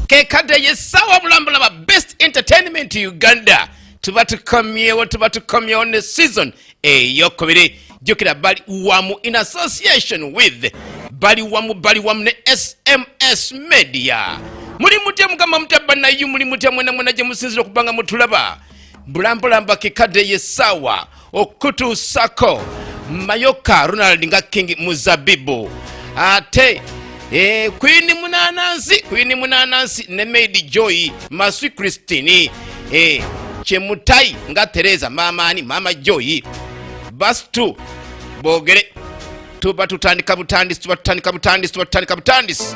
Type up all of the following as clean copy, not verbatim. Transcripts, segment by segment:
Kekadde yesawa bulambulaba best entertainment Uganda. Tuba tukomyewo, tuba tukomyewo ne season eyokubiri. Jjukira bali wamu in association with bali wamu, bali wamu ne SMS Media. Muli mutya? Mugamba mutya banayu? Muli mutya mwena mwena gye musinzira okuba nga mutulaba? Bulambulamba kekadde yesawa okutuusako Mayoka Ronald nga King Muzabibu, ate Queen Munanansi, Queen Munanansi ne Maid Joy Maswi Christine, Chemutai nga Teresa Mamani Mama Joy Bastu Bogere. Tuba tutandika butandisi, tuba tutandika butandisi, tuba tutandika butandisi.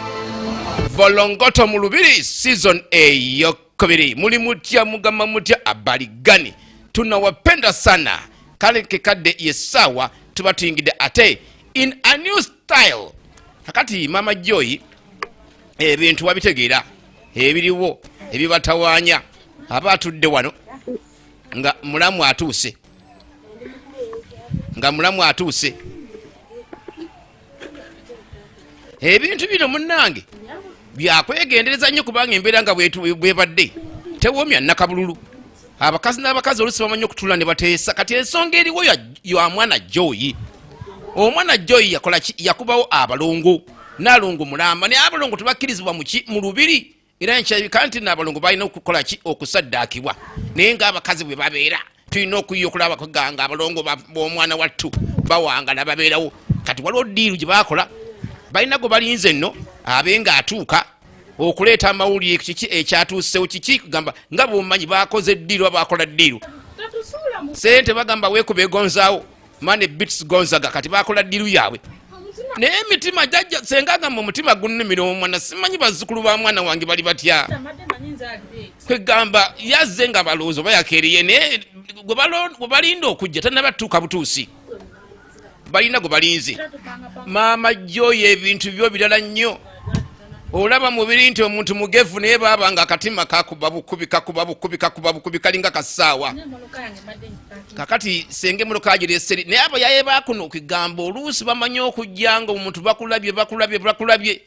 Volongoto mu Lubiri season eyokubiri. Muli mutya? Mugamba mutya? Abaligani tunawapenda sana. Kale kekadde yessaawa tuba tuyingidde ate in a new style. Kakati Mama Joy, ebintu wabitegeera ebiriwo ebibatawaanya. Aba atudde wano nga mulamu atuuse, nga mulamu atuuse. Ebintu bino munnange byakwegendereza nnyo, kubanga embeera nga bwebadde tewoomya nakabululu. Abakazi n'abakazi olusi bamanyi okutula ne bateesa. Kati ensonga eriwo ya mwana Joyi. Omwana Joyi yakola ki? Yakubawo abalongo nalongo mulamba, naye abalongo tebakkirizibwa muki mu lubiri. Era nkyabika nti naabalongo balina okukola ki? Okusaddaakibwa. Naye ng'abakazi bwe babeera tulina okuyiya okulaba kweganga abalongo b'omwana wattu bawangala babeerawo. Kati waliwo ddiiru gye bakola, balina gwe balinze nno abe ng'atuuka okuleeta amawulire kiki ekyatuusewo kiki. Kugamba nga bwomanyi bakoze ddiiru, bakola ddiiru sente, bagamba weekuba egonzaawo, money beats gonzaga. Kati bakola ddiiru yaabwe, naye emitima jajja senga agamba omutima gunnumira omwana. Simanyi bazzukulu ba mwana wange bali batya. Kwegamba yazze nga balowooza oba yakeeriye, naye gwe balinda okujja tanabatuuka butuusi. Balina gwe balinze. Maama Joyo, ebintu byo birala nnyo. Olaba mubiri nti omuntu mugevu, naye baaba nga akatima kakuba bukubi, kakuba bukubi, kakuba bukubi, kalinga kasaawa. Kakati senga emotoka agireseri, naye abayaye bakuno okugamba oluusi bamanyi okujja nga omuntu bakulabye, bakulabye, bakulabye.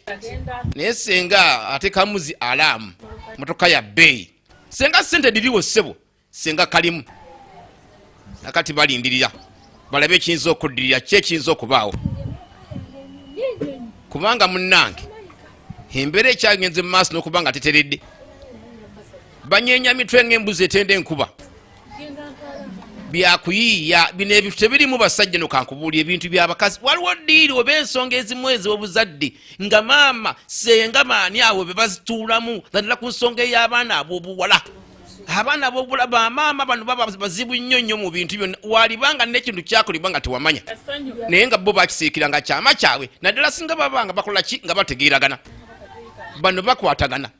Naye senga ate kamuzi alaamu motoka ya bbeeyi. Senga sente diriwo ssebo, senga kalimu. Nakati balindirira balabe ekiyinza okuddirira, ki ekiyinza okubaawo, kubanga munnange embeera ekyagenze mu maaso n'okuba nga teteredde. Banyeenya mitwe ng'embuzi etenda enkuba. Byakuyiiya bino ebintu tebirimu basajja. No kankubuulira, ebintu byabakazi. Waliwo ddiiri oba ensonga ezimu ez'obuzadde nga maama senga baani abo be bazituulamu, naddala ku nsonga ey'abaana ab'obuwala. Abaana b'obuwala bamaama bano baba bazibu nnyo nnyo mu bintu byonna. Walibanga n'ekintu kyakolebwa nga tewamanya, naye nga bo bakisiikira nga kyama kyabwe, naddala singa baba nga bakola ki, nga bategeeragana. Bano bakwatagana,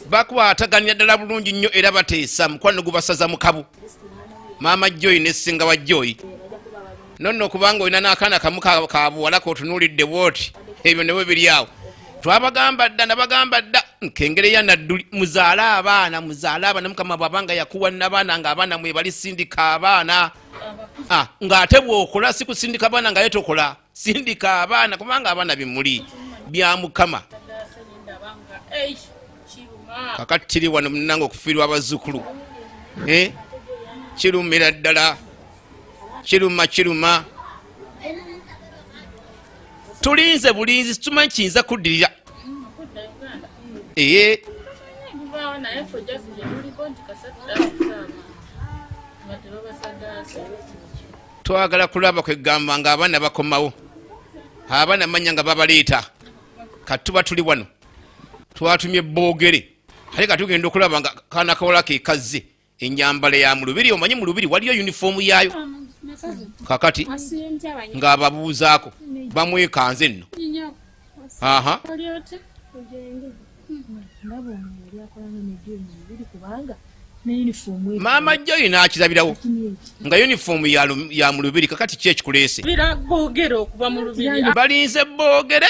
bakwataganira ddala bulungi nnyo era bateesa. Mukwano gubasaza mu kabu. Maama Joyi ne singa wa Joyi nonno, okubanga olina n'akaana kamu kabuwala kotunuulidde bwoti, ebyo nebwe biri awo. Twabagamba dda, nabagamba dda, nkengere ya nadduli, muzaale abaana, muzaale abaana. Mukama bwabanga yakuwa nabaana, nga abaana mwebali, sindika abaana. Ng'ate bw'okola si kusindika abaana nga ye tokola. Sindika abaana, kubanga abaana bimuli bya Mukama. Kakati kiri wano munange, okufiirwa abazzukulu kirumira ddala, kiruma, kiruma. Tulinze bulinzi, situmanyi kiyinza kuddirira. Ee, twagala kulaba kwegamba nga abaana bakomawo, abaana manya nga babaleeta. Kati tuba tuli wano, twatumye boogere, ate katugenda okulaba nga kaana kawala ke kazze, enyambala ya mu lubiri. Omanyi mu lubiri waliyo yunifoomu yaayo. Kakati ng'ababuuzaako bamwekanze nno. Aha, Maama Joyi n'akirabirawo nga yunifoomu ya mu lubiri. Kakati ki ekikuleese? Balinze boogere.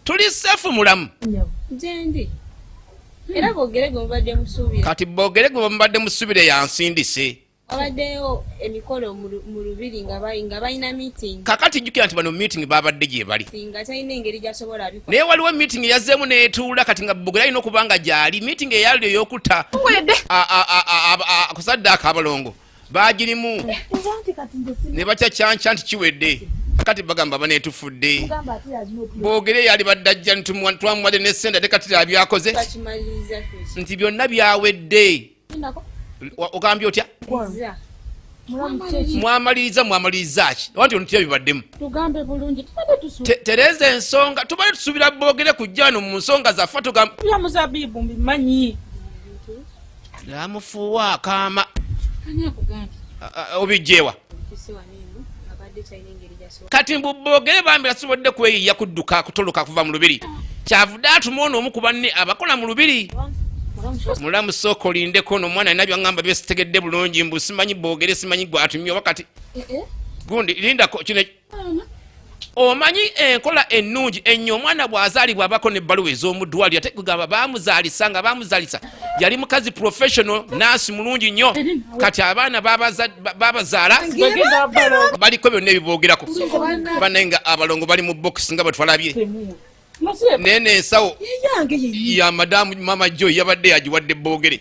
Tuli safe, mulamu. Kati boogere gwe bamubadde musuubire yansindise. Wabaddeyo emikolo mu lubiri nga balina meeting. Kakati jjukira nti bano meeting babadde gye bali. Nga talina engeri gy'asobola abikola. Naye waliwo meeting eyazzeemu n'etuula kati nga Bogere alina okuba nga gy'ali. Meeting eyali ey'okutta kusaddaaka abalongo baagirimu ne bakyakyanca nti kiwedde. Kati bagamba baneetufudde. Bogere yali badde ajja twamuwadde ne ssente ate kati abyakoze nti byonna byawedde. Ogambye otya? Mwamaliriza mwamaliriza ki? Wanti ono teyabibaddemu. Tugambe bulungi tubadde tusuubira. Tereza ensonga tubadde tusuubira boogere kujja wano mu nsonga zaffe tugamba. Bya muzabibu mbimanyi. Namufuuwa akaama. Ani akugambye? Obijjeewa? Kati mbu boogere bambi tasobodde kweyiya kudduka kutoloka kuva mu lubiri. Kyavudde atuma ono omu ku banne abakola mu lubiri. Mulamu sooka olindeko ono omwana alina byangamba byesitegedde bulungi mbu simanyi boogere simanyi gwatumye oba kati gundi lindako kino omanyi enkola ennungi ennyo omwana bw'azaalibwa abako n'ebbaluwa ez'omu ddwaliro ate kugamba baamuzaalisa nga baamuzaalisa yali mukazi professional nurse mulungi nnyo kati abaana babazaala baliko byonna ebiboogerako banaye nga abalongo bali mu box nga bwe twalabye nene ensawo ya madamu mama Joy yabadde yagiwadde boogere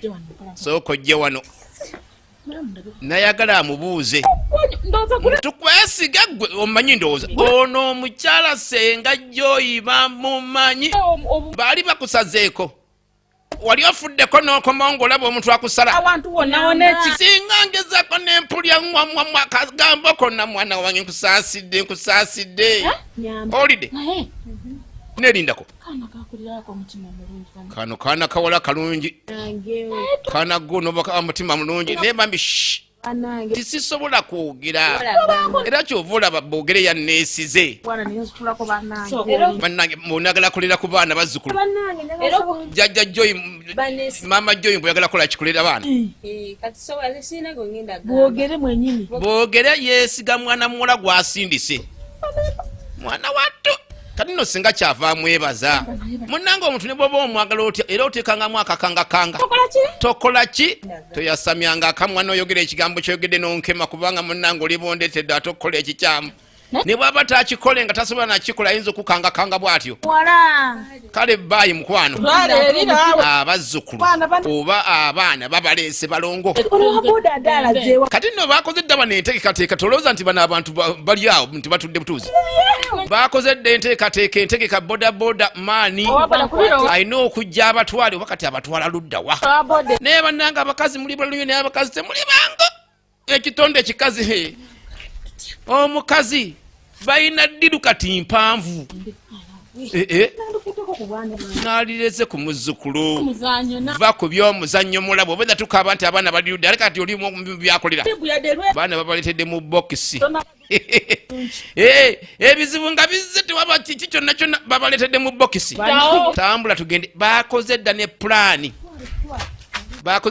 sooka ojje wano nayagala amubuuze tukwesiga gwe omanyi ndowooza ono omukyala senga Joy bamumanyi baali bakusazeeko wali ofuddeko n'okomawo ng'olaba omuntu akusala awantu wonna wonna eki singa ngezako nempulya mwamwamwa akagambo konna mwana wange nkusaasidde nkusaasidde owulidde nerindako kano kaana kawala kalungi kaana go noba omutima mulungi naye bambi tisisobola kwogera era kyova olaba boogere yanneesize bannange munagala kulera ku baana bazzukulu jajja Joy maama Joy mbweyagala kola kikulera baana boogere mwenyini boogere yeesiga mwana muwala gwasindise mwana wattu kati nno singa kyava amwebaza munnange omuntu ne bwoba omwagala otya era oteekangamu akakangakanga tokola ki toyasamyanga akamwa n'oyogera ekigambo kyoyogedde n'onkema kubanga munnange oli bondetedde ate okukola ekikyamu ne bwaba takikole nga tasobola nakikola ayinza okukangakanga bw'atyo kale baayi mukwano abazzukulu oba abaana babaleese balongo kati nno bakoze dda bano enteekateeka tolowooza nti bano abantu bali awo nti batudde butuuzi bakoze dda enteekateeka entegeka bodaboda maani alina okujja abatwale oba kati abatwala luddawa naye bannange abakazi muli balunyo naye abakazi temuli bangu ekitonde ekikazi omukazi balina ddiru kati mpanvu eh, eh. nalireze ku muzzukulu va ku by'omuzannyo mulabo obwedda tukaaba nti abaana balirudde ale kati oli byakolera baana babaleetedde mu bokisi eh, ebizibu nga bizze tewaba kiki kyonna kyonna babaleetedde mu bokisi tambula tugende bakoze dda ne pulaani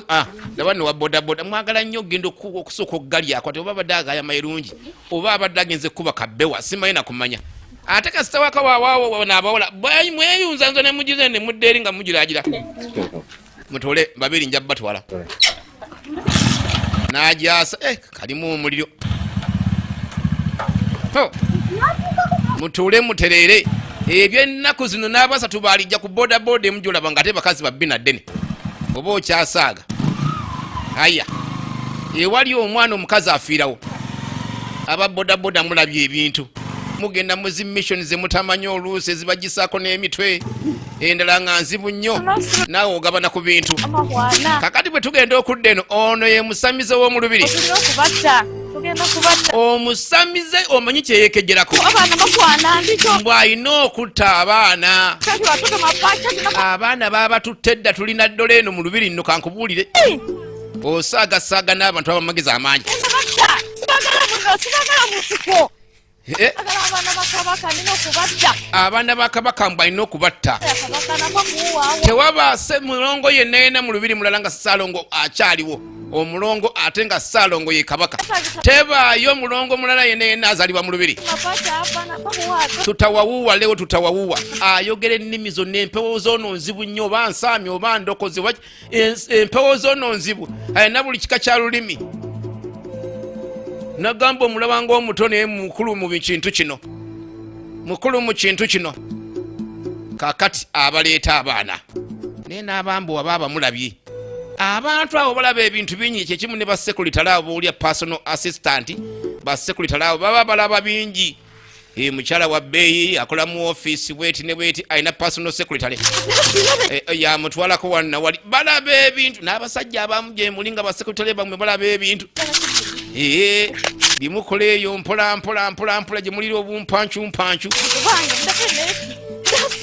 ah, laba no wa bodaboda mwagala nnyo okugenda okusooka okugalyako ati oba abadde agaya mayirungi oba abadde agenze kukuba kabewa simanyi nakumanya ate kasita waka wawawo nabawala mweyunza nzo nemugize nemudda eri nga mugiragira mutole babiri nja batwala najasa eh, kalimu omuliro mutuule mutereere ebyennaku zino n'abasatu baalijja ku bodaboda emu gyolaba nga ate bakazi babbi na ddene oba okyasaaga aya ewali omwana omukazi afiirawo aba bodaboda mulabye ebintu mugenda mu zi mission zemutamanyi oluusi ezibagisaako n'emitwe endala nga nzibu nnyo naawe ogabana ku bintu kakati bwe tugenda okudda eno ono ye musamize w'omu lubiri omusamize omanyi kyeyekejerako mbu alina okutta abaana abaana babatutte dda tulina ddola eno mu lubiri nno kankubuulire osaagasaaga n'abantu abamagezi amangi Eh? Abaana ba kabaka mbu alina okubatta tewabaase mulongo yenna yenna mu lubiri mulala nga ssaalongo akyaliwo omulongo ate nga ssaalongo ye kabaka tebaayo omulongo mulala yenna yenna azalibwa mu lubiri tutawawuwa lewo tutawawuwa ayogera ennimi zonna empewo zoono nzibu nnyo oba nsaami oba ndokozi empewo zoono nzibu alina buli kika kya lulimi Nagamba omulaba ng'omuto naye mukulu mu kintu kino, mukulu mu kintu kino. Kakati abaleeta abaana naye n'abambowa baaba mulabye. Abantu abo balaba ebintu bingi. Kyekimu ne basekuritale abo boolya personal assistant, basekuritale abo baba balaba bingi. Eh, mukyala wa bbeeyi akola mu ofiisi bweti ne bweti, alina personal secretary. Eh, eh, yamutwalako wano nawali. Balaba ebintu n'abasajja abamu gyemuli nga basecretary bamwe balaba ebintu. Eh, bimukola eyo mpola mpola mpola mpola gye mulira obumpancu mpancu.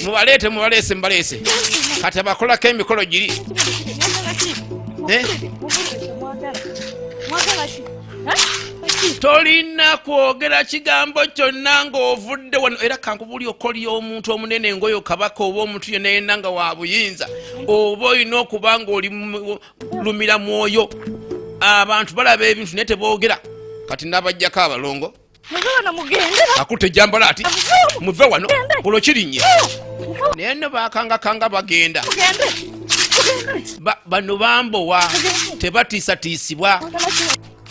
Mubaleete, mubaleese, mubaleese. Kati abakolako emikolo giri. Eh? Tolina kwogera kigambo kyonna ng'ovudde wano. Era kankubuli okolya omuntu omunene ngoyo kabaka oba omuntu yenna yenna nga wa buyinza, oba olina okuba ng'oli lumira mwoyo. Abantu balaba ebintu naye teboogera. Kati nabajjako abalongo. Muve wano mugende. Akutte ejjambala ati muve wano, olwo kirinnye. Naye nno bakangakanga bagenda. Mugende. Bano bambowa, tebatiisatiisibwa.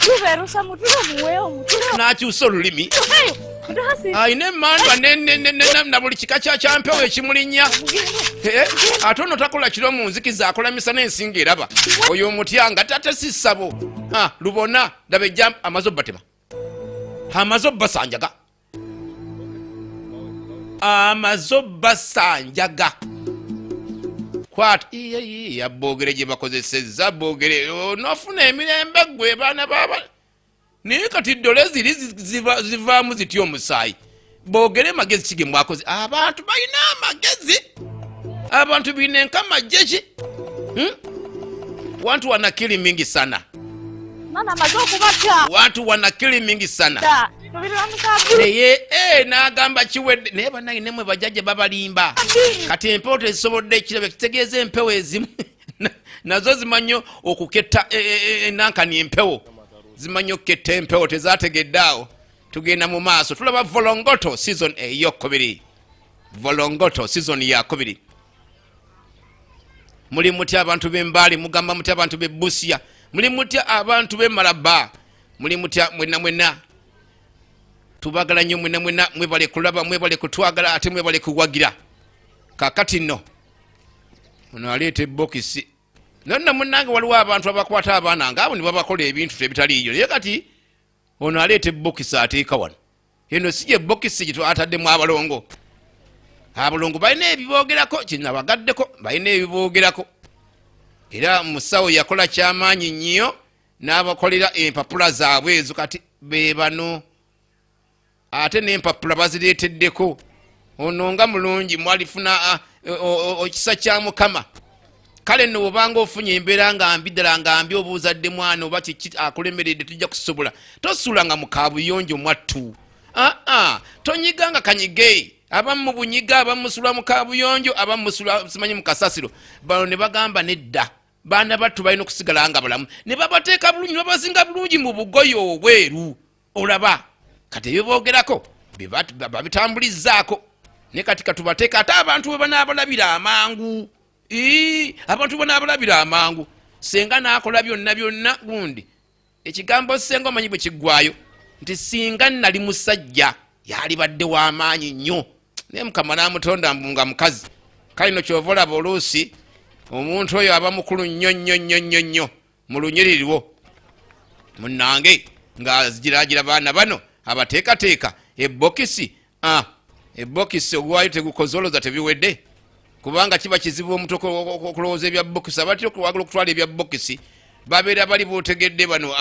Tuberusa mutule muweewo mutule. N'akyusa olulimi. Alina emmandwa na buli kika kya kyampewo ekimulinnya. Eh, ate ono takola kiro mu nzikiza, akola misana ensinga eraba. Oyo omutyanga tate si ssabo. Ah, lubona daba ejja amaze obbatema, amaze obbasanjaga, amaze obbasanjaga. Kwata ya boogere gye bakozesezza boogere onofuna emirembe gwe baana baba. Naye kati ddole ziri zivaamu zitya omusaayi? Boogere magezi ki ge mwakoze? Abantu balina amagezi, abantu bina enkama jeki. Wantu wanakili mingi sana. Nana amaze okubatya. Watu wanakili mingi sana. Da, tubirira musabi. Naye eh, n'agamba kiwedde. Naye bannange nemwe bajjajja babalimba. Kati empewo tezisobodde ekirabo ekitegeeza empewo ezimu nazo zimanyi okuketta enankani, empewo zimanyi okuketta, empewo tezategedde awo. Tugenda mu maaso, tulaba Volongoto season eyokubiri, Volongoto season yakubiri. Muli mutya abantu b'Embaali? Mugamba mutya abantu b'e Busia? Muli mutya abantu b'e Malaba? Muli mutya mwenna mwenna? Tubagala nnyo mwenna mwenna. Mwebale kulaba, mwebale kutwagala, ate mwebale kuwagira. Kakati nno ono aleeta ebokisi nonna. Munnange, waliwo abantu abakwata abaana ngaabo ne babakola ebintu tebitaliiyo. Naye kati ono aleeta ebokisi ateeka wano. Eno si ye bokisi gye twataddemu abalongo. Abalongo balina ebiboogerako, kinabagaddeko, balina ebiboogerako. Era musawo yakola kyamaanyi nnyo n'abakolera empapula zaabwe ezo. Kati be bano ate n'empapula bazireeteddeko. Ono nga mulungi, mwalifuna ekisa kya Mukama. Kale nno bwobanga ofunye embeera nga mbi ddala nga mbi, oba ozadde mwana oba kiki akulemeredde, tujja kusobola. Tosuulanga mu kabuyonjo mwattu. Aa, tonyiganga kanyige. Abamu mu bunyiga, abamu musula mu kabuyonjo, abamu musula simanyi mu kasasiro. Bano ne bagamba nedda, baana battu balina okusigala nga balamu, ne babateeka bulungi, ne babazinga bulungi mu bugoye obweru. Olaba kati ebyo boogerako babitambulizzaako. Naye kati katubateeka ate abantu bwe banaabalabira amangu. Ii, abantu banaabalabira amangu. Senga n'akola byonna byonna gundi ekigambo senga omanyi bwe kiggwayo nti singa nali musajja yalibadde w'amaanyi nnyo, naye Mukama n'amutonda mbu nga mukazi. Kale no kyova olaba oluusi omuntu oyo aba mukulu nnyo nnyo nnyo nnyo nnyo mu lunyiriri lwo. Munnange, ng'azigiragira baana bano abateekateeka ebokisi. Ah, ebokisi ogwayo tegukoze, olowooza tebiwedde, kubanga kiba kizibu omuntu okulowooza ebya bokisi. Abatera okwagala okutwala ebya bokisi babeera bali botegedde bano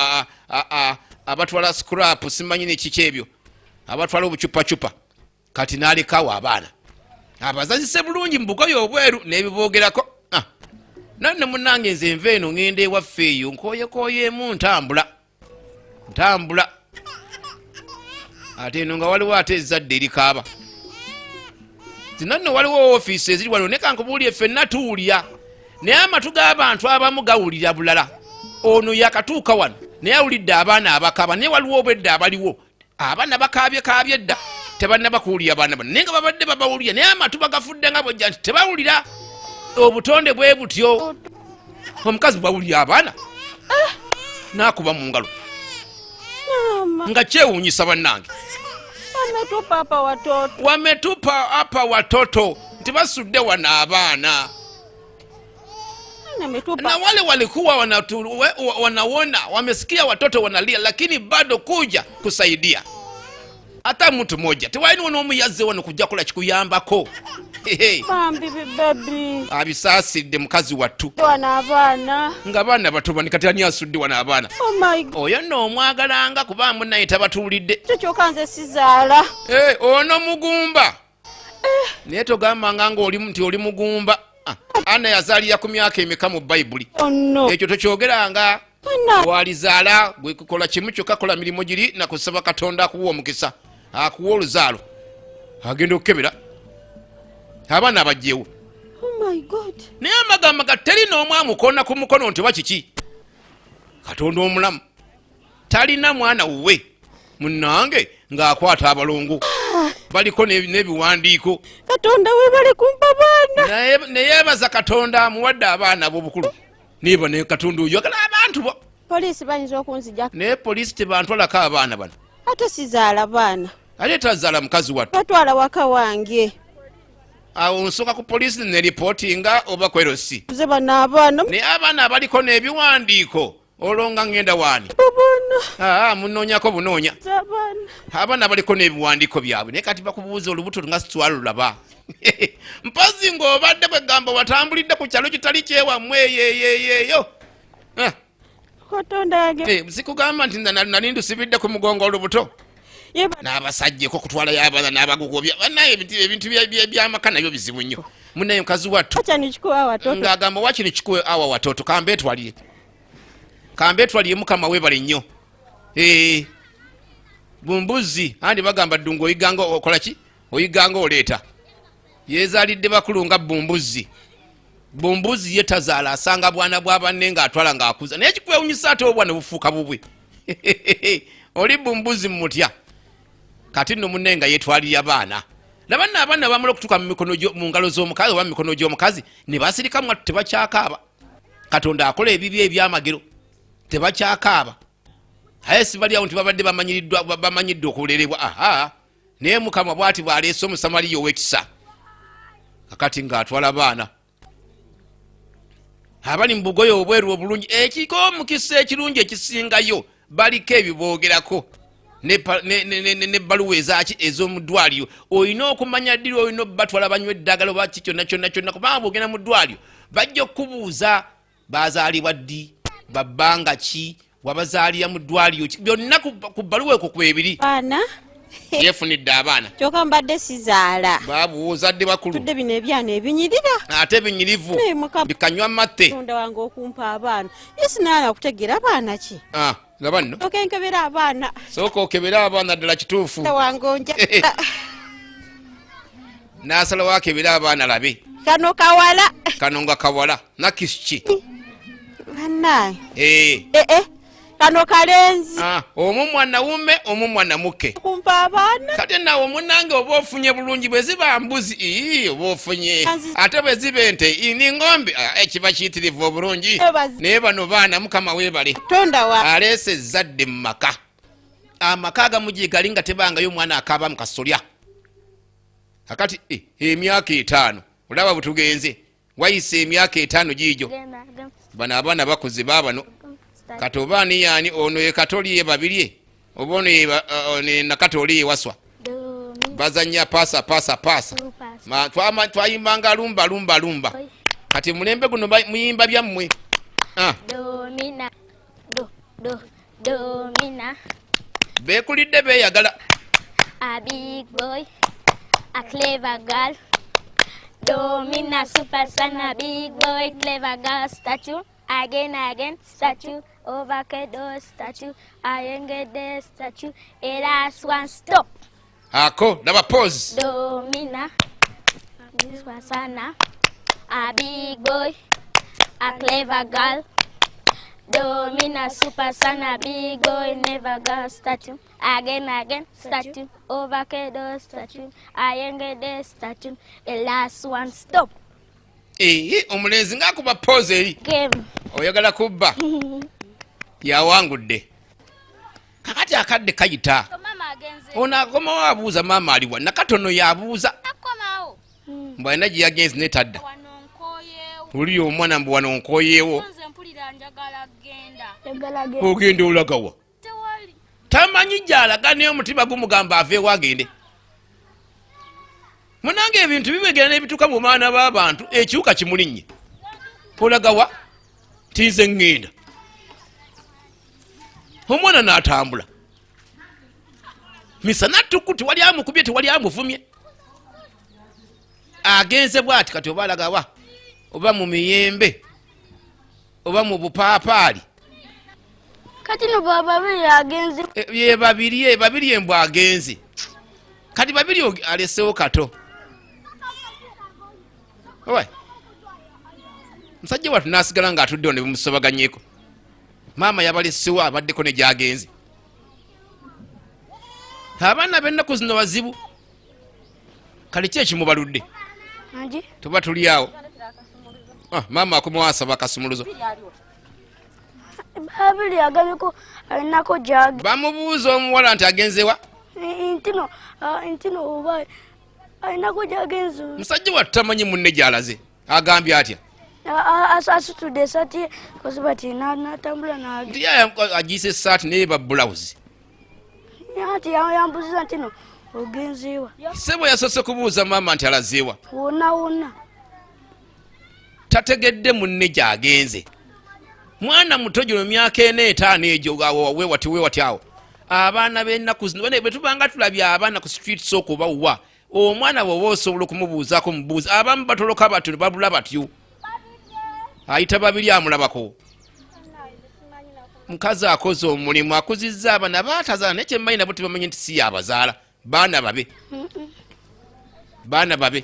abatwala scrap, simanyi nekiki ebyo, abatwala obucupacupa. Kati n'alekawo abaana abazazise bulungi mu bugoye obweru n'ebiboogerako. Ah, nanne munnange, nze nva eno ŋŋenda ewaffe eyo, nkooyekooyeemu, ntambula ntambula, ate eno nga waliwo ate ezzadde erikaaba. Zino nno waliwo ofiisi eziri wano. Ne kankubuulire, ffenna tuwulira, naye amatu g'abantu abamu gawulira bulala. Ono yakatuuka wano naye awulidde abaana abakaaba, naye waliwo obwedda abaliwo abaana bakaabye kaabye dda, tebannaba kuwulira baana bano, naye nga babadde babawulira, naye amatu bagafudde nga bwojja nti tebawulira. Obutonde bwe butyo. Omukazi bwawulira abaana n'akuba mu ngalo. Nga kyewuunyisa bannange. Wametupa hapa watoto. Wametupa hapa watoto, nti basudde wano abaana. Ametupa. Na wale walikuwa wanaona wamesikia watoto wanalia, lakini bado kuja kusaidia hata mtu moja tewaliniwo n'omuyazze wano kujja kola kikuyambako. Hehe. Bambi bibebi. Abisaasidde mukazi wattu. Wano abaana. Nga baana bato bani, kati ani asudde wano abaana? Oh my God. Oyo nno omwagalanga kuba munaye tabatuulidde. Kyo kyokka nze sizaala. Eh, ono mugumba. Naye togambanga nga nti oli mugumba. Ah, Ana yazaalira ku myaka emeka mu Bayibuli? Oh no. Ekyo tokyogeranga. Ana. Walizaala gwe kukola kimu kyokka, kola mirimu giri nakusaba Katonda akuwa omukisa, akuwa oluzaalo. Agenda okukebera abaana abajjewo. Oh my God. Naye amagamba ga teri n'omu amukoona ku mukono nti oba kiki. Katonda omulamu talina mwana wuwe munnange ng'akwata abalongo baliko n'ebiwandiiko. Katonda webale kumpa baana. Neyebaza Katonda amuwadde abaana ab'obukulu. Niba ne Katonda oyagala abantu bo. Poliisi bayinza okunzija. Naye poliisi tebantwalako abaana bano. Ate sizaala baana. Ate tazaala mukazi wattu. Batwala waka wange. Awo nsooka ku poliisi ne ripootinga oba kwerosi. Nze bano abaana. Naye abaana abaliko n'ebiwandiiko olwo nga ŋŋenda waani? Abaana. Aa, munoonyako bunoonya. Abaana. Abaana baliko n'ebiwandiiko byabwe, naye kati bakubuuza olubuto nga sitwalulaba. Mpozi ng'obadde kwegamba watambulidde ku kyalo kitali kyewammwe eyeyeyeyo. Ah. Katonda yange. Sikugamba nti nali ndusibidde ku mugongo olubuto. N'abasajja eko okutwalayo abaana n'abagugobya. Bannaye ebintu by'amaka nabyo bizibu nnyo. Munnaye mukazi wattu. Acha nichukue hawa watoto. Ng'agamba wakiri chukue awa watoto, kambeetwalire. Kambeetwalire Mukama weebale nnyo. Bumbuzi, andi bagamba ddungu oyiganga okola ki? Oyiganga oleeta. Yeezaalidde bakulu nga bumbuzi. Bumbuzi ye tazaala, asanga bwana bwa banne ng'atwala ng'akuza. Naye kikwewunyisa ate obwana bufuuka bubwe. Oli bumbuzi mutya. Kati nno munne nga yeetwalira baana. Laba nno abaana bamala okutuuka mu mikono gyo, mu ngalo z'omukazi oba mu mikono gy'omukazi ne basirika mwattu tebakyakaaba. Katonda akola ebibi ebyamagero, tebakyakaaba. Aye si bali awo nti babadde bamanyidde okulerebwa. Aha. Naye Mukama bw'ati bw'aleese Omusamaliya ow'ekisa. Kakati ng'atwala baana abali mu bugoye obweru obulungi, ekiko omukisa ekirungi ekisingayo, baliko ebiboogerako n'ebbaluwa ezaki ez'omu ddwaliro. Olina okumanya ddi lw'olina okubatwala banywa eddagala oba ki kyonna kyonna kyonna, kubanga bw'ogenda mu ddwaliro bajja okukubuuza bazaalibwa ddi, babbanga ki, wabazaalira mu ddwaliro ki, byonna ku bbaluwa ekwo kwebiri. Abaana. Yeefunidde abaana. Kyokka mbadde sizaala. Baabu ozadde bakulu. Tudde bino ebyana ebinyirira. Ate binyirivu. Naye Mukama Bikanywa mate. Katonda wange okumpa abaana. Ye sinaana kutegeera abaana ki? Ah, laba nno. Sooka nkebere abaana. Sooka okebere abaana ddala kituufu. Wange onja. N'asalawo akebere abaana labe. Kano kawala. Kano nga kawala. Nakisi ki? Bannange. Kano kalenzi. Ah, omu mwanawume, omu mwanamuke. Kumpa abaana. Kati nawe munange oba ofunye bulungi, bwe ziba mbuzi, ii, oba ofunye. Kanzi- Ate bwe ziba ente, ii, ni ng'ombe, ah, ekiba kiyitirivu obulungi. Ebazi- Naye bano baana Mukama weebale. Tonda wa- Aleese ezzadde mu maka. Amaka agamu gye gali nga tebangayo omwana akaaba mu kasolya. Kakati, emyaka 5, olaba bwe tugenze. Wayise emyaka 5 giigyo. Bano abaana bakuze baabano. Kati oba ani yaani ono ye Katoli ye Babirye, oba ono ye ono ye Nakatoli ye Waswa. Bazannya paasa, paasa, paasa. Twayimbanga lumba, lumba, lumba. Kati mulembe guno muyimba byammwe. Ah. Domina, do, do, domina. Beekulidde beeyagala. A big boy, a clever girl. Domina, super son, a big boy, clever girl, statue. Again, again, statue. Avocado, statue. Ayengede, statue. A last one, stop. Ako, laba pause. Domina, super son, a big boy, a clever girl. Domina, super son, a big boy, never girl, statue. Again, again, statue. Avocado, statue. Ayengede, statue. The last one, stop. Omulenzi ng'akuba pause eri. Game. Oyagala kubba. Yawangudde. Kakati akadde kayita, ono akomawo abuuza maama aliwa. Nakatono yabuuza mbu alina gye yagenze naye tadda. Oli omwana mbu wano nkoyeewo, ogenda olagawa? Tamanyi gy'alaga, naye omutima gumugamba aveewo agende. Munange, ebintu bibegera n'ebituuka mu baana b'abantu, ekiwuka kimulinnye. Olagawa? Nti nze ŋŋenda. Omwana n'atambula misana tuku, tewali amukubye, tewali amuvumye, agenze bwati. Kati oba alagawa? Oba mu miyembe oba mu bupaapaali? Kati no bababiri agenze. E, ye Babirye, Babirye mbw agenze. Kati Babirye alesewo kato. Owe musajja watu nasigala ng'atuddewo ne bimusobaganyeko. Maama yabalesewo, abaddeko ne gyagenze. Abaana b'ennaku zino bazibu. Kale ki ekimubaludde? Angi. Tuba tuli awo. Ah, maama akomawo asaba akasumuluzo. Babiri agambeko alinako gyage. Bamubuuza omuwala nti agenzewa? Ntino, ah, ntino oba alinako gyagenze. Musajja wattu tamanyi munne gy'alaze. Agambye atya? Asitudde esaati ye kozi bati natambula nage. Nti ye agiise essaati naye ba bulawuzi. Anti yambuziza ntino ogenzewa. Sebo yasoose kubuuza maama nti alazeewa. Wonna wonna. Tategedde munne gy'agenze. Mwana muto gino, myaka 4, 5 egyo awo, wewati wewati awo. Abaana b'ennaku zino bane, bwe tubanga tulabye abaana ku street sooka oba omwana bw'oba osobola okumubuuzaako mubuuzi. Abamu batoloka batyo ne babula batyo. Ayita Babiri, amulabako. Mukazi akoze omulimu, akuzizza abaana baatazaala, naye kyemmanyi nabo tebamanyi nti si yabazaala. Baana babe, baana babe.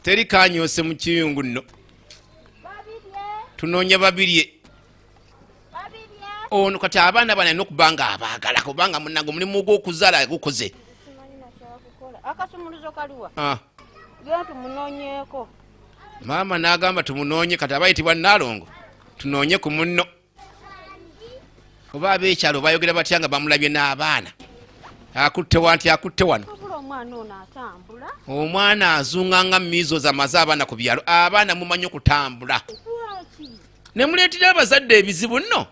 Teri kanyose mu kiyungu nno. Tunoonya Babirye ono. Kati abaana bano alina okuba nga abaagala, kubanga munange omulimu gw'okuzaala gukoze. Akasumuluzo kaliwa? Ah, Genda tumunoonyeeko. Maama n'agamba tumunoonye. Kati abayitibwa Naalongo, tunoonye ku munno. Oba ab'ekyalo bayogera batya nga bamulabye n'abaana? Akutte wanti, akutte wano. Wabula omwana ono atambula. Omwana azunga nga measles, amaze abaana ku byalo. Abaana mumanyi okutambula ne muleetera abazadde ebizibu nno.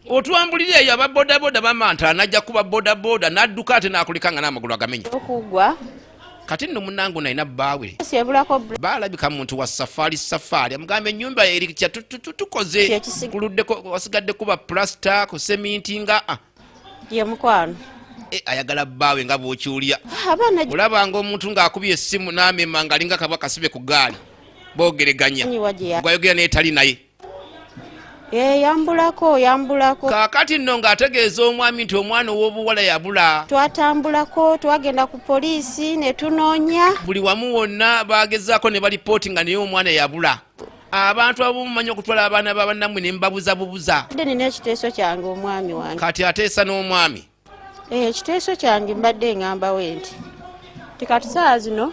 Otwambulira eyo aba bodaboda bamanta, najja kuba bodaboda n'adduka ate n'akuleka nga n'amagulu agamenya. Okugwa. Kati nno munange ono alina bbaawe. Syebulako. Baalabika muntu wa safaali safaali. Amugamba ennyumba eri kya tukoze kuluddeko, wasigadde kuba pulasita ku seminti nga ah, Ye mukwano. E, ayagala bbaawe nga bw'okiwulira. Abaana. Olabanga omuntu ng'akubye essimu n'amema ng'alinga kabwa kasibe ku gaali, boogereganya. Nyiwa gye ya Gwayogera naye tali naye. Eh, yambulako, yambulako. Kaakati nno ng'ategeeza omwami nti omwana ow'obuwala yabula. Twatambulako, twagenda ku poliisi ne tunoonya. Buli wamu wonna bagezaako ne balipooti nga naye omwana yabula. Abantu abamu mumanyi okutwala abaana ba bannammwe ne mubabuza bubuza. Mbadde nina ekiteeso kyange, omwami wange. Kati ateesa n'omwami. Eh, ekiteeso kyange mbadde ŋŋambawe nti kati saawa zino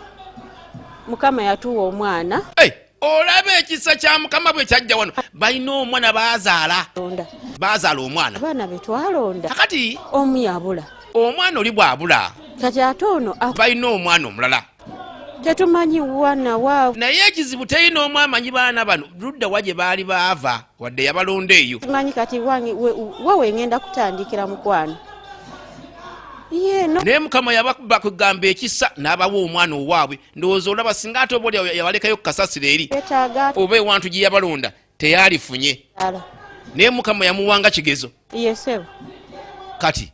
Mukama yatuwa omwana. Hey, olaba ekisa kya Mukama bwe kyajja wano. Balina omwana, bazaala. Londa. Bazaala omwana. Abaana be twalonda, Kakati omu yabula. Omwana oli bw'abula, Kati ate ono balina omwana omulala. Tetumanyi wana wa. Naye ekizibu terina omu amanyi baana bano ludda wa gye baali baava, wadde yabalonda eyo. Simanyi kati wange wa wengenda kutandikira, mukwano. Ye no. Naye Mukama yabakuba kugamba ekisa n'abawa omwana owaabwe. Ndowooza olaba singa ate oba oli yabalekayo ku kasasiro eri Yetaaga oba ewantu gye yabalonda, teyalifunye. Ala. Naye Mukama yamuwanga kigezo. Yesebo. Kati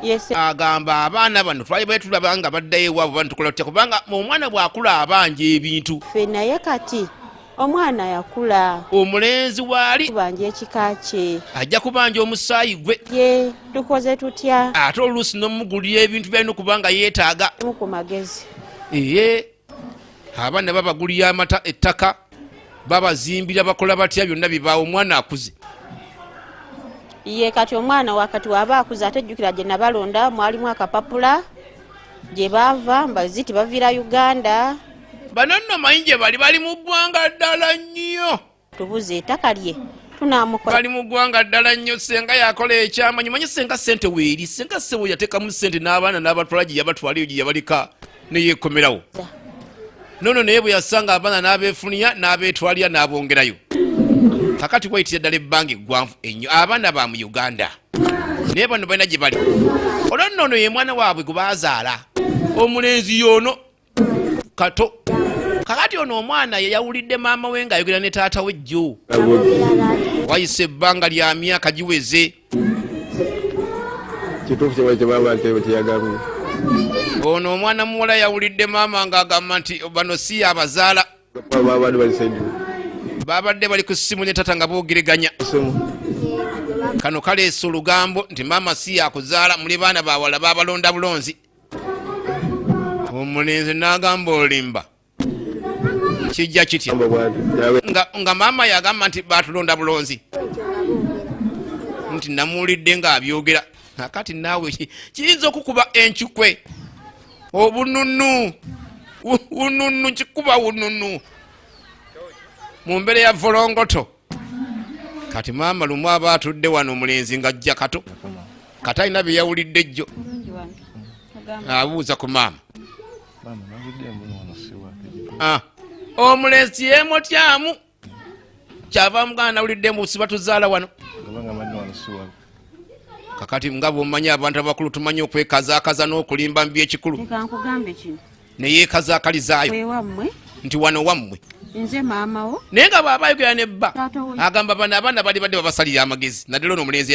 Yese. agamba abaana bano twali bale tulaba nga baddayo ewaabwe, bano tukola tutya? Kubanga omwana bw'akula abanja ebintu. Ffe naye kati omwana yakula. Omulenzi waali. Banja ekika kye. Ajja kubanja omusaayi gwe. Ye tukoze tutya? Ate oluusi n'omugulira ebintu byalina okuba nga yeetaaga. Mu ku magezi. Eye, abaana babagulira amata, ettaka babazimbira, bakola batya, byonna bibaawo omwana akuze. Ye kati omwana wakati waba akuze, ate jjukira gye nabalonda mwalimu akapapula gye baava, mbaziti baviira Uganda. Bano nno manyi gye bali, bali mu ggwanga ddala nnyo. Tubuze ettaka lye. Tunamukola. Bali mu ggwanga ddala nnyo. Senga yakola ekyamanyi manyi senga sente weeri, senga sebo yateekamu sente n'abaana n'abatwala gye yabatwala eyo gye yabaleka neyeekomerawo nono. Naye bwe yasanga abaana n'abeefuniya n'abeetwalira n'abongerayo. Kakati wayitira ddala ebbanga eggwanvu ennyo abaana ba mu Uganda, naye bano balina gye bali. Olwo nno ono ye mwana waabwe gwe baazaala omulenzi y'ono kato. Kakati ono omwana yeyawulidde maama we ng'ayogera ne taata we jjo. Wayise ebbanga lya myaka giweze. Kituufu kyebaba kyeyagambye. Ono omwana muwala yawulidde maama ng'agamba nti bano si abazaala. Babadde bali side. Babadde bali ku ssimu ne taata nga boogereganya. Simu. Kano kaleese olugambo nti maama si yakuzaala, muli baana bawala babalonda bulonzi. Omulenzi n'agamba, olimba, kijja kitya? Gamba bwati yabe. Nga maama yagamba nti batulonda bulonzi, nti namuwulidde ng'abyogera. Akati naawe kiyinza okukuba enkikwe obununu wununu kikuba wununu mu mbeera ya volongoto. Kati maama lumu aba atudde wano, omulenzi ng'ajja kato kati alina bye yawulidde jjo, abuuza ku maama. Maama, nawulidde mbuno wano si waffe. Ah, omulenzi yeemotyamu, kyava muganda nawulidde mbu sibatuzaala wano. Gabanga madde wano si waffe. Kakati nga bwomanyi abantu abakulu tumanyi okwekazaakaza n'okulimba mu byekikulu. Leka nkugambe kino. Neyeekazaakalizaayo. Wewammwe. Nti wano wammwe. Nze maama wo. Naye nga bw'aba ayogera ne bba, Taata wo. agamba bano abaana bali badde babasalira amagezi, naddala ono omulenzi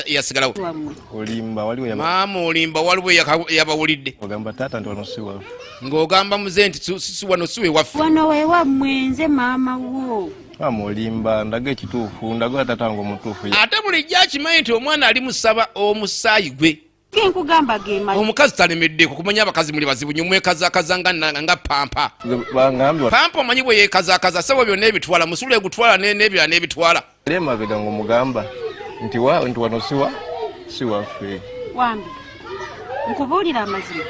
eyasigalawo. Wammwe. Olimba, waliwo Maama olimba, waliwo eyabawulidde. Ogamba taata nti wano si waffe. Ng'ogamba muze nti wano si we waffe. Wano wewammwe, nze maama wo. Maama olimba, ndaga ekituufu, ndaga taata wange omutuufu. Ate bulijjo akimanyi nti omwana ali musaba omusaayi gwe. Genkugamba gema. Omukazi talemeddeko kumanya abakazi muli bazibu nyo, mwekazakaza nga pampa. Bangambye. Pampa omanyi bwe yeekazakaza, sebo byonna ebitwala musulu egutwala n'ebirala n'ebitwala. Era emabega ng'omugamba nti nti wano si waffe. Wambi nkubuulira amazima.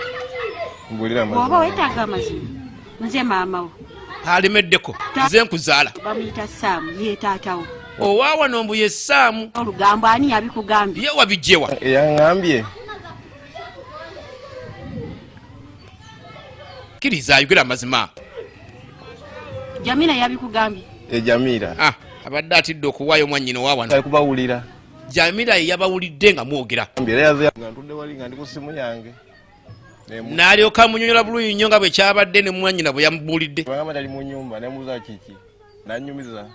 Mbuulira Bw'oba amazima. weetaaga amazima, nze maama wo. Alemeddeko, nze nkuzaala. Bamuyita Saamu, ye taatawo. Owa wano mbu ye Saamu. Olugambo ani yabikugambye? Ye wabijjewa? Eyaŋŋambye. Kkiriza, ayogera amazima. Jamila yabikugambye? E Jamira. Ah, abadde atidde okuwaayo mwannyina owa wano. Ali kubawulira. Jamira ye yabawulidde nga mwogera. Era yaze nga ntudde wali nga ndi ku simu yange. N'alyoka amunyonyola bulungi nnyo nga bwe kyabadde ne mwannyina bwe yamubuulidde. Bagamba tali mu nyumba, nemubuuza kiki, nanyumiza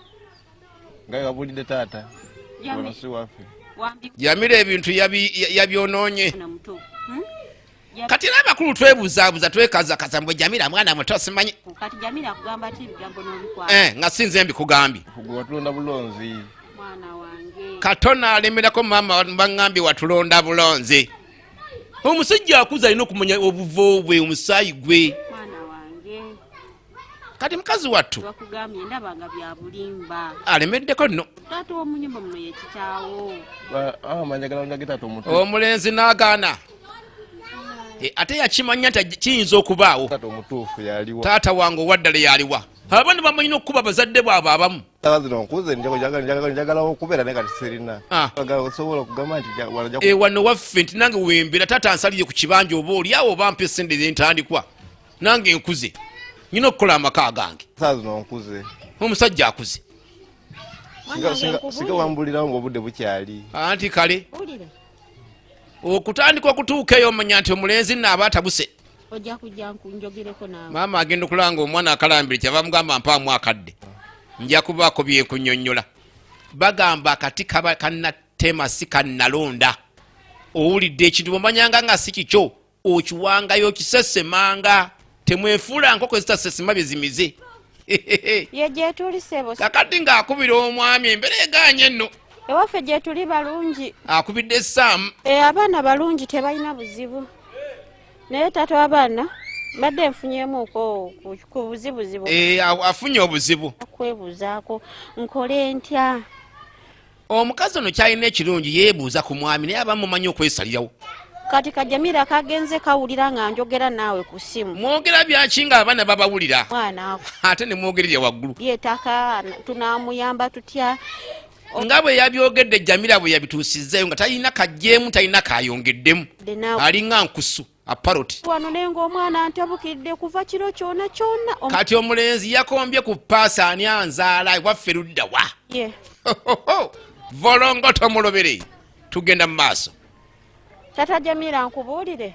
nga yabulidde taata wano si waffe. Wambi. Jamira ebintu yabyonoonye. Mwana muto, Kati era abakulu twebuuzaabuza, twekazakaza mbwe Jamira mwana muto, simanyi. Kati Jamila akugamba ati ebigambo n'obikwata? Eh, nga sinze mbikugambye. Gwe watulonda bulonzi. Mwana wange. Katona alemerako, maama baŋŋambye watulonda bulonzi. Omusajja akuze alina okumanya obuvo bwe, omusaayi gwe. Mwana wange. Kati mukazi wattu. Bakugambye ndaba nga bya bulimba. Alemeddeko nno. Taata w'omunyumba muno ye kitaawo. Njagala ndage taata omutuufu. Omulenzi n'agaana. Eh, ate yakimanya nti kiyinza okubaawo. Taata omutuufu yaliwa? Taata wange owaddala yaliwa? Abaana bamanyi n'okukuba bazadde bwabwe abamu. Sawa zino nkuze, njagala okubeera naye kati sirina. Ah. Osobola okugamba nti wano E, wano waffe, nti nange wembeera, taata ansalire ku kibanja oba oliawo oba mpa esente zentandikwa, nange nkuze nyina okukola amaka agange. Sawa zino nkuze. Omusajja akuze. Singa wambulirawo ngaobudde bukyali. Anti kale Wulira. Okutandika okutuuka eyo omanya nti omulenzi nno aba atabuse. Ojja kujja nkunjogereko naawe. Maama agenda okulaba nga omwana akalambire, kyava mugamba mpaamu akadde, nja kubaako byenkunyonnyola. Bagamba akati kaba kannatema si kannalonda. Owulidde ekintu bwomanyanga nga si kikyo, okiwangayo, okisesemanga. Temwefuula nkoko ezitasesema bye zimize. Ye gyetuli sebo. Kakati ng'akubira omwami, embeera eganye nno. Ewaffe gyetuli balungi. Akubidde Saamu. E, abaana balungi, tebalina buzibu, naye taata w'abaana mbadde nfunyemuko ku buzibuzibu. Eh, afunye obuzibu. Kwebuuzaako nkole ntya. Omukazi ono kyalina ekirungi, yeebuuza ku mwami, naye abamu mumanyi okwesalirawo. Kati kajamira kagenze kawulira nga njogera naawe ku ssimu. Mwogera byaki nga abaana babawulira? Mwana Ate ne mwogererya waggulu. Lyetaka tunamuyamba tutya? Nga bwe yabyogedde, Jamira bwe yabituusizzayo nga talina kajjeemu, talina kayongeddemu. Naawe. Alinga nkusu aparoti. Wano naye ng'omwana antabukidde kuva kiro kyona kyona. Kati omulenzi yakombye ku paasi, ani anzaala, waffe luddawa? Ye. Volongo tomulobere, tugenda mu maaso. Tata Jamira, nkubuulire,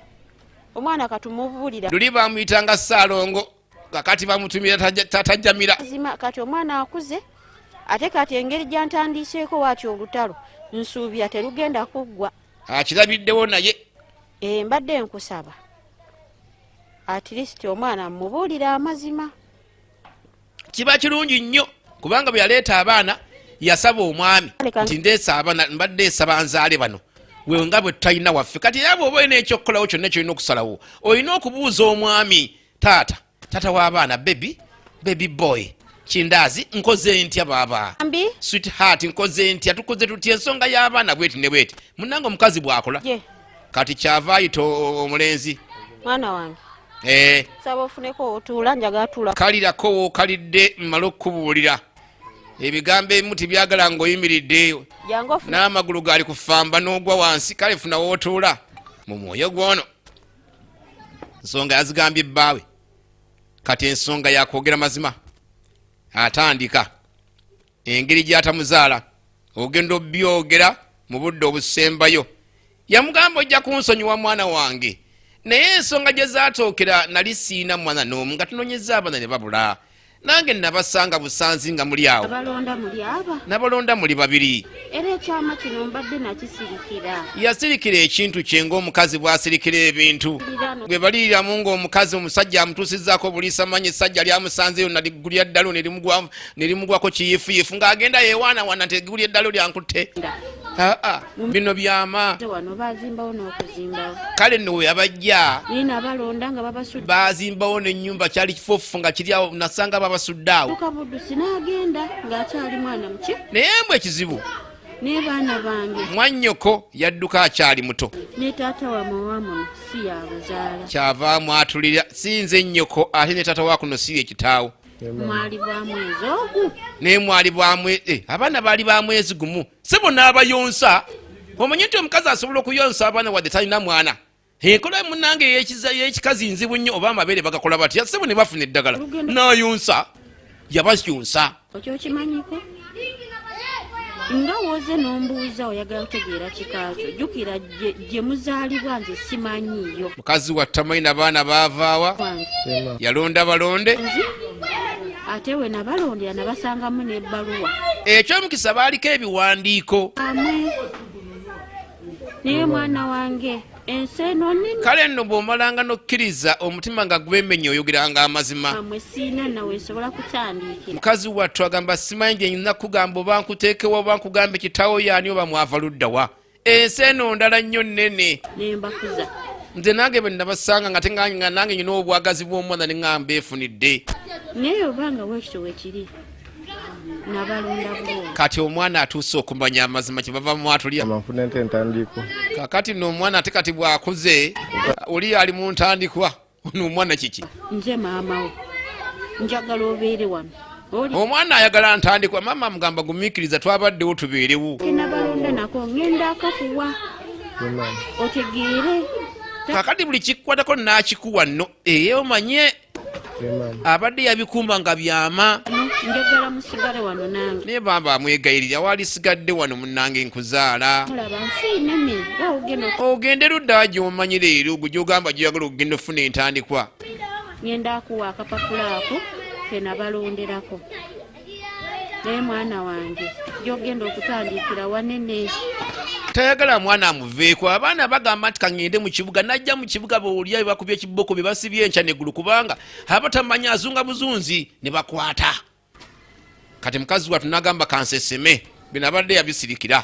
omwana katumubuulira. Luli bamuyitanga Saalongo, kakati bamutumira Tata Jamira. Mazima kati omwana akuze, ate kati engeri gyantandiiseeko waati olutalo nsuubira terugenda kuggwa. Akirabiddewo naye. E, mbadde nkusaba at least omwana mubuulire amazima. Kiba kirungi nnyo kubanga bwe yaleeta abaana yasaba omwami nti ndeesa abaana, mbadde nsaba nzaale bano we nga bwe tutalina waffe. Kati era bw'oba olina ekyokukolawo kyonna kyolina okusalawo, olina okubuuza omwami, taata, taata w'abaana, baby, baby boy, kindaazi, nkoze ntya baaba? Mbi. Sweetheart, nkoze ntya, tukoze tutya ensonga y'abaana bweti ne bweti? Munange omukazi bw'akola. Ye. Kati kyava ayita omulenzi. Mwana wange. Eh. Saba ofuneko otuula, njagala tuula. Kalirako wookalidde mmale okukubuulira ebigambo ebimu tibyagala ng'oyimiridde. Jangu ofune. N'amagulu gali kufamba n'ogwa wansi. Kale funa wootuula mu mwoyo gwono. Nsonga yazigambye bbaawe, kati ensonga yakwogera mazima. Atandika engeri gy'atamuzaala, ogenda obyogera mu budde obusembayo. Yamugamba, ojja kunsonyiwa mwana wange, naye ensonga gye zaatuukira nali siina mwana n'omu, nga tunonyeza abaana ne babula. Nange nabasanga busanzi nga muli awo. Abalonda muli aba. Nabalonda muli babiri. Era ekyama kino mbadde nakisirikira. Yasirikira ekintu kye ng'omukazi bw'asirikira ebintu bwe baliriramu, ng'omukazi omusajja amutuusizzaako obuliisa manyi. Essajja lyamusanzeyo naligulya ddalo ne limugwako kiyifuyifu ng'agenda yeewaanawaana nti eggulya eddalo lyankutte. Aa, bino byama. Wano bazimbawo n'okuzimbawo. Kale nno we yabajja. Naye nabalonda nga babasudde. Bazimbawo n'ennyumba, kyali kifuufu nga kiri awo, nasanga babasudde awo. Kabudusi n'agenda ng'akyali mwana muki. Naye mbwe ekizibu. Naye baana bange. Mwannyoko yadduka akyali muto. Ne taata wamwe wamuno si yabuzaala. Kyava mwatulira si nze nnyoko, ate ne taata wa kuno si ye kitaawo. Mwali bwa mwezi ogu. Naye mwali bwamwe abaana baali ba mwezi gumu, sebo n'abayonsa. Omanye nti omukazi asobola okuyonsa abaana wadde talina mwana. Enkola munange ey'ekikazi nzibu nnyo, oba amabeere bagakola batya, sebo ne bafuna eddagala n'ayonsa, yabayonsa. Okyokimanyiko nga woze n'ombuuza oyagala kutegeera kikakyo, jjukira gye muzaalibwa nze simanyiiyo. Mukazi wattamanyi na baana baavaawa. Wange. Yalonda balonde. Nzi ate we nabalondera nabasangamu n'ebbaluwa. Ekyomukisa baaliko ebiwandiiko. Amwe naye mwana wange ensi eno nene. Kale nno bw'omalanga n'okkiriza omutima nga gwemenya, oyogeranga amazima. Amwe siina nawe nsobola kutandikira. Mukazi wattu agamba simanyi gye nyina kugamba, oba nkuteekewa, oba nkugambe kitaawo yaani, oba mwava luddawa. Ensi eno ndala nnyo nnene. Nembakuza. Nze nange bwe nabasanga nga te nga nange nyina obwagazi bw'omwana ne ŋŋamba efunidde. Naye obanga wekityo wekiri, nabalonda bulungi. Kati omwana atuuse okumanya amazima, kyebava mwatulya. Nfuna ente entandikwa. Kakati nno omwana ate kati bw'akuze oli ali mu ntandikwa, ono omwana kiki? Nze maama wo, njagala obeere wano oli. Omwana ayagala ntandikwa, maama amugamba gumiikiriza, twabaddewo tubeerewo. Nabalonda nako ŋŋenda akakuwa otegeere. Kakati buli kikukwatako n'akikuwa nno eye omanye abadde yabikuuma nga byama. Njagala musigale wano nange. Naye bamba amwegayirira, walisigadde wano munnange nkuzaala. Mulaba nsi nene ogenda. Ogende ludda gy'omanyi leero gwe gyogamba gyoyagala okugenda ofuna entandikwa. Ŋŋenda akuwa akapapula ako kenabalonderako, naye mwana wange gyogenda okutandikira wanene. Tayagala mwana amuveeko. Abaana bagamba nti kaŋŋende mu kibuga, najja mu kibuga bwolya bebakubye ekiboko bye basibye enkya neggulu, kubanga aba tamanyi azunga buzunzi ne bakwata. Kati mukazi wattu nagamba kanseseme bino abadde yabisirikira,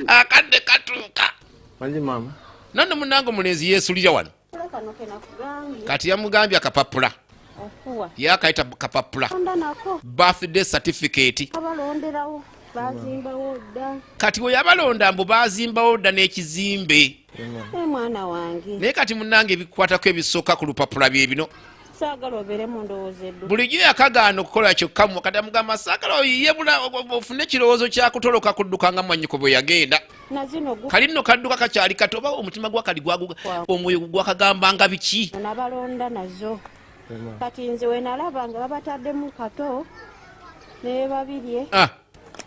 akadde katuuka. Mangi maama. Nonno munange omulenzi yeesulira wano. Kano kenakugambye. Kati yamugambye akapapula. Okuwa. Yakayita kapapula. Londa nako. Birthday certificate. Abalonderawo bazimbawo dda. Kati we yabalonda mbu bazimbawo dda n'ekizimbe. E mwana wange. Naye kati munange ebikwatako ebisooka ku lupapula bye bino. Saagala obeere mu ndowooza eddu. Bulijjo yakagaana okukola kyokka mu kati amugamba saagala oyiye bula ofune ekirowoozo kya kutoloka kudduka nga mwannyoko bwe yagenda. Na zino gu Kali nno kadduka kakyali kato, oba omutima gwa kali gwaguga, omwoyo gwakagambanga biki? Nabalonda nazo. Kati nze we nalaba nga babataddemu Kato ne Babirye. Ah,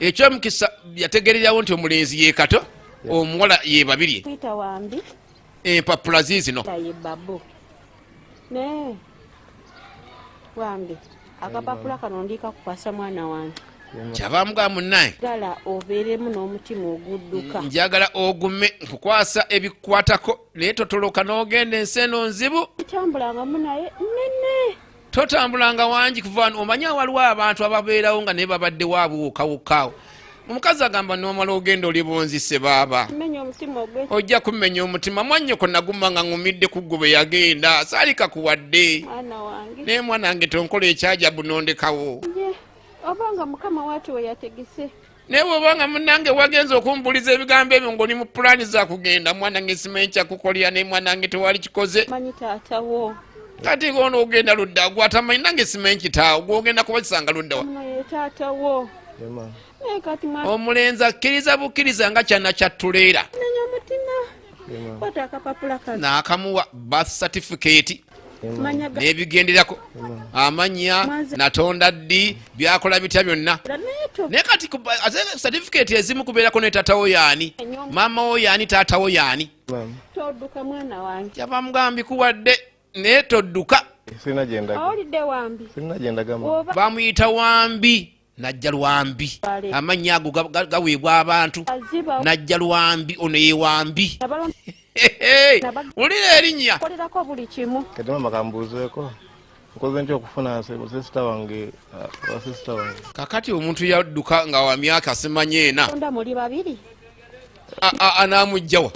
ekyomukisa yategererawo nti omulenzi ye Kato, omuwala ye Babirye. Kuyita Wambi. Empapula ziizino. Ye Babu. Naye Wambi, akapapula kano ndikakukwasa mwana wange. Kyava amugamba munnaye. Gala obeeremu n'omutima ogudduka. Njagala ogume, nkukwasa ebikukwatako, naye totoloka n'ogenda, ensi eno nzibu. Tambulangamu naye nene. Totambulanga wangi kuva wano, omanyi waliwo abantu ababeerawo nga naye babaddewo abuwukawukaawo. Omukazi agamba nomala ogenda oli bunzise baaba. Menya omutima ogwe. Ojja kumenya omutima mwannyoko, naguma nga ŋŋumidde ku ggwe bwe yagenda saalika kuwadde. Mwana wange. Naye mwana wange tonkola ekyajabu nondekawo. Ye obanga Mukama waati we yategese. Naye bw'obanga munnange wagenza okumbuuliza ebigambo ebyo ng'oli mu pulaani za kugenda, mwana nge simanyi kyakukolera, naye mwana wange tewali kikoze. Manyi taata wo. Kati ono ogenda ludda gwatamanyi, nange simanyi kitaawo gwogenda kubakisanga luddawa. Ono ye taata wo. Naye kati mwana. Omulenzi akkiriza bukkiriza nga kyana kya tuleera. Menya omutima. Kwata akapapula kano. N'akamuwa birth certificate Manya ga. N'ebigenderako amanya, natonda ddi, byakola bitya byonna. Naye to. Naye kati ate certificate ezimu kubeerako ne taatawo yaani, maama wo yaani, taatawo yaani. Todduka mwana wange. Kyava mugamba mbikuwadde naye todduka. Sirina gye ndaga. Owulidde Wambi? Sirina gye ndaga ma. Oba Bamuyita Wambi Najja Lwambi, amannya ago gaweebwa abantu. Aziba. Najja Lwambi, ono ye Wambi. Nabalonda. Wulira erinnya. Kolerako buli kimu. Kati mama kambuuzeeko, nkoze ntya okufuna sister wange, wa sister wange? Kakati omuntu yadduka nga wa myaka simanyi 4. Onda muli babiri. Anaamuggyawa?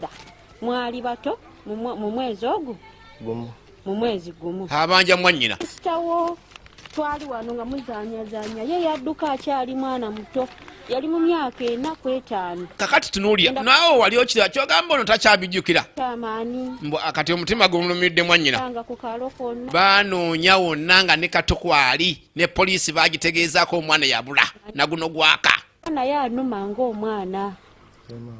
Mwali bato mu mwezi ogwo? Gumu. Mu mwezi gumu. Abanja mwannyina. Sister wo twali wano nga muzaanyazanya, ye yadduka akyali mwana muto, yali mu myaka 4 ku 5. Kakati tunuulya naawe wali okira kyogamba ono takyabijjukira. Kyamaani. Mbu kati omutima gumulumidde mwannyina. Nga ku kaalo konna. Banoonya wonna nga ne Kato kwali, ne poliisi bagitegeezaako omwana yabula naguno gwaka. Naye anuma ng'omwana,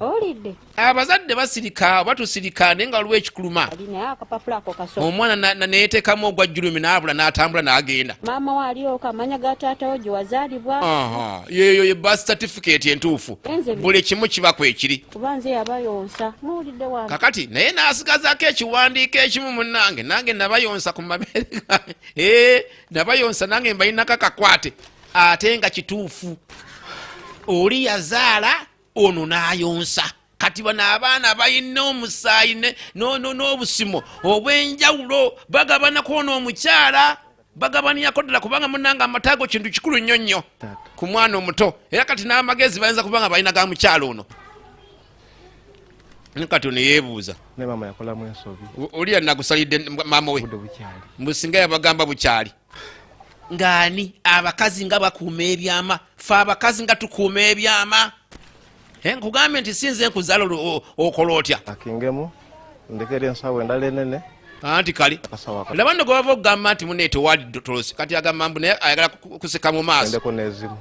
owulidde? Abazadde basirika oba tusirika, naye nga waliwo ekikuluma. Ali naye akapapula ako kaso. Omwana neyeteekamu ogwa jjulumi n'abula n'atambula n'agenda. Maama we alioka amanya ga taatawo gye wazaalibwa. Aha, yeyo ye birth certificate entuufu. Buli kimu kiba kwekiri. Kuba nze yabayonsa, muwulidde wange? Kakati naye n'asigazaako ekiwandiiko ekimu, munnange nange nabayonsa ku mabeere gange. Eh, nabayonsa nange mbalinako akakwate, ate nga kituufu oli yazaala ono n'ayonsa. Kati bano abaana balina omusaayi n'obusimo obw'enjawulo, bagabanako ono omukyala, bagabanirako ddala, kubanga munange amataago kintu kikulu nnyo nnyo ku mwana omuto. Era kati n'amagezi bayinza kuba nga balina ga mukyala ono. Naye kati ono yeebuuza. Ne maama yakolamu ensobi. Oli yanagusalidde maama we. Budde bukyali. Mbu singa yabagamba bukyali ng'ani. Abakazi nga bakuuma ebyama, fe abakazi nga tukuuma ebyama. Eh, nkugambye nti sinze nkuzaala, okola otya? Akingemu ndekera ensawo endala enene. Anti kale. Akasawo aka Laba nno gwe bava okugamba nti mune tewali tolosi, kati agamba mbu naye ayagala kusika mu maaso. Endeko n'ezimu.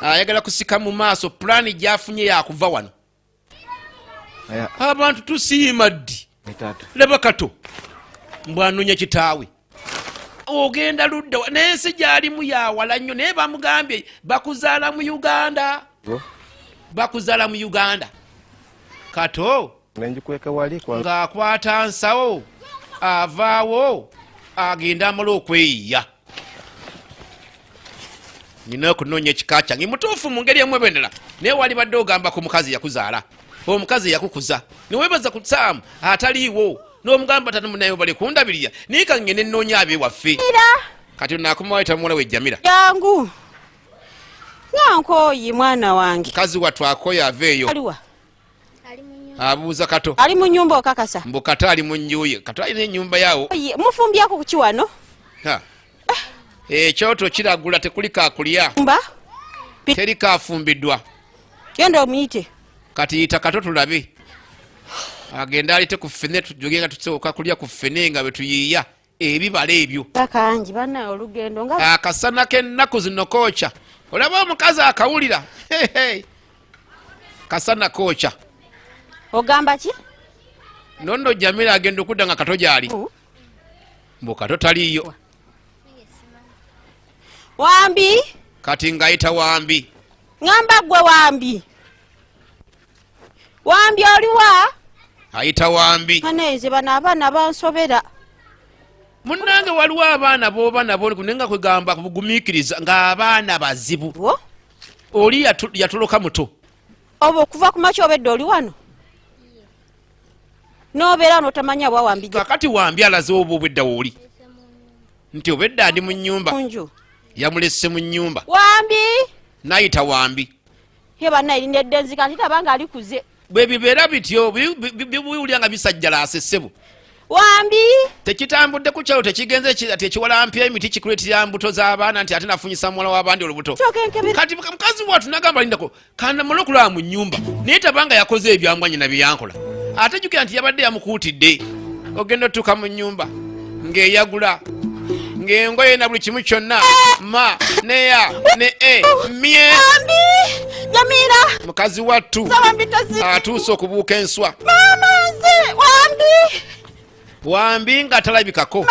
Ayagala kusika mu maaso, pulaani gyafunye yakuva wano. Naye Abantu tusiima ddi? Taata. Laba Kato mbwanonya kitaawe, ogenda ludda wa? N'ensi gyalimu yawala nnyo, naye bamugambye bakuzaala mu Uganda. Go. Bakuzaala mu Uganda, Kato. Nenjikweka wali kwa Ng'akwata nsawo avaawo agenda amale okweyiya, nina okunoonya ekika kyange mutuufu mu ngeri emu ebendera. Naye wali badde ogamba ku mukazi yakuzaala, omukazi yakukuza, newebaza ku Saamu ataliiwo, n'omugamba tata munaye bali kundabirira, naye kangende nnoonya abewaffe. Kati nakumawo muwala we Jamira. Jangu, nga nkooyi mwana wange. Mukazi wattu akoyo aveeyo. Aliwa? Abuuza Kato. Ali mu nyumba, okakasa? Mbu Kato ali mu nju ye. Kato alina ennyumba yawo. Oye, mufumbyako ku kiwano? Ha. Ekyoto kiragula tekuli kakulya. Mba. Teri kafumbiddwa. Genda omuyite. Kati yita Kato tulabe agenda alite ku ffene, tujoge nga tusooka kulya ku ffene nga bwe tuyiiya. Ebibala ebyo. Kangi bana olugendo nga Akasana k'ennaku zino kookya. Olaba omukazi akawulira. Hey, hey. Kasana kookya. Ogamba ki? Nonno Jamira agenda okudda nga Kato gyali. Mbu Kato taliiyo. Wambi. Kati ng'ayita Wambi. Ŋŋamba ggwe Wambi. Wambi oliwa? Ayita Wambi. Nze bano abaana bansobera. Munnange waliwo abaana b'oba nabo naye nga kwegamba bugumiikiriza ng'abaana bazibu. Oli yatoloka muto. Oba okuva ku makya obedde oli wano? N'obeera n'otamanya bwa Wambi. Kakati Wambi alaze oba obwedda wooli. Nti obedda ndi mu nnyumba. Yamulese mu nnyumba. Wambi. N'ayita Wambi. Ye banna erina eddenzi kati tabanga alikuze. Bwe bibeera bityo biwulira nga bisajjalaase ssebo. Wambi. Tekitambudde ku kyalo tekigenze ati ekiwalampya emiti kikuleetera mbuto z'abaana nti ate nafunyisa muwala w'abandi olubuto. Kati mukazi wattu nagamba lindako kandamale okulaba mu nnyumba naye tabanga yakoze ebyangwa nyina bye yankola. Ate jjukira nti yabadde yamukuutidde. Ogenda otuuka mu nnyumba ng'eyagula ng'engoye na buli kimu kyonna ma neya ne e mye. Jamira. Mukazi wattu atuuse okubuuka enswa. Mama nze Wambi. Wambi nga talabikako.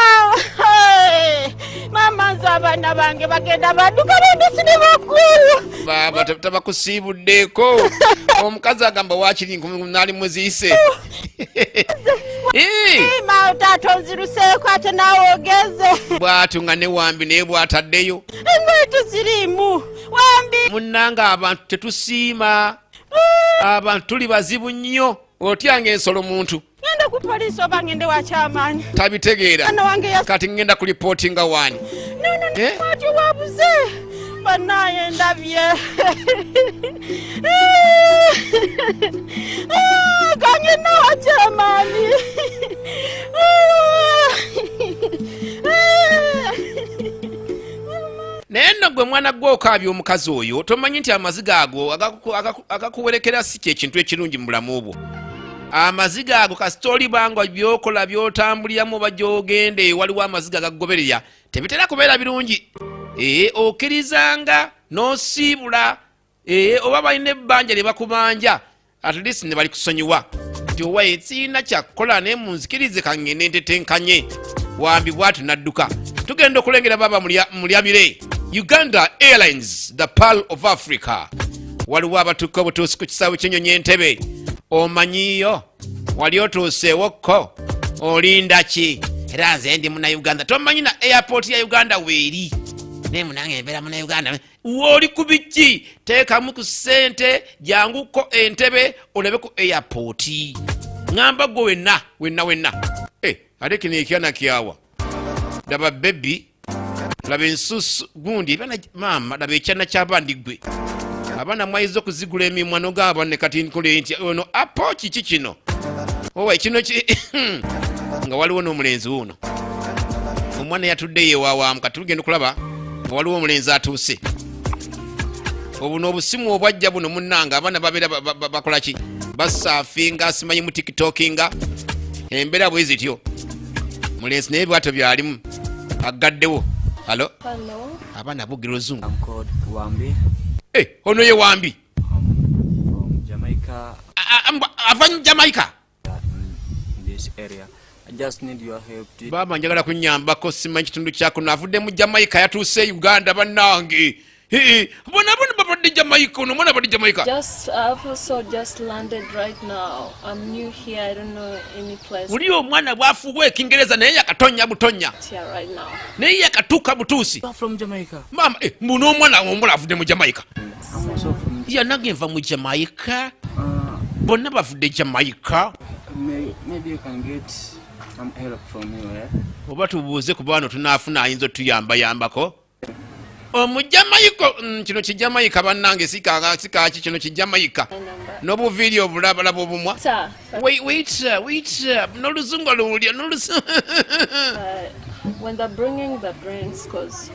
Mama nze abaana bange bagenda badduka bendesine bakulu. Baaba tabakusiibuddeeko. Omukazi agamba waakiri nali muziise. Ma taata onziruseeko ate naawe ogeze. Bw'atyo nga ne Wambi naye bw'ataddeyo. Engoye teziriimu. Wambi. Munnange abantu tetusiima. Abantu tuli bazibu nnyo. Otyanga ensolo muntu. Ngenda ku poliisi oba ngende wa kyamaanyi. Tabitegeera. Mwana wange ya Kati ngenda kulipootinga waani. No. Ati wabuze. Banaye ndabye. Kangenda wa kyamaanyi. Naye nno gwe mwana gwe okaabya omukazi oyo tomanyi nti amaziga ago agakuwerekera si kyekintu ekirungi mu bulamu bwo. Amaziga ago kasita olibanga by'okola by'otambuliramu oba gy'ogenda eyo waliwo amaziga agakugoberera tebitera kubeera birungi. Okkirizanga n'osiibula oba balina ebbanja lye bakubanja at least ne balikusonyiwa nti owaye sirina kyakukola naye munzikirize kangende ntetenkanye. Wambi bw'atyo n'adduka. Tugenda okulengera baaba mulyamire. Uganda Airlines, the Pearl of Africa. Waliwo abatuuka obutuusi ku kisaawe ky'ennyonyi Entebbe. Omanyiyo wali otuuseewokko olinda ki? Era nze ndi Munnayuganda. Tomanyi na airport ya Uganda weeri naye munange embeera Munnayuganda. Wooli ku biki? Teekamu ku ssente janguko Entebbe olabe ku airport. Ŋŋamba gwe wenna wenna wenna. Ate kino ekyana kyawa. Laba baby, laba ensusu gundi ebyana maama, laba ekyana ky'abandi gwe. Abaana mwayiza okuzigula emimwa n'ogamba ne kati nkole nti ono apo kiki kino? Owa kino ki nga waliwo n'omulenzi wuuno. Omwana yatudde yeewawaamu kati tugenda okulaba nga waliwo omulenzi atuuse. Obuno obusimu obwajja buno munnange abaana babeera bakola ki? Basaafinga simanyi mu tiktokinga embeera bwe zityo. Mulenzi naye bwatyo byalimu agaddewo. Hello? Hello. Abaana boogera oluzungu. I'm called Wambi. Ono ye Wambi. I'm from Jamaica. Ava mu Jamaica. In this area. I just need your help. To Baaba njagala kunnyambako simanyi kitundu kyakuno. Avudde mu Jamaica yatuuse e Uganda bannange. Bona bona babadde Jamaica ono omwana abadde Jamaica. Just I've also just landed right now. I'm new here. I don't know any place Buli omwana bw'afuuwa ekingereza naye yakatonya butonya. here right now. Naye yakatuuka butuusi. You are from Jamaica. Maama mbu n'omwana omuwala avudde mu Jamaica. I'm also from Yanange nva mu Jamaica. Bonna bavudde Jamaica. Maybe you can get some help from you, eh? Oba tubuuze ku baano tunaafuna ayinza otuyambayambako. Omujamaika kino kijamaika bannange sikaaki kino kijamaika. N'obuviiri obulabalaba obumwa. Sir. Wait, wait, sir, wait, sir. N'oluzungu luwulya, n'oluzungu. When they're bringing the drinks, 'cause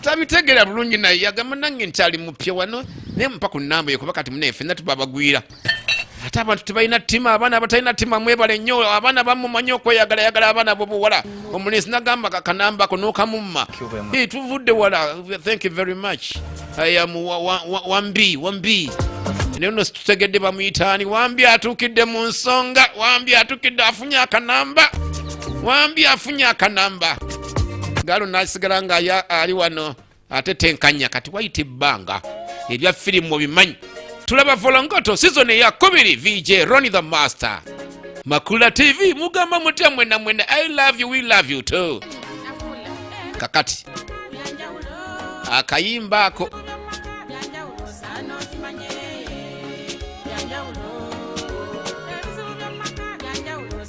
Tabitegeera bulungi naye yagamba nange nkyali mupya wano naye mpa ku nnamba ye kuba kati munaye ffenna tuba abagwira. Ate abantu tebalina ttima, abaana abatalina ttima mwebale nnyo. Abaana bamumanyi okweyagalayagala, abaana bobuwala. Omulenzi nagamba kakanambako n'okamumma. Eh, tuvudde wala. Thank you very much. I am wambi wambi. Naye no situtegedde bamuyitaani. Wambi atuukidde mu nsonga. Wambi atuukidde, afunye akanamba. Wambi afunye akanamba. Galo nasigala nga ali wano ate tenkanya. Kati wayita ebbanga, ebya firimu obimanyi. Tulaba Volongoto season eyakubiri, VJ Ronnie the Master, Makula TV. Mugamba mutya mwena mwena? I love you, we love you too. Kakati akayimba ako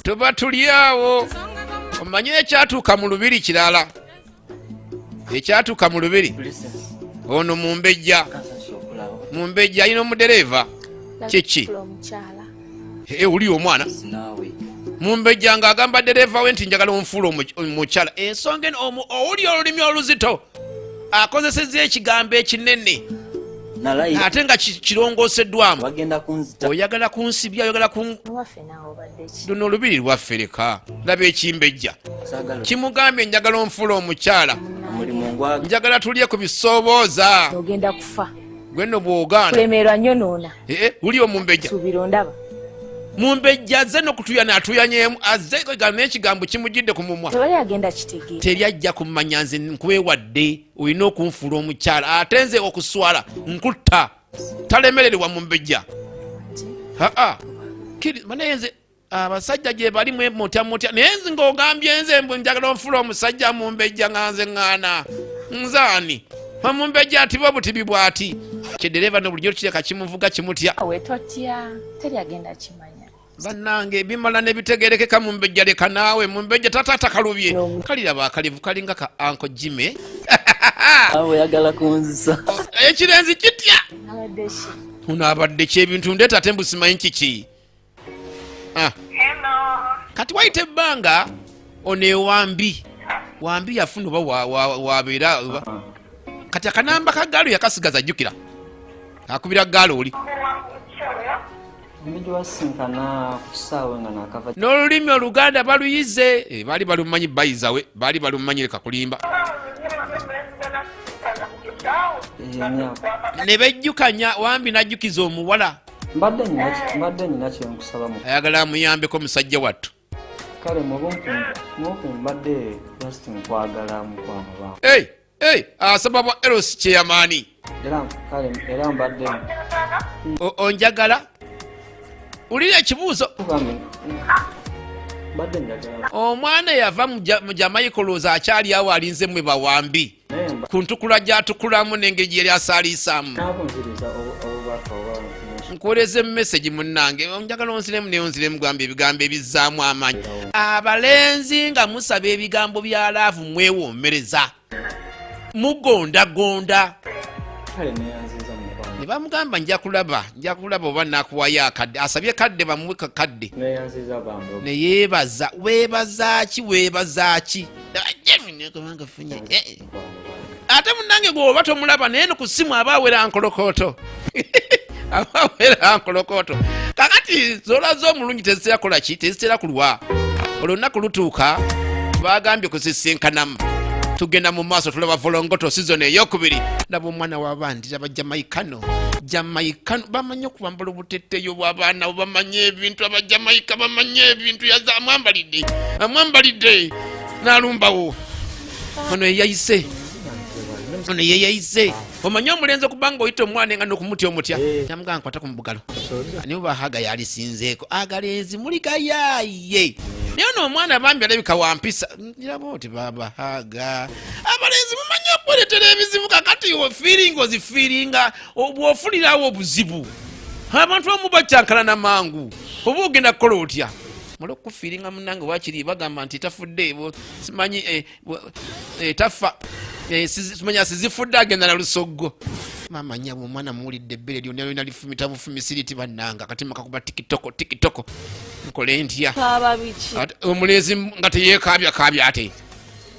tuba tuli awo. Omanye ekyatuuka mu lubiri kirala, ekyatuuka mu lubiri ono mumbejja, mumbejja alina omudereeva kiki? Oli omwana mumbejja ng'agamba dereeva we nti njagala onfuula omukyala. Ensonga eno owuli olulimi oluzito, akozesezza ekigambo ekinene ate nga kirongooseddwamu. Oyagala kunsibya, oyagala luno olubiri lwaffe, leka laba ekimbejja kimugambye, njagala onfuula omukyala, njagala tulye ku bisoobooza. Ogenda kufa. Gwe nno bw'ogaana. Kulemerwa nnyo noona. Ee, uli omumbejja. Suubira ondaba. Mumbejja azze nokutuyana, atuyanyemu, azze n'ekigambo kimujjidde ku mumwa. Tewali agenda kitegeera. Teri ajja kumanya nze nkwewadde, olina okunfuula omukyala, ate nze okuswala nkutta. Talemererwa mumbejja. Aa, banaye nze abasajja gye bali mwe mutya mutya, naye nze ng'ogambye nze mbu njagala onfuula omusajja. Mumbejja nga nze ŋŋaana, nze ani? Omumbejja atiba obutibi bw'ati kyedereva no bulijjo kireka kimuvuga kimutya. We totya, teri agenda kimanya. Bannange, bimala ne bitegerekeka. Mumbejja leka naawe, mumbejja tataata kalubye kaliraba akalevu kalinga ka Uncle Jimmy. Oyagala kunzisa. Ekirenzi kitya? Abadde ki? Ono abadde ki? Ebintu ndeeta ate mbu simanyi kiki. Ah. Kati wayita ebbanga, ono ewambi wambi yafuna oba wabeera kati akanamba ka gaalo yakasigaza. Jjukira akubira gaalo oli. Ombejja wasinkana ku kisaawe nga nakava. N'olulimi oluganda baluyize. Eh, baali balumanyi, bayizawe baali balumanyi, leka kulimba. Emyaka. Ne bejjukanya, wambi n'ajjukiza omuwala. Mbadde nyina kyenkusaba mu Ayagala amuyambeko musajja wattu. Kale mubumpi mbadde just nkwagala, mukwano ba. Hey, hey, asaba bwa Eros kyeyamaani. Era kale era mbadde Onjagala? Wulira ekibuuzo. Kugambye mbadde njagala. Omwana yava mu Jamaica, olowooza akyali awo alinze mwe bawambi Naye ku ntukula gy'atukulamu n'engeri gye yali asaaliisaamu. Naakunziriza obubaka oba information. Nkuweereza emessage, munnange, njagala onziremu, naye onziremu gamba ebigambo ebizzaamu amaanyi. Abalenzi nga musaba ebigambo bya love, mwewoomereza, mugondagonda. Kale neyanziza, mukwano. Ne bamugamba nja kulaba, nja kulaba oba nakuwayo akadde. Asabye kadde, bamuwe kakadde. Neyanziza bambi. Ne yeebaza. Weebaza ki? Weebaza ki? Kubanga funye Mukwano bange. Ate munange gwe oba tomulaba, naye no ku ssimu aba awera nkolokooto, aba awera nkolokooto. Kakati zolaze omulungi tezitera kola ki? Tezitera kulwa. Olunaku lutuuka, bagambye kusisinkanamu. Tugenda mu maaso, tulaba Volongoto season eyokubiri. Laba omwana w'abandi, laba Jamaikano. Jamaikano bamanyi okubambala obuteteeyo bw'abaana bo, bamanyi ebintu. Abajamaika bamanyi ebintu. Yaza amwambalidde, amwambalidde n'alumbawo. Ono yeyayise, ono yeyayise. Omanyi omulenzi okuba nga oyita omwana nga nokumutya omutya, namugamba nkwata ku mubugalo, niwe bahaga yalisinzeeko. Agalenzi muli gayaye, naye ono omwana bambi alabika wampisa. Ngiraba oti babahaga abalenzi mumanyi okweretera ebizibu. Kakati ofiiringa, ozifiiringa bw'ofunirawo obuzibu. Abantu abamu bakyankalana mangu, oba ogenda kukola otya? Mala okufiiringa munange, wakiri bagamba nti tafudde, simanyi tafa, simanya sizifudde, agenda na lusoggo. Maama nyabo, omwana muwulidde ebbere lyonna lyonna lifumita bufumisiriti. Bannanga, akatima kakuba tikitoko tikitoko, nkole ntya? Kaaba biki? Omulenzi nga teyeekaabya kaabya, ate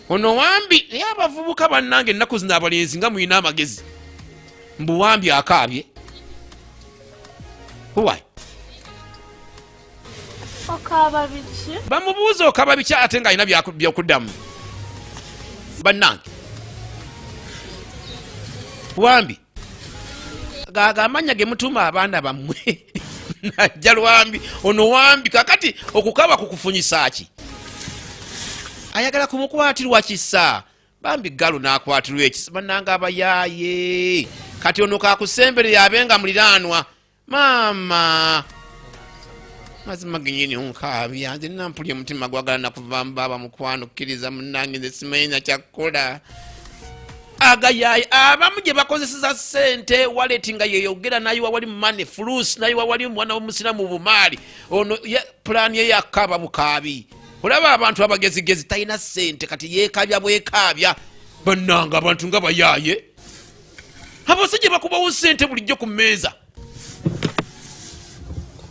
ono wambi. Naye abavubuka bannange, ennaku zino abalenzi nga mulina amagezi. Mbu wambi akaabye. Why? Okaaba biki? Bamubuuza okaba biki ate ng'alina byakuddamu. Bannange wambi gago amannya ge mutuuma abaana bammwe. Najja lwambi ono wambi kakati okukaba kukufunyisa ki? Ayagala kumukwatirwa kisa. Bambi galo n'akwatirwa ekisa. Bannange abayaaye kati ono kakusemberera abe nga muliraanwa. Maama mazima genyini onkaabya nze nampulya omutima gwagala nakuva mbaaba mukwano kkiriza munnange nze simanyi nakyakkola. Agayaye abamu gye bakozeseza ssente waleti nga yeyogera nayiwa wali mane fulus nayiwa wali omwana womusiramu bumaali ono pulaani ye yakaaba bukaabi. Olaba abantu abagezigezi talina ssente kati yekaabya bwekaabya. Bannange abantu nga bayaaye abasajja bakubawo ssente bulijjo ku mmeeza.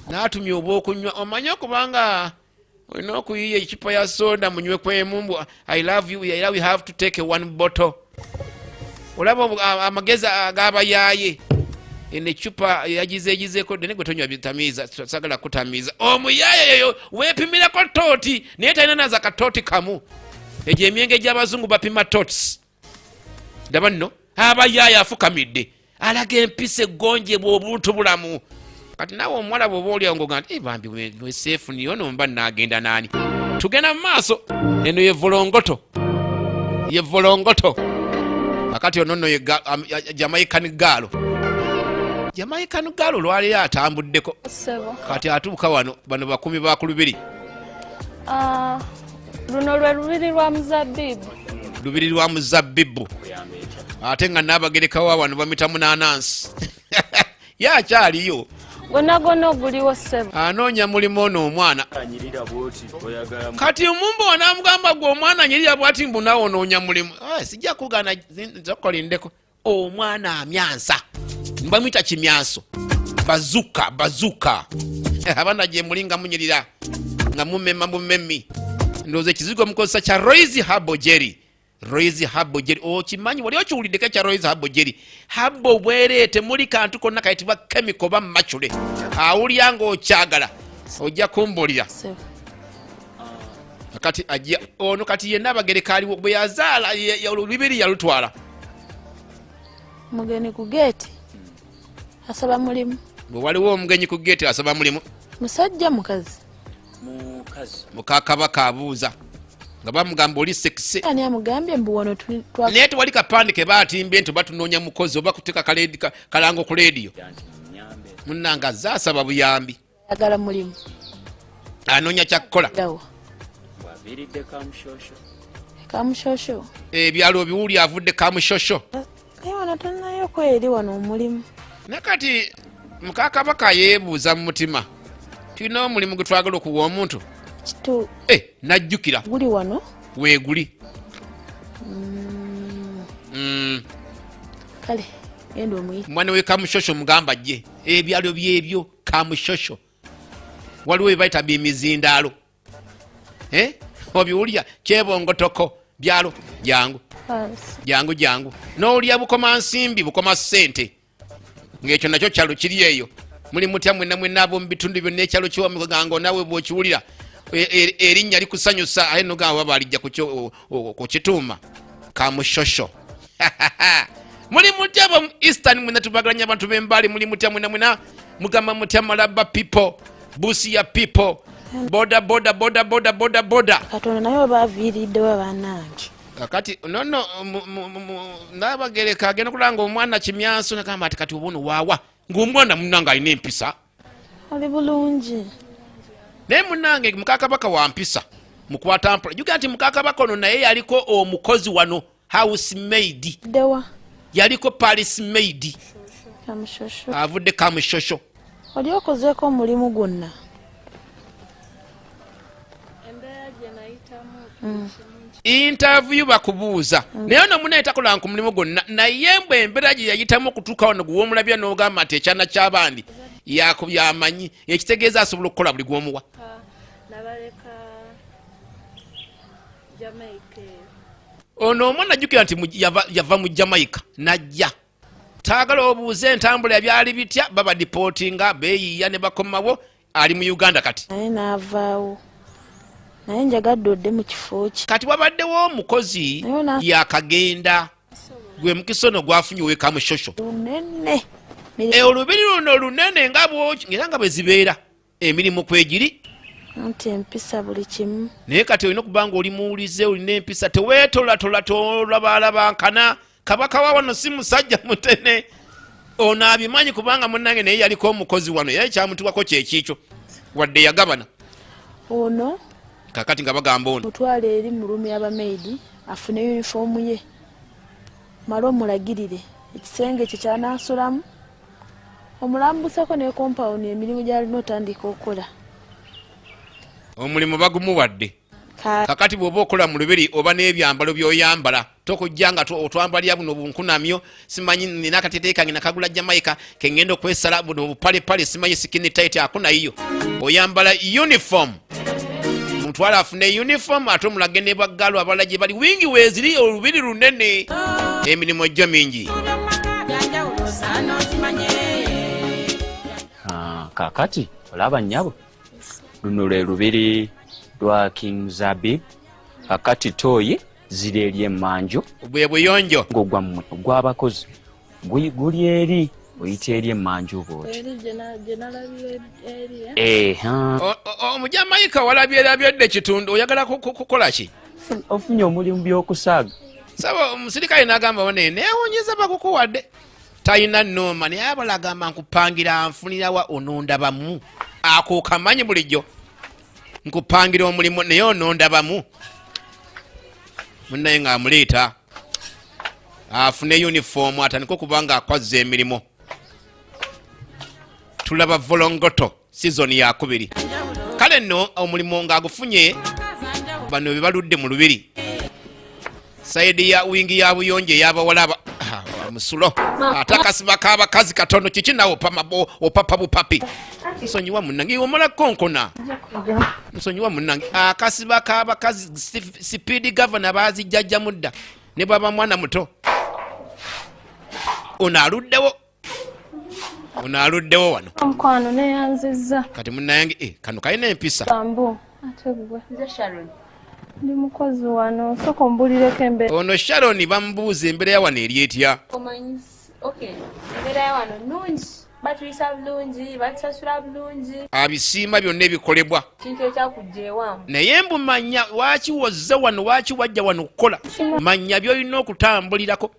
N'atumya obwokunywa omanye okubanga olina okuyiya ekipa ya soda munywe kwemu mbu I love you, era we have to take one bottle. Olaba amagezi ag'abayaaye eno ecupa yagizeegizeko dde gwe tonywa bitamiiza, sagala kutamiiza. Omuyaaye yoyo weepimirako tooti naye talina naza katooti kamu. Egyo emyenge gy'abazungu bapima tots. Ndaba nno abayaaye afukamidde alaga empisa eggonjebwa obuntu bulamu. Kati naawe omuwala bw'oba oli awo ng'ogamba nti, bambi weseefu niyo no mba naagenda naani. Tugenda mu maaso. Eno ye volongoto, ye volongoto. Kakati ono nno ye Jamaican girl. Jamaican girl olwaleero atambuddeko. Ssebo. Kati atuuka wano, bano bakumi ba ku lubiri. Luno lwe lubiri lwa Muzabibu. Lubiri lwa Muzabibu. Ate nga Nnaabagereka wa wano bamuyita Munaanansi. Ye akyaliyo. Gonna gonna oguliwo ssebo. Anoonya mulimu ono omwana. Anyirira bw'oti, oyagala mu- Kati omumba wanaamugamba gwe omwana anyirira bw'ati mbu naawe onoonya mulimu. Sijja kugaana, nzokolindeko. Omwana amyansa. Bamuyita kimyanso. Bazuka, bazuka. Abaana gye muli nga munyirira nga mumema bumemi. Ndowooza ekizigo mukozesa kya Roy's Herbal Jelly. Roy's Herbal Jelly. Okimanyi wali okiwuliddeko ekya Roy's Herbal Jelly? Herbal bwereere temuli kantu konna kayitibwa chemical oba macule. Awulira ng'okyagala ojja kumbulira. Kati ajja ono kati yenna Abagereka aliwo bwe yazaala olubiri yalutwala. Mugenyi ku geeti asaba mulimu. Bwe waliwo omugenyi ku geeti asaba mulimu. Musajja mukazi? Mukazi. Muka kabaka abuuza nga bamugamba oli sekise. Ani amugambye mbu wano twa- Naye tewali kapande ke baatimbye nti oba tunoonya mukozi oba kuteeka kalango ku leediyo. Munnange azze asaba buyambi. Ayagala mulimu. Anoonya kyakukola. Dawa. Bwaviiridde Kamushosho. Kamushosho. Ebyalo obiwuli avudde Kamushosho. Naye wano tonayo kweri wano omulimu. Naye kati muka kabaka yeebuuza mu mutima, tulina omulimu gwe twagala okuwa omuntu? Kitu. Najjukira. Guli wano? Weeguli. Kale, genda omuyite. Omwana we Kamushosho mugamba ajje. Ebyalo byebyo Kamushosho. Waliwo bye bayita by'emizindaalo. Obiwulira kyebongotoko byalo jangu. Jangu jangu. N'owulira bukoma nsimbi, bukoma ssente. Ng'ekyo nakyo kyalo kiri eyo. Muli mutya mwenna mwenna ab'omu bitundu byonna ekyalo kiwamuganga naawe bw'okiwulira. Erinnya likusanyusa, aye nogamba baba alijja kukituuma Kamushosho. Muli mutya abo Eastern mwenna tubagalanya abantu b'Embali, muli mutya mwenna mwenna mugamba mutya Malaba people, Busia people, boda boda boda boda boda boda. Katonda naye oba aviiriddewo bannange. Kakati nono Nnaabagereka agenda okulaba ng'omwana kimyanso nagamba ati kati oba ono waawa ng'omwana munnange alina empisa. Ali bulungi. Naye munnange muka kabaka wa mpisa mukwata mpola. Jjukira nti muka kabaka ono naye yaliko omukozi wano, housemaid. Dewa. Yaliko palace maid. Kamushosho. Avudde Kamushosho. Oli okozeeko omulimu gwonna? Embeera gye nayitamu Interview bakubuuza. Naye ono munnaye takola ku mulimu gwonna, naye mbwe embeera gye yayitamu okutuuka wano gwe w'omulabya n'ogamba nti ekyana ky'abandi yamanyi, ekitegeeza asobola okukola buli gw'omuwa. Nabaleka Jamaica eyo. Ono omwana ajjukira nti yava mu Jamaica n'ajja. Taagala obuuze entambula byali bitya, baba dipootinga beeyiiya ne bakomawo. Ali mu Uganda kati. Naye n'avaawo, naye njagadde odde mu kifo kye. Kati wabaddewo omukozi Naye ona- yakagenda, gwe mukisa ono gwafunye owekamushosho. Lunene. E, olubiri luno lunene nga bwoki era nga bwe zibeera emirimu kwegiri. Anti empisa buli kimu. Naye kati olina okuba nga oli muwulize, olina empisa, teweetolatola, tolabalabankana. Kabaka wa wano si musajja mutene, ono abimanyi kubanga munnange naye yaliko omukozi wano, era ekyamutuwako kyekiikyo wadde yagabana. Ono Kakati nga bagamba ono mutwale eri mu room y'abamaidi afune yunifoomu ye, male omulagirire ekisenge kye kyanaasulamu, omulambuseko ne compound, emirimu gy'alina otandika okukola. Omulimu bagumuwadde. Kakati bw'oba okola mu lubiri oba n'ebyambalo by'oyambala, tokujja nga otwambalira buno bunkunamyo, simanyi nina akateteeyi kange nakagula Jamaica kengenda okwesala buno bupalepale, simanyi skin tight akunayiyo. Oyambala uniform. Mutwale afune uniform, ate omulage ne bagalo abalala gye bali, wingi weeziri, olubiri lunene, emirimu gyo mingi. Ah, kaakati olaba nnyabo, luno lwe lubiri lwa King Zabib. Kakati toilet ziri eri emmanju. Bwe buyonjo. Ng'ogwammwe ogw'abakozi guli eri, oyita eri emmanju bw'oti. Eri gye nalabye eri, eh? Eha. Omujamayika walabyerabyedde ekitundu, oyagala kukola ki? Ofunye omulimu by'okusaaga. Saba omusirikale n'agamba one neewunyeza bakukuwadde talina nnooma, naye abala agamba nkupangira nfunirawa onondabamu ako kamanyi bulijjo nkupangira omulimu naye onondabamu. Munnaye ng'amuleeta afune yunifoomu atandike okuba nga akwazza emirimu. Tulaba Volongoto sizoni yakubiri. Kale nno omulimu ng'agufunye, bano be baludde mu lubiri, side ya wingi ya buyonjo ey'abawala Ah, musulo ate akasiba k'abakazi katono. Kiki nawe opapa bupapi? Nsonyiwa munnange, iwe omala konkona. Nsonyiwa munnange, akasiba k'abakazi speed governor baazijjajjamu dda ne bwaba mwana muto. Ono aluddewo, ono aluddewo wano. Omukwano neyanzizza. Kati munnange, kano kalina empisa. Bambu ate gwe? Nze Sharon. Ndi mukozi wano, sooka ombulireko embeera. Ono Sharon bamubuuza embeera ya wano eri etya. Omanyi, okay, embeera ya wano nnungi, batuyisa bulungi, batusasula bulungi. Abisiima byonna ebikolebwa. Kintu ekyakujja ewange. Naye mbumanya waaki wozze wano, waaki wajja wano okukola, manya byolina okutambulirako.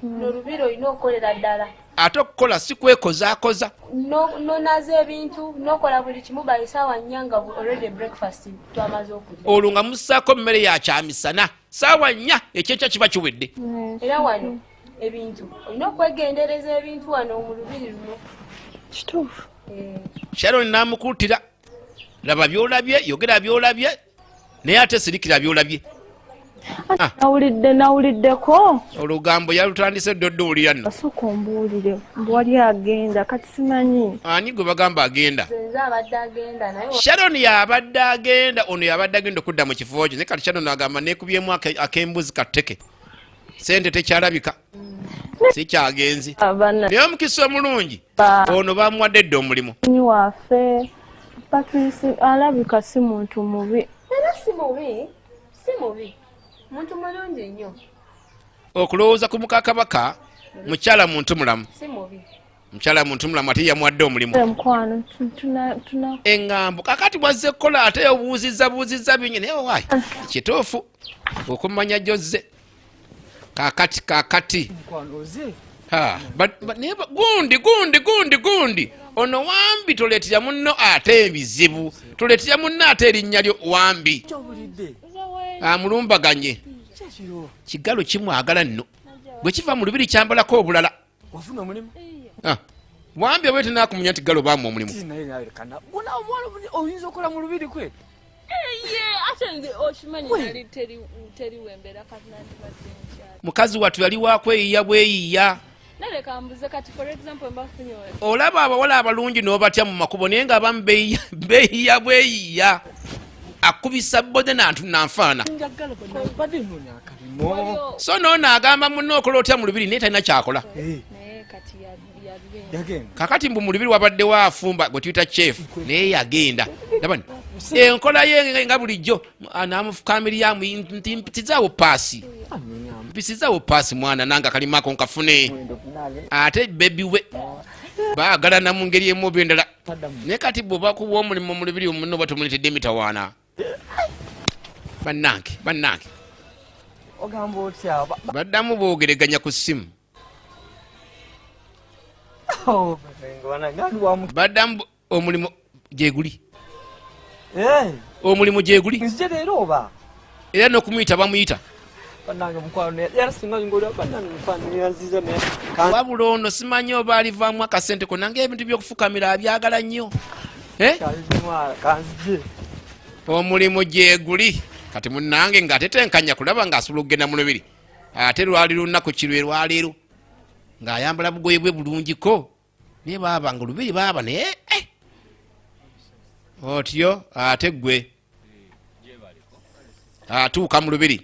Nolubiri olina okukolera ddala. Ate okukola si kwekozaakoza. Nonaza ebintu, nokola buli kimu, by 4:00 nga already breakfast twamaze okulya. Olwo nga mussaako mmere ya kyamisana 4:00, ekyekya kiba kiwedde. Era wano ebintu olina okwegendereza, ebintu wano mu lubiri luno. Kituufu. Sharon n'amukuutira, laba byolabye, yogera byolabye, naye ate sirikira byolabye. Nawuliddeko. Olugambo yalutandise dda odduwulira nno. Asooka ombuulire, mbu wali agenda, kati simanyi. Ani gwe bagamba agenda? Nze abadde agenda naye. Sharon yabadde agenda, ono yabadde agenda okudda mu kifo kyo, naye kati Sharon agamba nekubyemu ak'embuzi katteke, sente tekyalabika, sikyagenzi. Abana. Naye omukisa omulungi ono bamuwadde dda omulimu. Waffe Patrice alabika si muntu mubi. Era si mubi, si mubi, muntu mulungi nnyo. Okulowooza ku mukakabaka, mukyala muntu mulamu. Si mubi. Mukyala muntu mulamu, ate yamuwadde omulimu. Mukwano tuna Eŋŋambo kakati wazze kukola, ate obuuzizza buuzizza bingi, naye owaayi kituufu okumanya gyozze kakati. Ha, naye gundi gundi gundi gundi ono wambi toleetera munno ate ebizibu, toleetera munno ate erinnya lyo wambi amulumbaganye. Kigalo kimwagala nno, bwe kiva mu lubiri kyambalako obulala. Wafuna omulimu? Ah, wambi oba tenakumanya nti galo baamu omulimu. Naye naye kana bona omuwala oyinza okola mu lubiri kwe? Eye, ate nze okimanyi nali teri wembeera, kati nandibadde nkyali. Mukazi wattu yali wakweyiya bweyiya. Naleka mbuze, kati for example mba nfunye Olaba abawala abalungi n'obatya mu makubo, naye nga abamu beeyiya bweyiya, akubisa bode nantu nanfaana. Njagala badde noonya akalimo. So noono agamba munne okola otya mu lubiri, naye talina kyakola. Naye kati Kakati mbu mu lubiri wabaddewo afumba gwe tuyita chef, naye yagenda. Labani enkola ye nga bulijjo namufukamiriyamu nti mpitizaawo paasi, mpisizawo paasi mwana, nange akalima ako nkafune. Ate baby we baagalana mu ngeri emu oba endala, naye kati bwe bakuwa omulimu mu lubiri, omuno oba tomuletedde emitawaana. Bannange, bannange. Ogamba otya? Baddamu boogereganya ku ssimu. Oh, baddamu omulimu gyeguli, omulimu gyeguli. Nzije leero oba? Era n'okumuyita bamuyita. Bannange mukwano, era singa ngoli, bannange mukwano, neyanziza naye. Wabula ono simanyi oba alivaamu akasente konna, ngaebintu by'okufukamira abyagala nnyo. Eh? Kanzije. Omulimu gyeguli. Kati munnange ng'atetenkanya kulaba ng'asobola okugenda mu lubiri, ate lwali lunaku kirwe lwaleero, ng'ayambala bugoye bwe bulungiko, naye baaba nga olubiri baaba naye eh! Otyo ate gwe atuuka mu lubiri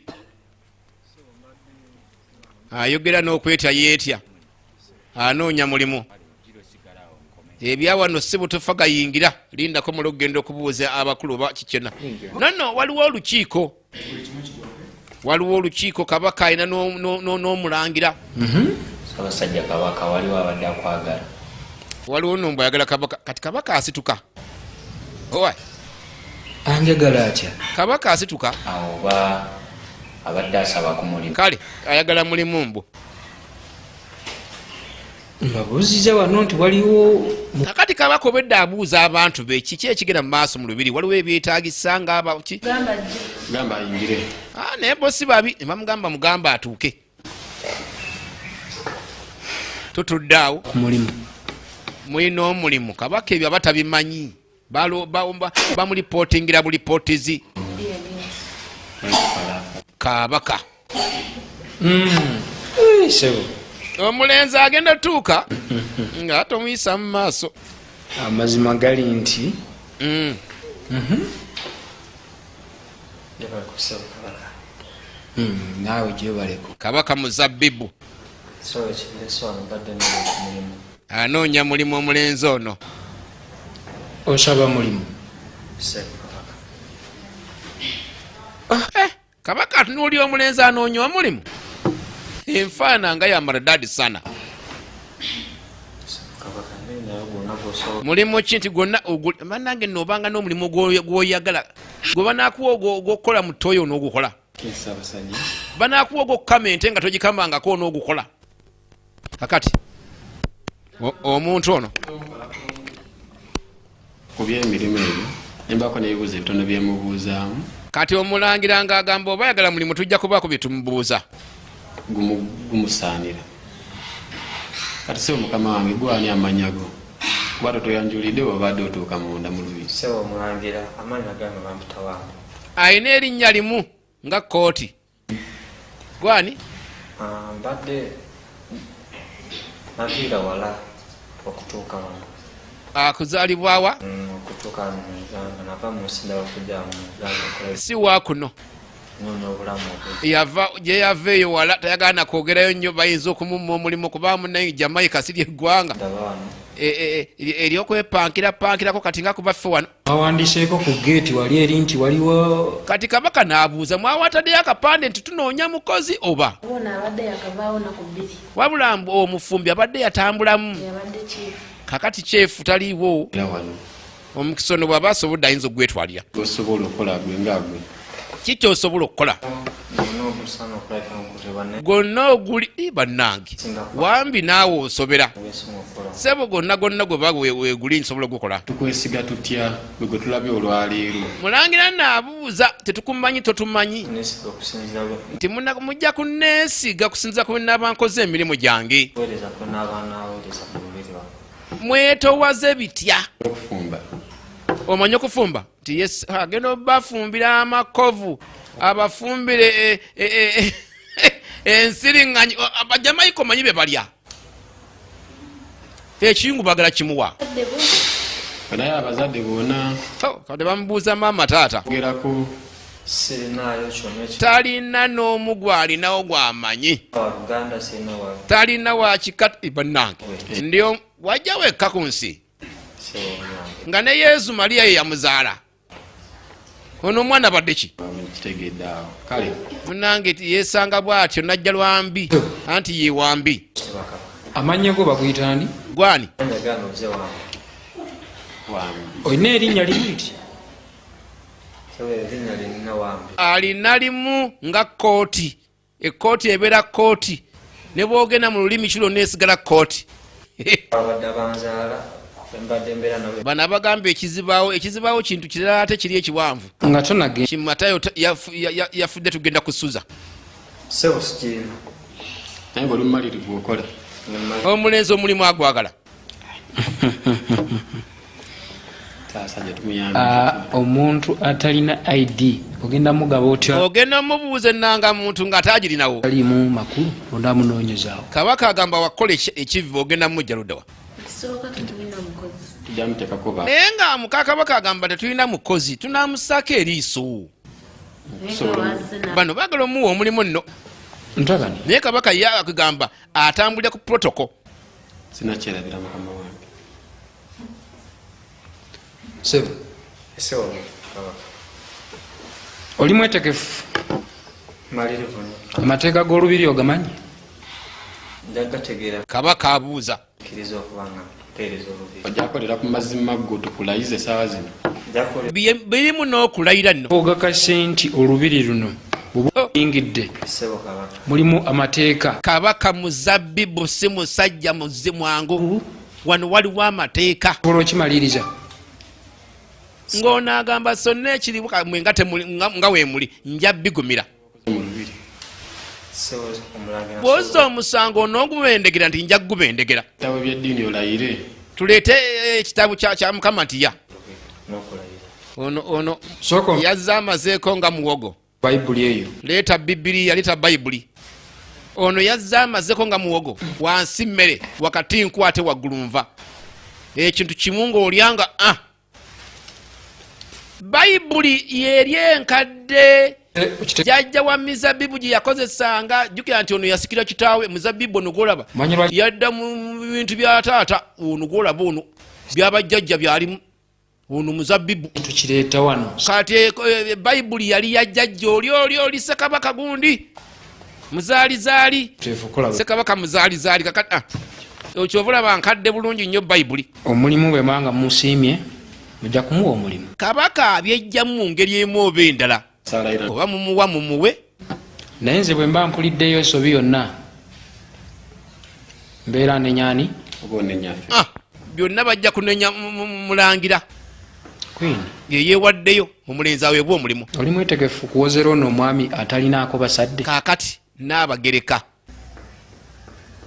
ayogera n'okwetya yeetya, anoonya mulimu. Ebyawano si butufa gayingira, lindako mula okugenda okubuuza abakulu oba kikyona. Nono waliwo olukiiko, waliwo olukiiko, kabaka alina n'omulangira. Ssaabasajja Kabaka, waliwo abadde akwagala. Waliwo nombu ayagala kabaka. Kati kabaka asituka, owa. Anjagala atya? Kabaka asituka. Awo oba abadde asaba ku mulimu. Kale ayagala mulimu mbu. Mbabuuziza wano nti waliwo. Kakati kabaka obwedda abuuza abantu be kiki ekigenda mu maaso mu lubiri, waliwo ebyetaagisa nga ki. Gamba ayingire. Ah, naye bo si babi, ne bamugamba mugamba atuuke. Tutudde awo. Ku mulimu. Mulina omulimu? Kabaka ebyo aba tabimanyi. Bamulipootingira bulipootizi kabaka. Sebo. Omulenzi agenda tuuka nga tomuyisa mu maaso. Amazima gali nti Gyebaleko, Kabaka. Naawe gyebaleko. Kabaka Muzabbibu. So ekirese wano, mbadde nina ku mulimu. Anoonya mulimu omulenzi ono. Osaba mulimu? Sebo Kabaka. Eh, kabaka atunuulira omulenzi anoonya omulimu, enfaana nga ya maridadi sana. Kabaka, naye naye gwonna gwosobola. Mulimu ki? Nti gwonna bannange nno obanga n'omulimu gw'oyagala gwe banaakuwa ogw'okukola mu ttooyo onoogukola? Ssaabasajja. Banaakuwa ogw'okukama ente nga togikamangako onoogukola? Kakati omuntu ono Ku byemirimu ebyo nembaako n'ebibuuzo ebitono byemubuuzaamu. Kati omulangira ng'agamba oba ayagala mulimu tujja kubaako bye tumubuuza. Gumusaanira. Kati sebo mukama wange, gwani amanya go? Kuba totoyanjulidde bwobadde otuuka munda mu lubiri. Sebo omulangira, amaanyi agange bampita wange. Alina erinnya limu nga kooti. Gwani? Ah, mbadde naviira wala okutuuka wano. Akuzaalibwawa? Okutuuka wano mu Uganda, nava mu nsi ndala okujja wano mu Uganda okola. Si wa kuno. Noonya obulamu obwe. Yava gye yava eyo wala, tayagala nakwogerayo nnyo, bayinza okumumma omulimu kuba munaye Jamaica siri eggwanga Ndaba wano. Eryokwepankira pankirako kati nga kubaffe wano. Bawandiseeko ku geeti wali eri nti waliwo. Kati kabaka n'abuuza, mwawataddeyo akapande nti tunoonya mukozi oba? Ono abadde yakavaawo naku 2. Wabula mbu omufumbi abadde yatambulamu. Yabadde chef. Kakati chef taliiwo. Era wano. Omukisa ono bw'aba asobodde ayinza okugwetwalira. Gosobola okukola gwe nga gwe? Ki kyosobola okukola? Gwonna ogusaana okulabika ng'ogutebwa naye. Gwonna oguli. Ii, bannange, wambi naawe osobera. Gwesinga okukola. Sebo, gonna gonna gwe ba weeguli nsobola ogukola. Tukwesiga tutya gwe gwe tulabye olwaleero? Mulangira naabuuza, tetukumanyi, totumanyi. Nesiga okusinziira lwe. Nti mujja kunneesiga kusinziira ku bwe naaba nkoze emirimu gyange. Kuweereza kwe naaba naaweereza ku lubiri wano. Mwetowaze bitya? Okufumba. Omanyi okufumba? Nti yes, agenda obafumbira amakovu, abafumbire ensiriŋŋanyi. Abajamaika omanyi bye balya, ekiyungu bagala kimuwa. Naye abazadde bonna. Oh, kati bamubuuza maama taata. Ogerako. Sirinaayo kyonna eki Talina n'omu gw'alinawo gw'amanyi. Wa luganda, sirina wa Talina wakika. Bannange, ndi wajja wekka ku nsi. Ssebo munange. Nga ne Yezu Mariya ye yamuzaala. Ono omwana badde ki? Kitegedde awo, kale. Munange yeesanga bw'atyo najja lwambi, anti ye wambi. Amannya go baguyita ani? Gwani? Amannya gano nze Wambi. Olina erinnya limu liti? Ssebo, erinnya lyenina Wambi. Alina limu nga kooti. Ekkooti ebeera kooti ne bwogenda mu lulimi ki lwonna esigala kooti. Babadde abanzaala bembadde mbeera nabo. Bano abagamba ekizibaawo, ekizibaawo kintu kirala ate kiri ekiwanvu. Nga tonagenda. Kimatayo yafudde, tugenda kusuza. Ssebo, sikirina. Naye ngaoli mumalirivu okola? Omulenzi omulimu agwagala. Sasajja tumuyambe. Ah, omuntu atalina ID ogenda mugaba otya? Ogenda omubuuza ennanga muntu nga ataagirinawo. Alimu makulu ondamunoonyezaawo. Kabaka agamba wakukola ekivve ogenda mumujja luddawa? Ekisooka, tetulina mukozi. Tujja muteekako ba Naye nga mukakabaka agamba tetulina mukozi, tunamusaako eriiso. Naye nga wazze na Bano baagala omuwa omulimu nno. Mutabani. Naye kabaka ye akugamba atambulira ku protocol. Sinakyerabira, mukama wange. Sebo. Ssebo kabaka. Oli mwetegefu? Malirivu nnyo. Amateeka g'olubiri ogamanyi? Njagategeera. Kabaka abuuza. Kkiriza okuba nga mpeereza olubiri. Ojja kukolera ku mazima go tukulayiza essaawa zino? Njakolera. Birimu n'okulayira nno. Ogakase nti olubiri luno bw'oba oyingidde Ssebo kabaka. mulimu amateeka? Kabaka Muzabbibu si musajja muzi mwangu, wano waliwo amateeka. Osobola okimaliriza? Ng'ono agamba sonna ekiriwo mwe nga temuli nga weemuli nja bigumira. Mu lubiri. Ssebo omulangira. Bw'ozza omusango onoogubendegera nti nja kugubendegera. Ebitabo by'eddiini olayire. Tuleete ekitabo kya Mukama nti ya N'okulayira. Ono Sooka yazze amazeeko nga muwogo. Bayibuli eyo. Leeta Bibiriya, leeta Bayibuli. Ono yazze amazeko nga muwogo, wansi mmere, wakati nku, ate waggulu nva. Ekintu kimu ng'olyanga ah. Bayibuli yeri enkadde jjajja wa Mizabibu gye yakozesanga. Jjukira nti ono yasikira kitaawe Muzabibu. Ono gwolaba Manyi lwaki- yadda mu bintu bya taata. Ono gwolaba ono byabajjajja byalimu, ono Muzabibu. Tukireeta wano. Kati Bayibuli yali yajjajja oli Ssekabaka gundi Muzaalizaali. Teefu kola. Ssekabaka Muzaalizaali. Kakati ah, kyova olaba nkadde bulungi nnyo Bayibuli. Omulimu bwe mwanga mumusiimye, mujja kumuwa omulimu. Kabaka abyejjamu mu ngeri emu oba endala, oba mumuwa mumuwe. Naye nze bwe mba mpuliddeyo ensobi yonna, mbeera nenyani. Ah, byonna bajja kunenya mulangira. Queen. Yeyewaddeyo omulenzi aweebwe omulimu. Oli mwetegefu kuwozera ono omwami atalinaako basadde? Kaakati Naabagereka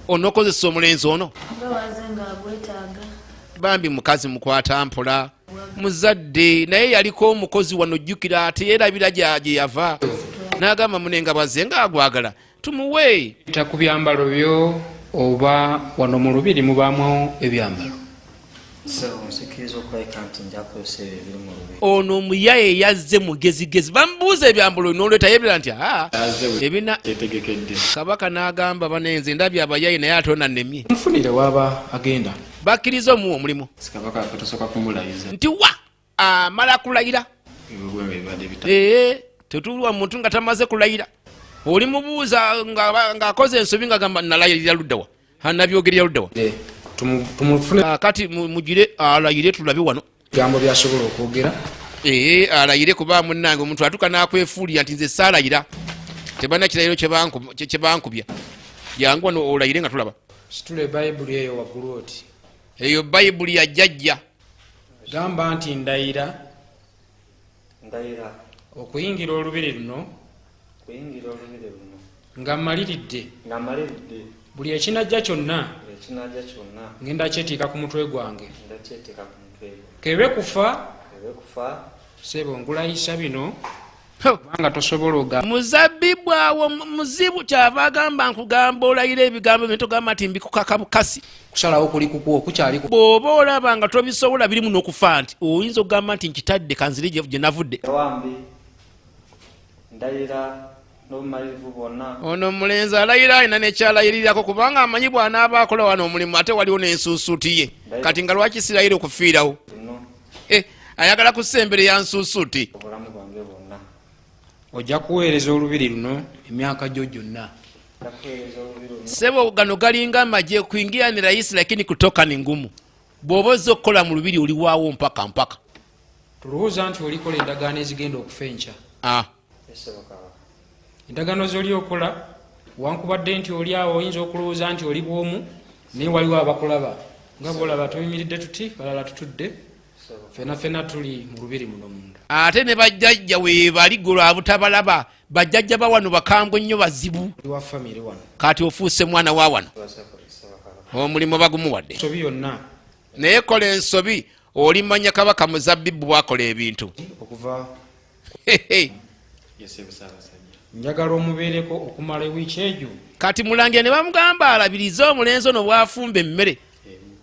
onokozesa omulenzi ono? Nga waze nga agwetaaga. Bambi mukazi mukwata mpola, muzadde, naye yaliko omukozi wano. Jjukira ate yerabira gye yava n'agamba munenga bwazze nga agwagala tumuwe. Ta ku byambalo byo, oba wano mu lubiri mubaamu ebyambalo? Ssebo, nzikiriza okulabika nti nja kukozesa ebyo ebiri mu lubiri. Ono omuyaye yazze mugezigezi, bamubuuza ebyambalo nolweta yebera nti aa ebina. Yetegekedde. Kabaka n'agamba banenze ndabye abayaye naye ate onanemye. Nfunire waaba agenda. Bakkiriza omuwa omulimu. Kabaka ffe tusooka kumulayiza. Nti wa amala kulayira. Ebibwe bibadde bita. Ee, tetulwa muntu nga tamaze kulayira. Oli mubuuza ng'akoze ensobi nga gamba nalayirira luddawa, anabyogerera luddawa? Tumufune. Kati mugire alayire tulabe wano. Bigambo byasobola okwogera. Ee, alayire kuba munnange omuntu atuuka n'akwefuulira nti nze saalayira, tebalina kirayiro kye bankubya. Jangu wano olayire nga tulaba. Situla ebayibuli eyo waggulu oti. Eyo Bayibuli ya jjajja. Gamba nti ndayira. Ndayira. Okuyingira olubiri luno. Kuyingira olubiri luno. Nga mmaliridde. Nga mmaliridde. Buli ekinajja kyonna. Buli ekinajja kyonna. Ngenda kyetikka ku mutwe gwange. Ngenda kyetikka ku mutwe gwange. Kebe kufa. Kebe kufa. Sebo, nkulayisa bino kubanga tosobola oga. Muzabibu awo muzibu, kyava agamba nkugamba olayira ebigambo bino, togamba nti mbikukaka bukasi. Kusalawo kuli kukuwo kukyali Bw'oba olaba nga tobisobola, birimu n'okufa, nti oyinza okugamba nti nkitadde kanzire gye navudde. Wambi. Ndayira n'obumalirivu bwonna. Ono omulenzi alayira alina nekyalayirirako kubanga amanyi bw'anaaba akola wano omulimu ate waliwo n'ensuusuuti ye kati nga lwaki sirayira okufiirawo? Eh, ayagala kusembere ya nsuusuuti. Obulamu bwange bwonna. Ojja kuweereza olubiri luno emyaka gyo gyonna. Sebo gano galinga amagye, kuingia ni rahisi lakini kutoka ni ngumu. Bw'oba ozze okukola mu lubiri oli waawo mpaka mpaka. Tolowooza nti olikola endagaano ezigenda okufa enkya. Ah. Endagaano z'oli okola wankubadde nti oli awo oyinza okulowooza nti oli bw'omu naye waliwo abakulaba nga bw'olaba tuyimiridde tuti balala tutudde fena fena tuli mu lubiri muno munda. Ate ne bajjajja weebali gwe lwa butabalaba. Bajjajja ba wano bakambwe nnyo bazibu. Oli wa famire wano. Kati ofuuse mwana wa wano. Omulimu bagumuwadde. Ensobi yonna. Naye kola ensobi olimanya Kabaka Muzabbibu bw'akola ebintu. Okuva Njagala omubeereko okumala ewiiki egyo. Kati Mulangira ne bamugamba alabirize omulenzi ono bw'afumba emmere,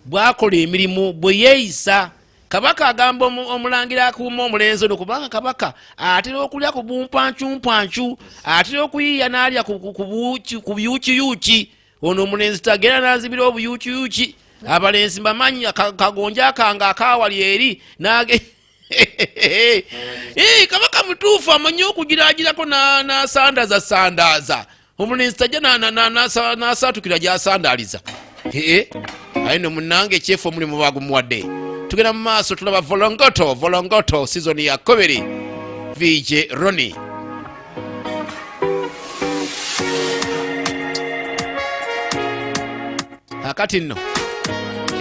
bw'akola emirimu, bwe yeeyisa. Kabaka agamba omulangira akuume omulenzi ono kubanga Kabaka atera okulya ku bumpancuumpancu, atera okuyiiya n'alya ku biyuukiyuuki. Ono omulenzi tagenda n'azibira obuyuukiyuuki. Abalenzi mbamanyi, kagonja kange akaawali eri n'age Kabaka mutuufu amanyi okugiragirako n'asandaza sandaaza. Omulenzi tajja n'asaatukira gy'asandaaliza. Aye no munnange ekyefu omulimu bagumuwadde. Tugenda mu maaso tulaba Volongoto, Volongoto sizoni ya kubiri, VJ Ronnie. Akati nno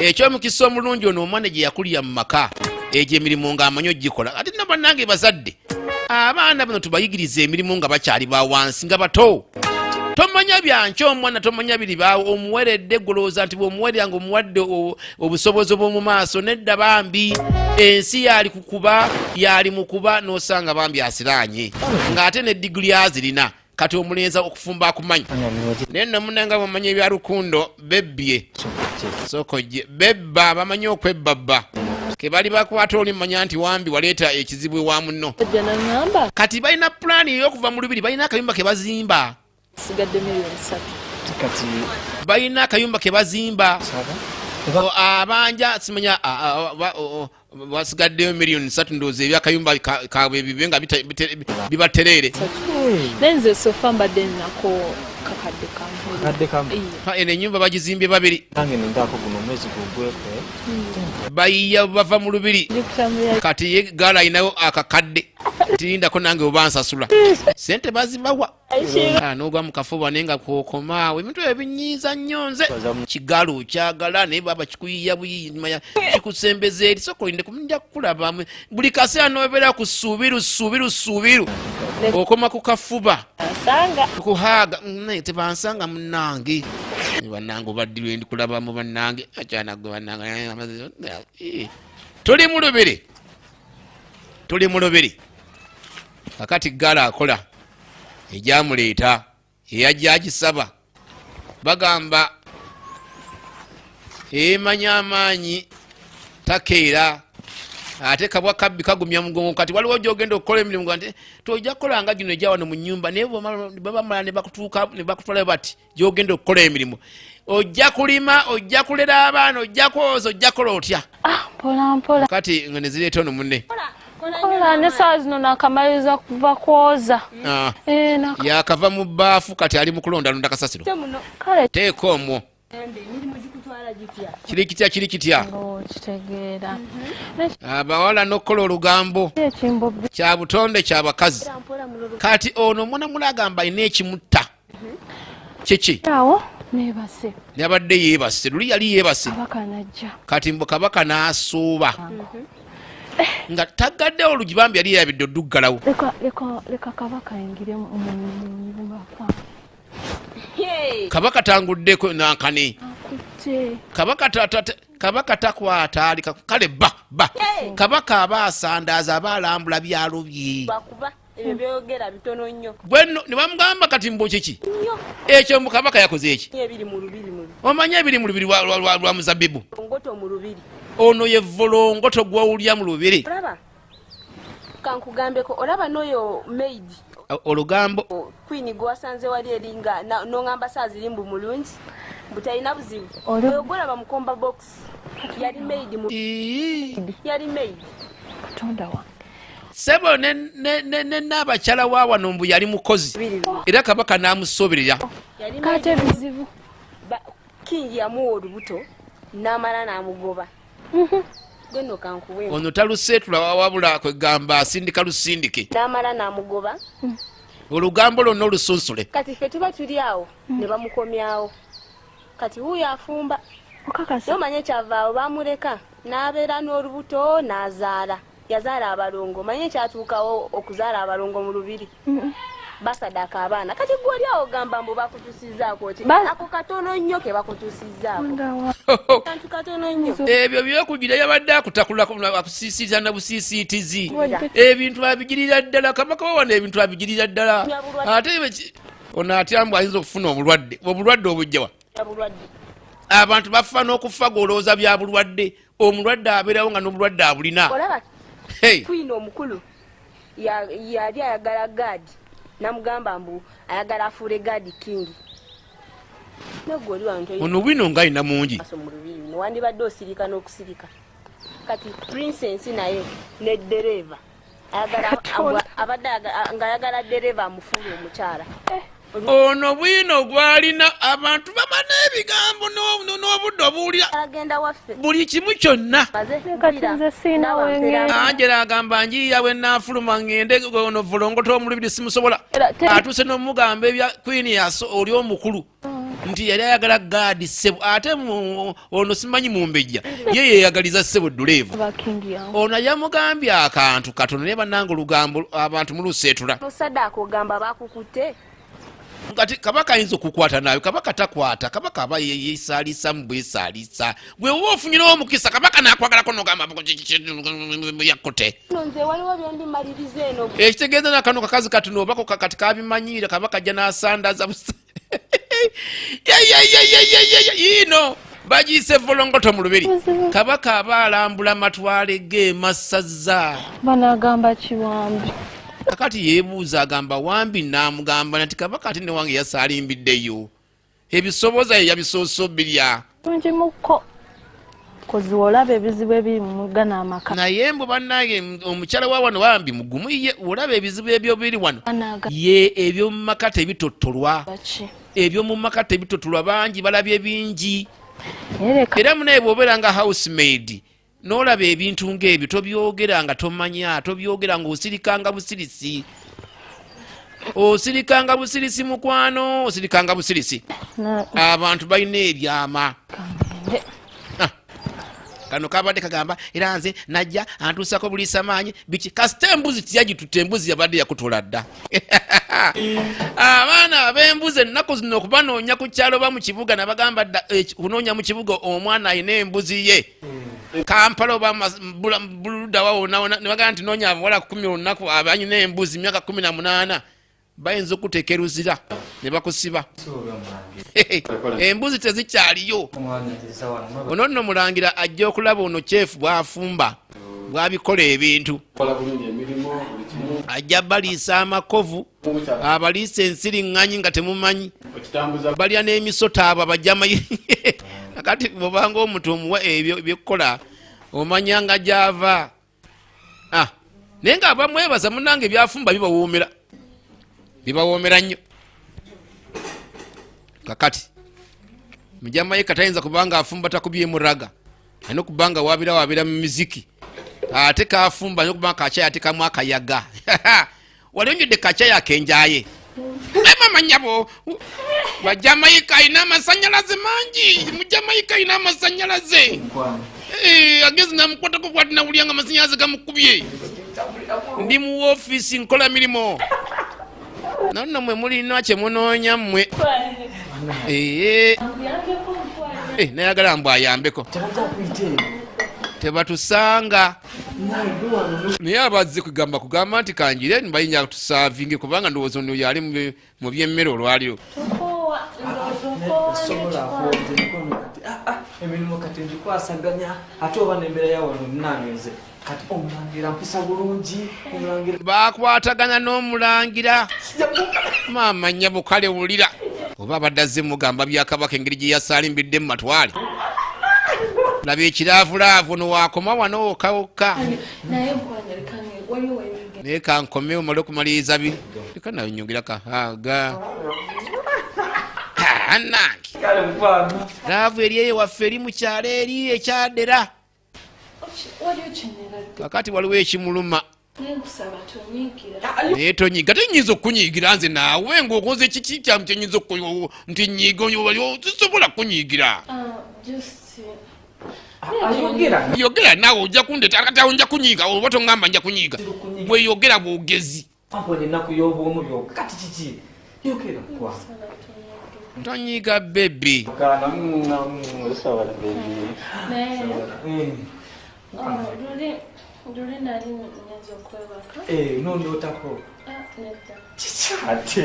ekyomukisa omulungi ono omwana gye yakulira mu maka egyo emirimu ng'amanyi ogikola. Ate nno bannange bazadde, abaana bano tubayigiriza emirimu nga bakyali ba wansi nga bato. Tomanya byankya omwana, tomanya biri baawo omuweredde golowooza nti bw'omuwerera nga omuwadde obusobozi obw'omu maaso. Nedda bambi, ensi yali kukuba yali mukuba n'osanga bambi asiraanye ng'ate ne diguli azirina. Kati omulenzi okufumba akumanyi, naye nno munange bamanyi ebya rukundo bebbye sooka ojje bebba bamanyi okwebbabba ke bali bakwata oli manya nti wambi waleeta ekizibu ewa munno. Jjajja naŋŋamba. Kati balina pulaani ey'okuva mu lubiri, balina akayumba ke bazimba. Sigadde miliyoni 3. Kati balina akayumba ke bazimba. Saba. Abanja simanya wasigaddeyo miliyoni 3, ndowooza ebyakayumba kaabwe bibe nga bibatereere. Naye nze so far mbadde nnako kakadde kamu. Kakadde kamu? Iye. Ha, eno ennyumba bagizimbye babiri. Nange nindaako guno omwezi gugweko. Bayiya bava mu lubiri. Ndikutambulira. Kati ye gaala alinayo akakadde tirindako nange oba nsasula sente bazibawa. Ah, n'ogwa mu kafuba naye nga kwokomaawo ebintu ebyo binyiiza nnyo nze. Kigaalo okyagala naye baba kikuyiya buyiyi manya kikusembeza eri sooka olinde nja kukulaba buli kaseera n'obeera ku ssuubiru ssuubiru ssuubiru okoma ku kafuba. Nsanga. Kuhaaga naye tebansanga munnange. Bannange obaddirwe ndi kulabamu bannange akyana gwe bannange. Tuli mu lubiri, tuli mu lubiri kakati gaala akola egyamuleeta eyajja agisaba bagamba emanya amaanyi takeera ate kabwa kabbi kagumya mugongo. Kati waliwo gyogenda okukola emirimu nga nti tojja kukola nga gino egya wano mu nyumba, naye bwebamala ne bakutuuka ne bakutwalayo bati gyogenda okukola emirimu ojja kulima, ojja kulera abaana, ojja kwoza, ojja kukola otya. Ah, mpola mpola. Kati nga nezireeta ono munne. Kola ne saa zino nakamaliriza kuva kwoza. Ah. Eh, Yakava mu bbaafu kati ali mu kulondalonda kasasiro. Kale. Teeka omwo. Emirimu gikutwala gitya? Kiri kitya, kiri kitya? Okitegeera. Abawala n'okukola olugambo Ekimbobi. kya butonde kyabakazi. Kati ono omwana mula agamba alina ekimutta kiki? Awo neebase. Yabadde yeebase luli, yali yeebase. Kabaka najja. Kati mbu kabaka n'asuuba nga tagaddewo olugi, bambi yali yeyabidde oduggalawo. Leka leka leka kabaka ayingire mu nyumba kwange. Kabaka tanguddeko nankani. Akutte. Kabaka takwata ali kale ba ba kabaka aba asandaaza aba alambula byalo bye. Bakuba ebyo byogera bitono nnyo. Bwenno ne bamugamba kati mbu kiki ekyo, mbu kabaka yakoze eki? Ebiri mu lubiri mu Omanyi ebiri mu lubiri lwa muzabibu. Ngoto mu lubiri. Ono ye volongoto gwowulya mu lubiri. Olaba kankugambeko, olaba n'oyo maid. Olugambo. Queen gwasanze wali eringa nongamba saa ziri mbu mulungi mbu talina buzibu. Oli- Oyo gwolaba mukomba box yali maid mu yali maid. Katonda wange. Sebo ne n'abakyala wa wano mbu yali mukozi era kabaka n'amusoberera. Yali Kate maid. bizibu. King yamuwa olubuto n'amala n'amugoba. Gwe nno kankuwe. Ono taluseetula wabula kwegamba asindika lusindike. N'amala n'amugoba. Olugambo lwonna olusunsule. Kati ffe tuba tuli awo ne bamukomyawo. Kati wuuyo afumba. Okakasa. Nomanya ekyavaawo bamuleka n'abeera n'olubuto n'azaala. Yazaala abalongo. Manye ekyatuukawo okuzaala abalongo mu lubiri. Basadaka abaana. Kati gwe oli awo ogamba mbu bakutuusizzaako ki? Ako katono nnyo ke bakutuusizzaako. Kantu katono nnyo. Ebyo byokugira yabadde akutakula akusiisiiza na busiisiitizi. Ebintu abigirira ddala kabaka wa wano ebintu abigirira ddala. Ate ono atya mbu ayinza okufuna obulwadde. Obulwadde obujja wa? Bulwadde. Abantu bafa n'okufa gw'olowooza bya bulwadde. Omulwadde abeerawo nga n'obulwadde abulina. Olaba Hey. Queen omukulu yali ayagala gaadi namugamba mbu ayagala afuule gaadi king. Nagwe oli wano toyina Ono bwino ng'alina mungi. maaso mu lubiri luno wandibadde osirika n'okusirika. Kati princess naye ne ddereeva abadde ng'ayagala ddereeva amufuule omukyala. Ono bwino gw'alina abantu baba n'ebigambo n'obudde obuwulira. Agenda waffe. Buli kimu kyonna. Kati nze siina wengenda. Angela agamba njiya bwe naafuluma ŋŋende ono volongoto omulubiri simusobola. Atuuse n'omugamba ebya Queen yaso oli omukulu nti yali ayagala gaadi ssebo ate ono simanyi mumbejja ye yeeyagaliza ssebo dduleevu. Ba king yange. Ono yamugambye akantu katono naye bannange olugambo abantu muluseetula. Musaddaaka ogamba bakukutte. Kati kabaka ayinza okukwata naawe kabaka takwata kabaka aba yeesaalisa mu bwesaalisa gwe oba ofunyirewo omukisa kabaka n'akwagalako n'ogamba yakkute. Nno nze waliwo bye ndimaliriza eno. Ekitegeeza nakano kakazi katono obako kati kabimanyiira kabaka ajja n'asandaza busa. Yiino bagiyise volongoto mu lubiri. Kabaka aba alambula matwale ge masaza. Banagamba kiwambi. Kakati yeebuuza agamba wambi n'amugamba nti kabaka ate ne wange yasaalimbiddeyo. Ebisoboza ye yabisoose obirya. Tungi mukko. Kozi olaba ebizibu ebiri mu gano amaka. Naye mbu bannange omukyala wa wano wambi mugumu ye olaba ebizibu ebyo biri wano. Banaaga- Ye eby'omu maka tebitottolwa. Baki. Eby'omu maka tebitottolwa bangi balabye bingi. Naye leka Era munaye bw'obeera nga housemaid n'olaba ebintu ng'ebyo tobyogera nga tomanya, tobyogera ng'osirikanga busirisi. Osirikanga busirisi mukwano, osirikanga busirisi. Abantu balina ebyama. Kano kabadde kagamba era nze najja antuusako buliisa maanyi biki kasita embuzi tiyagitutte embuzi yabadde yakutula dda. Abaana ab'embuzi ennaku zino okubanoonya ku kyalo oba mu kibuga nabagamba dda kunoonya mu kibuga omwana alina embuzi ye. Kampala oba Buludda wa wonna wonna, ne bagamba nti noonya abawala 10 olunaku abalina embuzi myaka 18 bayinza okuteeka eruzira ne bakusiba. Embuzi tezikyaliyo. Ono nno mulangira ajja okulaba ono kyefu bw'afumba bw'abikola ebintu. Ajja baliisa amakovu, abaliisa ensiriŋŋanyi nga temumanyi. Balya n'emisota abo abajama. Kakati bw'obanga omuntu omuwa ebyo by'okukola omanya nga gy'ava. Naye nga abamwebaza munnange ebyafumba bibawoomera. Bibawoomera nnyo. Kakati Mujamaika tayinza kubanga afumba takubye muraga. Alina okuba nga waabira waabira mu miziki. Ate kafumba alina okuba nga kacaayi atekamu akayaga. Wali onywedde kacaayi akenjaye? Naye mama nnyabo, Bajamaika alina amasannyalaze mangi. Mujamaika alina amasannyalaze. Agezi namukwatako bw'ati nawulira nga amasannyalaze gamukubye. Ndi mu woofiisi nkola mirimu. Nonno mmwe mulina kye munoonya mmwe. Nayagala mbu ayambeko. Tebatusanga. Naye abazze kugamba nti kanjire mbayinza tusaavinge kubanga ndowooza ono yali mu by'emmere olwaliro. Emirimu kati ngikwasaganya ate oba n'embeera ya wano munange nze kati omulangira mpisa bulungi omulangira. Bakwatagana n'omulangira. Maama nnyabo, kale wulira, oba abadde azze mugamba bya kabaka, engeri gye yasaalimbidde mu matwale. Laba ekiraavulaavu no wakoma wano wokka wokka. Naye nkwanyerekange waliwo wengenda. Naye kankomewo male okumaliriza biri, leka nawe nyongera kahaga nange. Kale mukwano. Laavu eri eyo waffe, eri mu kyalo eri ekyadera. Waliwo kyenerabidde. Kakati waliwo ekimuluma. Naye nkusaba tonyiigira. Naye tonyiiga, tenyinza okukunyiigira nze naawe ng'okoze kiki kyamu kyenyinza nti nyiiga? Sisobola kukunyiigira. Ah, just Ayogera. Yogera naawe, ojja kundeeta kati awo nja kunyiiga. Oba toŋŋamba nja kunyiiga, bweyogera bwogezi. Wamponya ennaku y'obwomu byokka, kati kiki? Yogera mukwano. Tonyiiga baby. Kana osobola baby. Naye oh, luli nali ngenza okwebaka. Eh, nondootako. Ah, nedda. Kiki ate?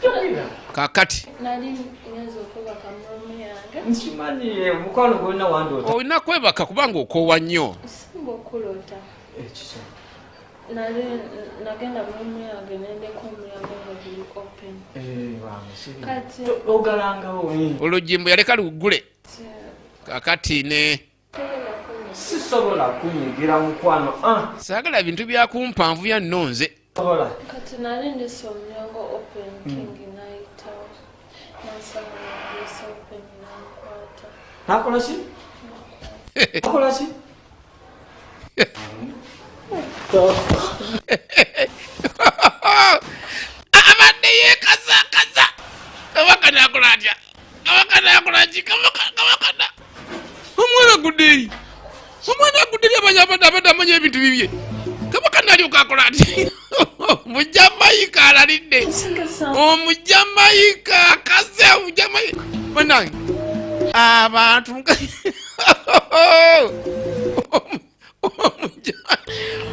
Yogera. Kakati Nali ngenza okwebaka mu room yange. Nkimanyi mukwano gwolina wandoota. Olina kwebaka kubanga okoowa nnyo. Singa okuloota. Ekiki? Nali nagenda mu room yange nendeka omulyango nga guli open. Kati Ogalangawo. Olugimbo yaleka luggule. Kakati ne Sisobola kunyigira mukwano, ah. Saagala bintu byakumpanvu ya nno nze. Sobola. Kati nali ndese omulyango open, King nayitawo nansanga nagulese open, nankwata. Nakola ki? Nakola ki? Abadde yeekazakaza, kabaka nakola atya? Kabaka nakola ki? Kabaka na omwana agudde eri, omwana agudde eri, abanya abadde amanya ebintu bibye. Kabaka nalyoka akola ati Omujamayika alalidde, Omujamayika akaze, Omujamayika banange abantu.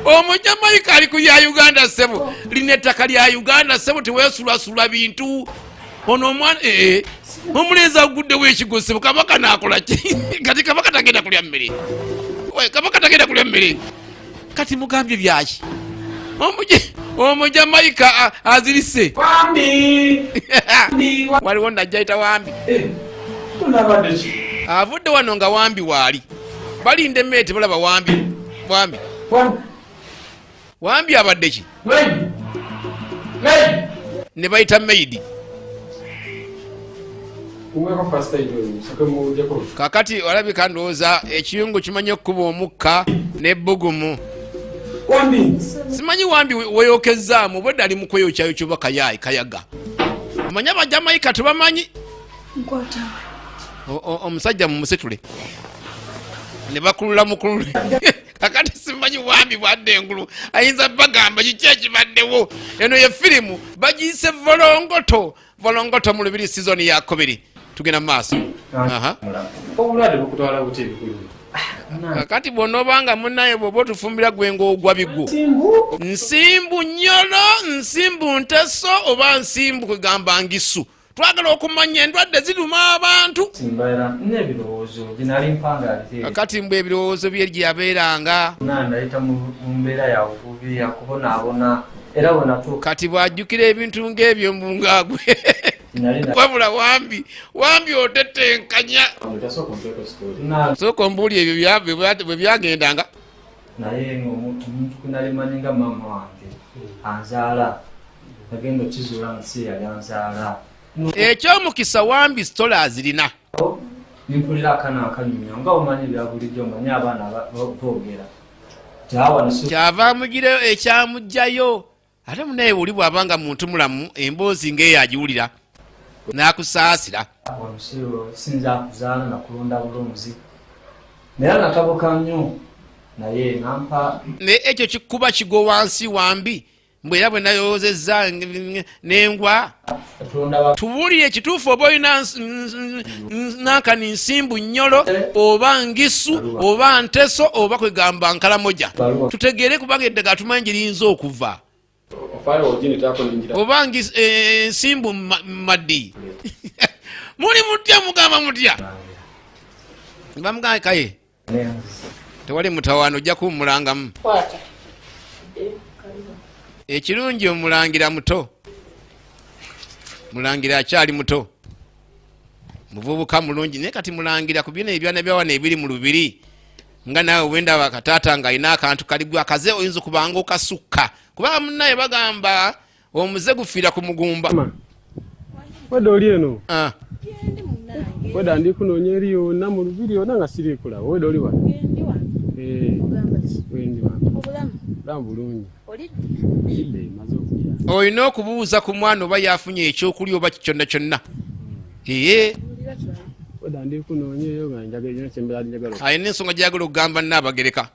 Omujamayika ali ku ya Uganda sebo, lino ettaka lya Uganda sebo, tewesulasula bintu. Ono omwana ee omulenzi aguddewo ekigo sebo. Kabaka nakola ki kati? Kabaka tagenda kulya mmere. We, kabaka tagenda kulya mmere. Kati mugambye byaki? Omujamayika azirise. Wambi. Waliwo najjaita wambi. Tunabadde ki? Avudde wano nga wambi waali balinda emmere, tebalaba wambi. Wambi, wambi abadde ki? Ne bayita maid. Uweko first aid oyo, soke mujeko. Kakati olabika ndowooza ekiyungu kimanyi okukuba omukka n'ebbugumu. Wambi. Simanyi wambi weyokezaamu obwedde ali mu kweyokyayokya oba kayayi kayaga. Omanyi Abajamayika tebamanyi. Nkwata. Omusajja mumusitule ne bakulula mukulule. Kakati simanyi wambi bwadde engulu ayinza bagamba kiki ekibaddewo. Eno ye firimu bagiyise Volongoto, Volongoto mu Lubiri, sizoni yakubiri. Tugenda mu maaso. Aha. Obulwadde bukutwala buti ebikulu? Kakati bw'onoobanga munnaye bw'oba otufumbira gwe ng'ogwa bigwo, nsimbu nnyolo, nsimbu nteso oba nsimbu kwegamba ngisu, twagala okumanya endwadde ziruma abantu. Simbaira n'ebirowoozo gye nali mpangalire. Kakati mbw ebirowoozo bye gye yabeeranga. Nayita mu mbeera ya buvubi, yakubonaabona, era bwe natuuka Kati bw'ajjukira ebintu ng'ebyo mbu ngaagwe. Nali Wabula wambi, wambi otetenkanya. Tasooka ompeeko story. Sooka ombuuli ebyo bwe byagendanga. Naye ng'omuntu omuntu gwe nali manyi nga maama wange anzaala, nagenda okizuula nga si yali anzaala. Ekyomukisa wambi story azirina. Nimpulira akaana akanyumya nga omanyi ebya bulijjo, omanyi abaana boogera nti awa nsi. Kyava amugirayo ekyamugjayo. Ate munaye oli bw'abanga muntu mulamu, emboozi ng'eyo agiwulira n'akusaasira. Wano sinza akuzaala, nakulonda bulunzi, naye natabuka nnyo, naye nampa. Naye ekyo kikuba kigwo wansi wambi mbwe era bwe nayoozezza nengwa. Tulonda Tubuulire ekituufu, oba olina nankani nsimbu nnyolo oba ngisu oba nteso oba kwegamba nkalamoja, tutegeere kubanga eddagala tumanyi gye liyinza okuva. Ofaayo oginetaako ningira. Oba nsimbu maddi. Muli mutya? Mugamba mutya? Bamugamba kaye tewali mutawaana, ojja kuwummulangamu. Ekirungi omulangira muto, mulangira akyali muto, muvubuka mulungi. Naye kati mulangira ku bino ebyana byawano ebiri mu lubiri, nga naawe wendaba kataata ng'alina akantu kaligwa akaze, oyinza okubanga okasukka, kubanga munnaye bagamba omuze gufiira ku mugumba. Wedda oli eno? Ah. Wedda ndi kunoonya eri yonna mu lubiri yonna nga siri kulaba. Wedda oli wano? Eh, wendi wano. Obulamu bulungi. Lidde, maze okulya. Olina okubuuza ku mwana oba yafunye ekyokulya oba kyonna kyonna, ee. Wedda ndi kunoonya eyo nga njagala yonna kyembeera njagala. Alina ensonga gyagala okugamba Nnaabagereka.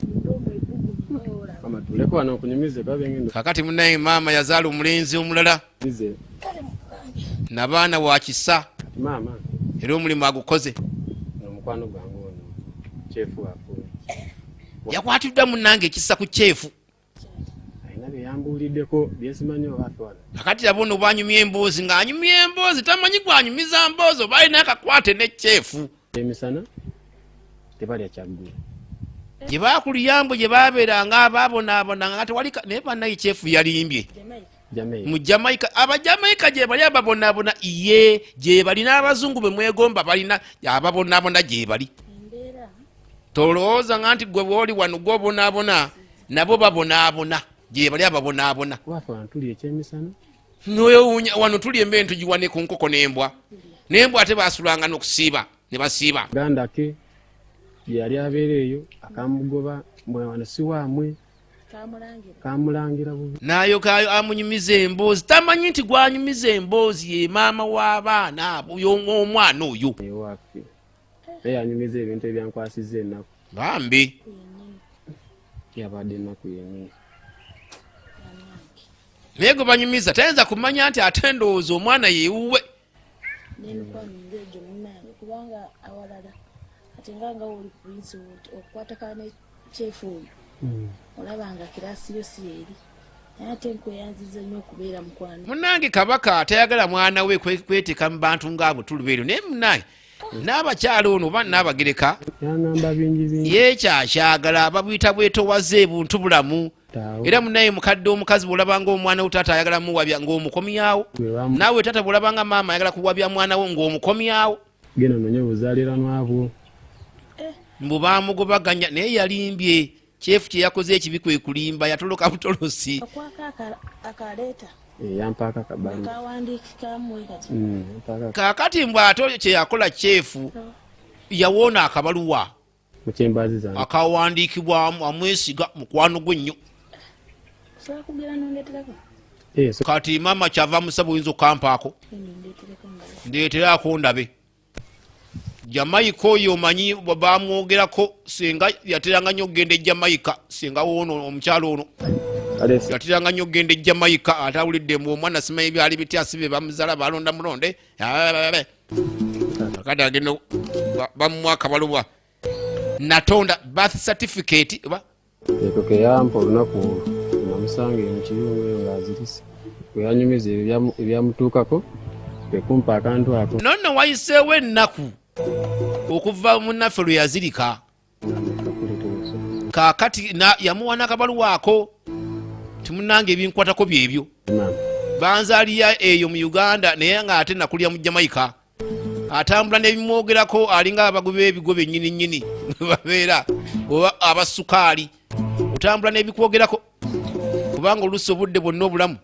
Mama, tuleko wano nkunyumize kuba byengenda. Kakati munaye maama yazaala omulenzi omulala. Nze. Nabaana wa kisa. Kati maama. Era omulimu agukoze. Ono mukwano gwange ono kyefu wafe. Yakwatiddwa munnange ekisa ku kyefu. Alina bye yambuuliddeko byesimanyi oba afe wano. Kakati laba ono bwanyumya emboozi, ng'anyumya emboozi tamanyi gwanyumiza mboozi oba alina akakwate ne kyefu. Emisana tebalya kyaggulo. Gye bakuliyambo gye babeeranga ababonaabona nga tewali naye bannaye kyefu yalimbye. Jamaica. Mu Jamaica, Abajamaika gye bali ababonaabona, ye gye bali n'abazungu be mwegomba balina ababonaabona gye bali. Tolowooza nga nti gwe bwoli wano gwobonaabona, nabo babonaabona, gye bali ababonaabona. Kuba ffe wano tulya ekyemisana. Noyewuunya wano tuli emmere tugiwane ku nkoko n'embwa, n'embwa ate basulanga n'okusiiba ne basiiba. Ganda ke gye yali abeera eyo akamugoba mbwe wano si waamwe. Kamulangira bubi. N'ayokayo amunyumiza emboozi, tamanyi nti gwanyumiza emboozi ye maama w'abaana abo, y'omwana oyo. Ewaffe naye yanyumiza ebintu ebyankwasizza ennaku. Bambi. Yabadde ennaku yennyini. Naye gwe banyumiza tayinza kumanya nti ate ndowooza omwana yewuwe. N'emikwano ng'egyo munnange, kubanga awalala ate nga oli prince okukwatagana ne kyefu oyo, olaba nga kirasi yo si eri, naye ate nkweyanziza nnyo okubeera mukwano. Munnange kabaka tayagala mwana we kweteeka mu bantu ngaabo tulubeero, naye munnange n'abakyala ono oba n'abagereka Yangamba bingi bingi. Yekyakyagala babuyita bwetowaze buntu bulamu. Taawo. Era munaye mukadde omukazi bwolabanga omwana wo taata ayagala muwabya ng'omukomyawo, naawe taata bwolabanga maama ayagala kuwabya mwana wo ng'omukomyawo. Genda nonye obuzaaliranwa bwo. Mbu bamugobaganya, naye yalimbye. Kyefu kye yakoze ekibi kwe kulimba, yatoloka butolosi. Akwako akaleeta. Eh, yampaako akabaluwa. Akawandiikikamu kati. Yampaako. Kaakati mbw ate kye yakola kyefu yawoona akabaluwa Mu kyembaazi zange. Akawandiikibwamu amwesiga mukwano gwe nnyo. Osobola kugera nondeeterako? Eh, so Kati maama kyava musaba oyinza okukampaako. Eno ndeetereko nga. Ndeeteraako ndabe. Jamaica oyo omanyi bamwogerako, singa yateranga nnyo okugenda e Jamaica, singa woono omukyalo ono Alesi. Yateranga nnyo okugenda e Jamaica, ate awulidde mbu omwana simanyi byali bitya, si be bamuzala balonda mulonde. Akati agenda bamuwa akabaluwa natonda birth certificate oba Eko ke yampa olunaku olwo namusanga eyo mu kiyungu eyo ng'azirise, bwe yanyumiza ebyo ebyamutuukako kwe kumpa akantu ako. Nonno wayiseewo ennaku okuva munnaffe lwe yazirika. Kaakati yamuwa n'akabaluwa ako timunange ebinkwatako byebyo, banzaaliya eyo mu Uganda, naye nga ate nakulya mu Jamaica. Atambula n'ebimwogerako, alinga abagoba ebigo bennyini nnyini bwe babeera oba abasukaali, otambula n'ebikwogerako kubanga oluusi obudde bwonna obulamu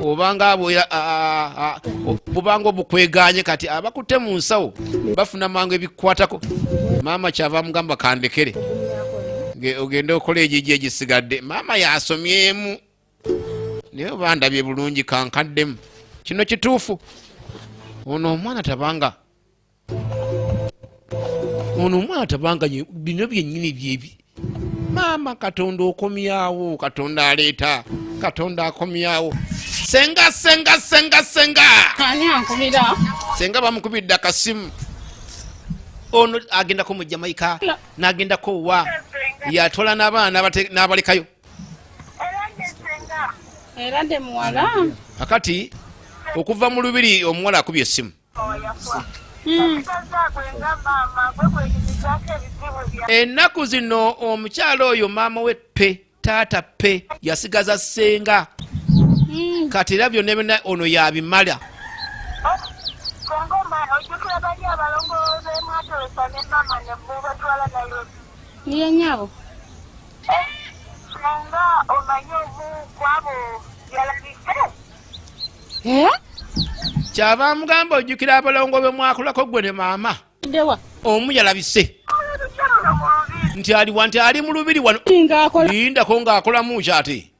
obanga abo bubanga obukweganye. Kati abakutte mu nsawo bafuna mangu ebikukwatako. Maama kyava amugamba kandekere ogende okola egigi egisigadde. Maama yasomyemu, naye oba ndabye bulungi kankaddemu kino kituufu, ono omwana tabanga, ono omwana tabanga bino byennyini byebi. Maama Katonda okomyawo, Katonda aleeta, Katonda akomyawo. Senga, senga, senga, senga. Ani ankubira? Senga bamukubidde akasimu. Ono agendako mu Jamaica n'agendako wa yatwala n'abaana n'abalekayo. Era nde muwala. Akati okuva mu lubiri omuwala akubye essimu. Ennaku zino omukyala oyo maama we pe taata pe yasigaza ssenga. Kati era byonna byonna ono yabimala. Ye nyabo. Kyava amugamba ojjukira abalongo be mwakolako gwe ne maama. Omu yalabise nti aliwa nti ali mu lubiri wano. Lindako ng'akolamu ki ate?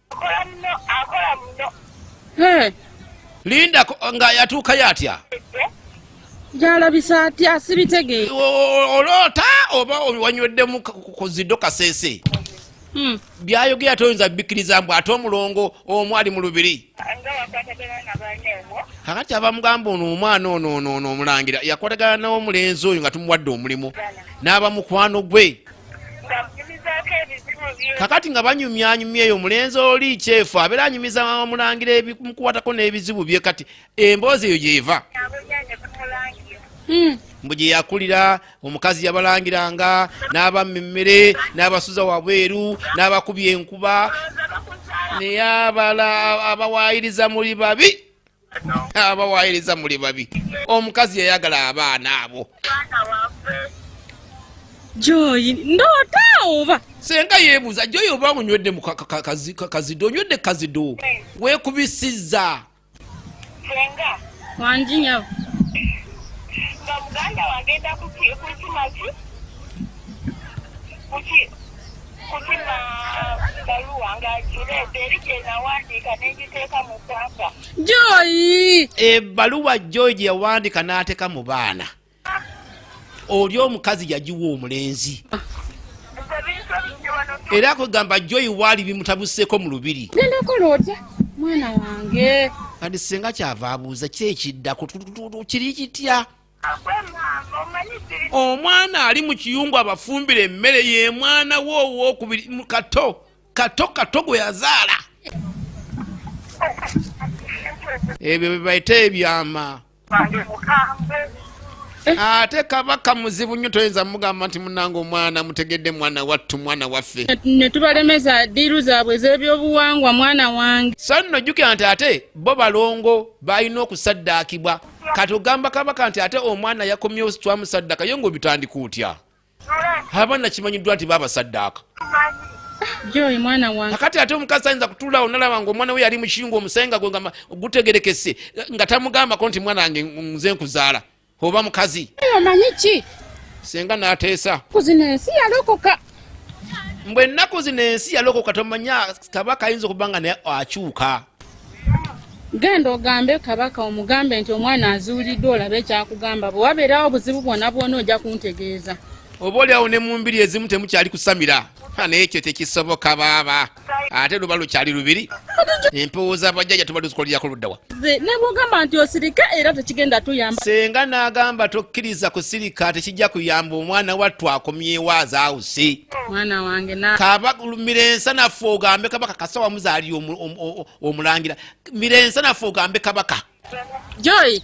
Lindako nga yatuukayo atya? Gyalabise atya sibitegeera. Oloota oba wanyweddemu kuzido kaseese? Byayogera toyinza bikkiriza mbu ate omulongo omu ali mu lubiri. Kakati abamugamba ono omwana ono ono ono omulangira yakwatagana n'omulenzi oyo nga tumuwadde omulimu n'aba mukwano gwe. Kakati nga banyumyanyumya eyo omulenzi oli kyefu abeera anyumiza omulangira ebimukwatako n'ebizibu bye. Kati emboozi eyo gyeva mbu gye yakulira omukazi yabalangiranga n'abamma emmere n'abasuza wabweru n'abakubya enkuba naye abawaayiriza muli babi, abawaayiriza muli babi. Omukazi yayagala abaana abo. Joy ndoota oba senga yeebuuza Joy oba onywedde mu kazido, onywedde kazido weekubisizza. Senga. Wangi nyabo. Nga muganda wange agenda kukima ki? Kukima baluwa ng'agireeta eri gye nawandiika ne ngiteeka mu ppampa. Joy! Ebbaluwa Joy gye yawandiika n'ateeka mu baana. Oli omukazi yagiwa omulenzi. Era akugamba Joy waali bimutabuseeko mu lubiri. Genda okola otya mwana wange? Kati senga kyava abuuza ki ekiddako kiri kitya? Omwana ali mu kiyungu abafumbira emmere ye mwana we owokubiri kato kato kato gwe yazaala. Ebyo bye bayita ebyama. Ate kabaka muzibu nnyo, toyinza mugamba nti munange omwana mutegedde mwana wattu mwana waffe. Ne tubalemesa ddiiru zaabwe ez'ebyobuwangwa mwana wange. So nno jjukira nti ate bo balongo balina okusaddaakibwa. Kati ogamba kabaka nti ate omwana yakomyewo twamusaddaaka ye ng'obitandika otya? Abaana kimanyiddwa nti babasaddaaka. Joy mwana wange. Kakati ate omukazi ayinza kutuulaawo nalaba ng'omwana we yali mu kiyungu omusenga gwe nga gutegerekese nga tamugambako nti mwana wange nze nkuzaala oba mukazi. Omanyi ki? Senga n'ateesa. Ennaku zino ensi yalokoka. Mbwe ennaku zino ensi yalokoka tomanya kabaka ayinza okuba nga naye akyuka. Genda ogambe kabaka omugambe nti omwana azuuliddwa olabe ekyakugamba. Bwe wabeerawo obuzibu bwonna bwonna ojja kuntegeeza. Oba oli awo ne mu mbiri ezimu temukyali kusamira. Naye ekyo tekisoboka baaba. Ate luba lukyali lubiri. Empewo z'abajjajja tuba tuzikolerako luddawa. Ne bw'ogamba nti osirike era tekigenda tuyamba. Senga n'agamba tokkiriza kusirika tekijja kuyamba omwana wattu akomyewo azaawuse. Mwana wange na Kabaka mirensa naffe ogambe kabaka kasawa muzaali omulangira. Mirensa naffe ogambe kabaka. Joy,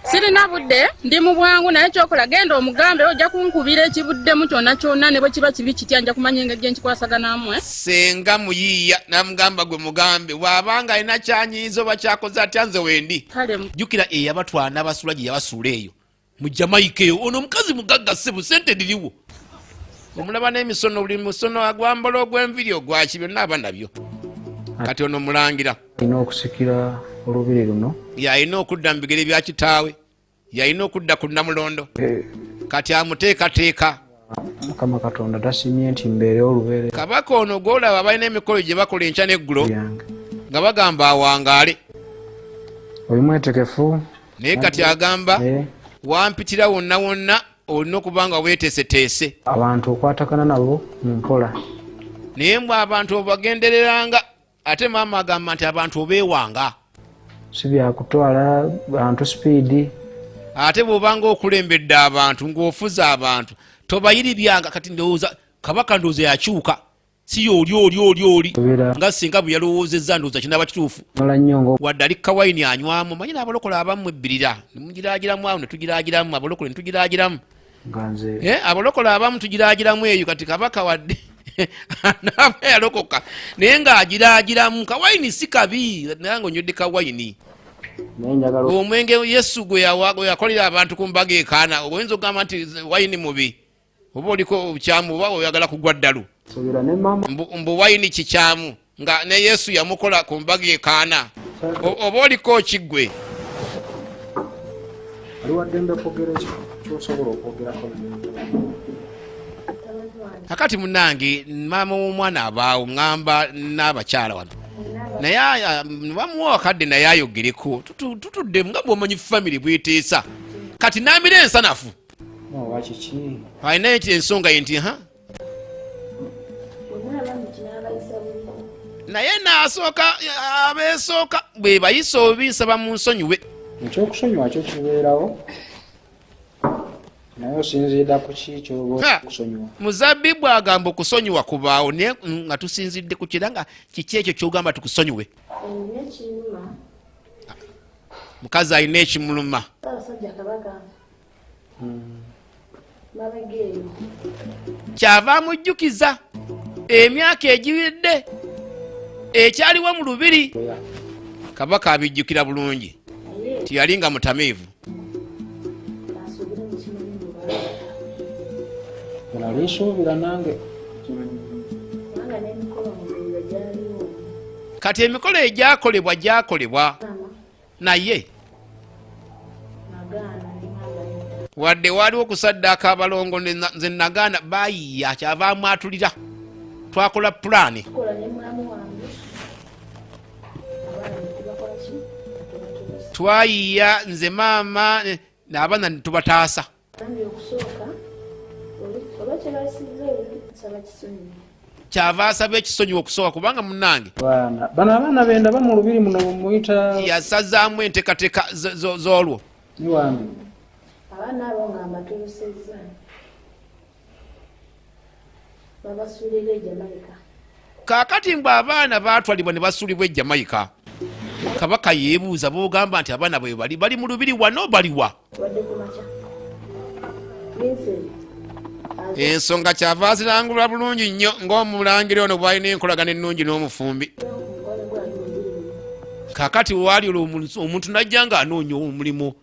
sirina budde ndi mu bwangu naye kyokola genda omugambe ojja kunkubira ekibuddemu kyonna kyonna ne bwe kiba kibi kitya nja kumanya engeri gye nkikwasaganamu. Senga muyiiya n'amugamba gwe mugambe bw'abanga alina kyanyiiza oba kyakoze atya nze wendi. Jjukira eyabatwala n'abasuula gye yabasuula eyo mu Jamaica eyo ono omukazi mugagga ssebo ssente ndiriwo. Omulaba n'emisono buli musono agwambala ogw'enviiri ogwaki byonna aba nabyo. Kati ono mulangira. Alina okusikira olubiri luno. Yalina okudda mu bigere bya kitaawe. Yalina okudda ku Nnamulondo. Kati amuteekateeka. Mukama Katonda tasimye nti mbeerewo olubeerera. Kabaka ono gw'olaba balina emikolo gye bakola enkya n'eggulo nga bagamba awangaale. Oli mwetegefu. Naye kati agamba wampitira wonna wonna olina okuba nga weeteeseteese. Abantu okwatagana nabo mu mpola. Naye mbu abantu obagendereranga ate maama agamba nti abantu obeewanga. Si byakutwala bantu sipiidi. Ate bw'obanga okulembedde abantu ng'ofuza abantu tobayiribyanga. Kati ndowooza kabaka ndowooza yakyuka. Si yooli oli oli oli nga singa bwe yalowoozezza, ndowooza kinaaba kituufu. Wadde ali kawayini anywamu, manyi n'abalokole abamu ebbirira nemugiragiramu awo, netugiragiramu abalokole netugiragiramu eh, abalokole abamu tugiragiramu eyo. Kati kabaka wadde anaaba yalokoka naye ng'agiragiramu kawayini si kabi, naye nga onywedde kawayini omwenge Yesu gwe yakolera abantu ku mbaga ekaana, oyinza okugamba nti wayini mubi oba oliko obukyamu oba oyagala kugwa ddalu? Mbu wayini kikyamu nga ne Yesu yamukola ku mbaga ekaana, oba oliko kiggwe? Kakati munange, maama w'omwana abaawo, ŋŋamba n'abakyala wano naye bamuwa akadde naye ayogereko. Tutudde nga bwomanyi famire bweteesa, kati namira ensanafu alina ensonga ye nti ha naye nasooka abeesooka bwe bayisa obubi, nsaba mu nsonyiwe. Ekyokusonyiwa kyo kibeerawo, naye osinziidda ku ki kyoba okusonyiwa? Muzabibu agamba okusonyiwa kubaawo, naye nga tusinzidde ku kira nga kiki ekyo kyogamba tukusonyiwe. Mukazi alina ekimuluma. Kyava amujjukiza emyaka egiwedde ekyaliwo mu lubiri. Kabaka abijjukira bulungi, tiyali nga mutamiivu. Nali nange. Kati emikolo egyakolebwa gyakolebwa, naye wadde waaliwo okusaddaaka abalongo, nze nagaana, bayiya. Kyava amwatulira, twakola pulaani. Twayiya nze maama abaana tubataasa. Kyava asaba ekisonyiwa okusooka, kubanga munange bano abaana bendaba mu lubiri muno muyita yasazaamu enteekateeka z'olwo. Niwambi. Abaana abo nga mbatulusizza, babasuulira e Jamaica. Kaakati mbu abaana baatwalibwa ne basuulibwa e Jamaica. Kabaka yeebuuza, boogamba nti abaana bwe bali bali mu lubiri wano baliwa? Wadde ku makya Vincent Ensonga kyava azirangulula bulungi nnyo ng'omulangira ono bw'alina enkolagana ennungi n'omufumbi. Kaakati waali olwo omuntu najja ng'anoonya omulimu,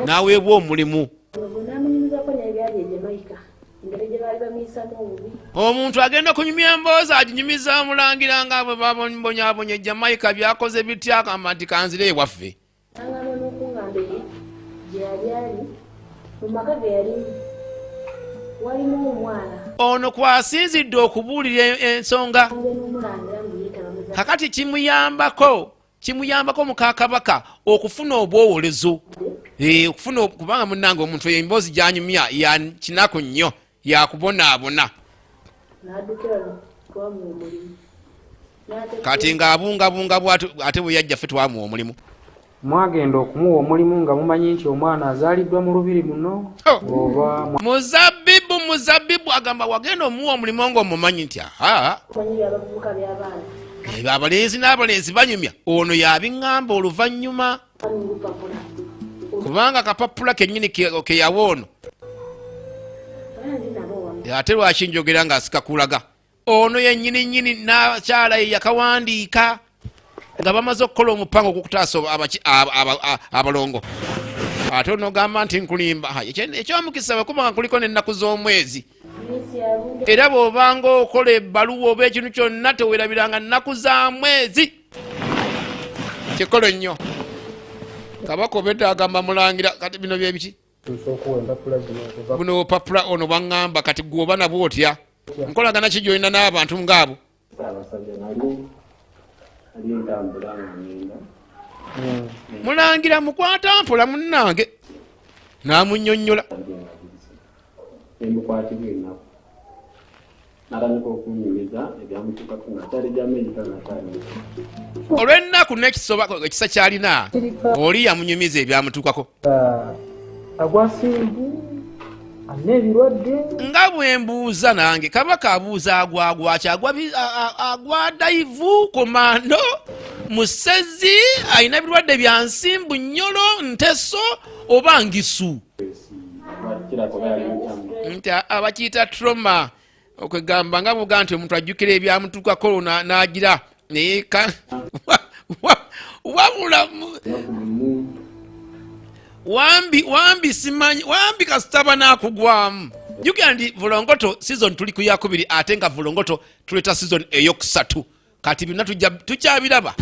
n'aweebwa omulimu. Ogwo n'amunyumizako n'ebyali e Jamaica, engeri gye baali bamuyisamu obubi. Omuntu agenda kunyumya emboozi, aginyumiza omulangira nga bwe babonyabonya e Jamaica, byakoze bitya, agamba nti kanzire ewaffe. Nangamba n'okungamba eri gye yali ali mu maka ge yalimu walimu omwana. Ono kwasinzidde okubuulira ensonga. Nze n'omulangira mbu yeetaba muza. Kakati kimuyambako muka kabaka okufuna obwowolezo. Eh, okufuna kubanga munnange omuntu eyo emboozi gyanyumya ya kinaku nnyo, yakubonaabona. N'addukira twamuwa omulimu. Kati ng'abungabunga bw'atyo, ate bwe yajja ffe twamuwa omulimu. Mwagenda okumuwa omulimu nga mumanyi nti omwana azaaliddwa mu lubiri muno oba? Muzabibu, muzabibu agamba wagenda omuwa omulimu ng'omumanyi nti aha. Omanyi byabavubuka by'abaana. Ebyo abalenzi n'abalenzi banyumya, ono yabiŋŋamba oluvannyuma. Lupapula. Kubanga kapapula kennyini ke yawa ono. Era ndi nabo wamu. Ate lwaki njogera nga sikakulaga? Ono yennyini nnyini n'akyala ye yakawandiika nga bamaze okukola omupango ogw'okutaasa abalongo. Ate onogamba nti nkulimba. Ha, ekyomukisa bwe kuba nga kuliko n'ennaku z'omwezi. Minsi yalunde. Era bw'obanga okola ebbaluwa oba ekintu kyonna, tewerabiranga nnaku za mwezi, kikolo nnyo. Kabaka obedde agamba mulangira, kati bino byebiki? Tuusa okuwa empapula zino okuva Buno bupapula ono bwaŋŋamba, kati gwe oba nabwo otya? Nkolagana ki gyolina n'abantu ngaabo? Ssaabasajja, nali ali ntambula nga ngenda. Mulangira mukwata mpola munnange n'amunnyonnyola. Nemukwatibwa ennaku, natandika okunyumiza ebyamutuukako nga akyali Jamaica, nga akyali Olw'ennaku n'ekisoba ekisa kyalina, oli yamunyumiza ebyamutuukako. Agwasimbu. Alina ebirwadde. Nga bwe mbuuza nange, kabaka abuuza agwagwaki? Agwa agwa dayivu, komando, musezi, alina birwadde bya nsimbu, nnyolo, nteso oba ngisu? Nti abakiyita trauma, okwegamba nga buga nti omuntu ajjukira ebyamutuukako n'agira naye wabula wambi wambi simanyi wambi kasitaba nakugwamu. Jjukira nti Volongoto season tuli ku yakubiri, ate nga Volongoto tuleeta season eyokusatu. Kati byonna tukyabiraba.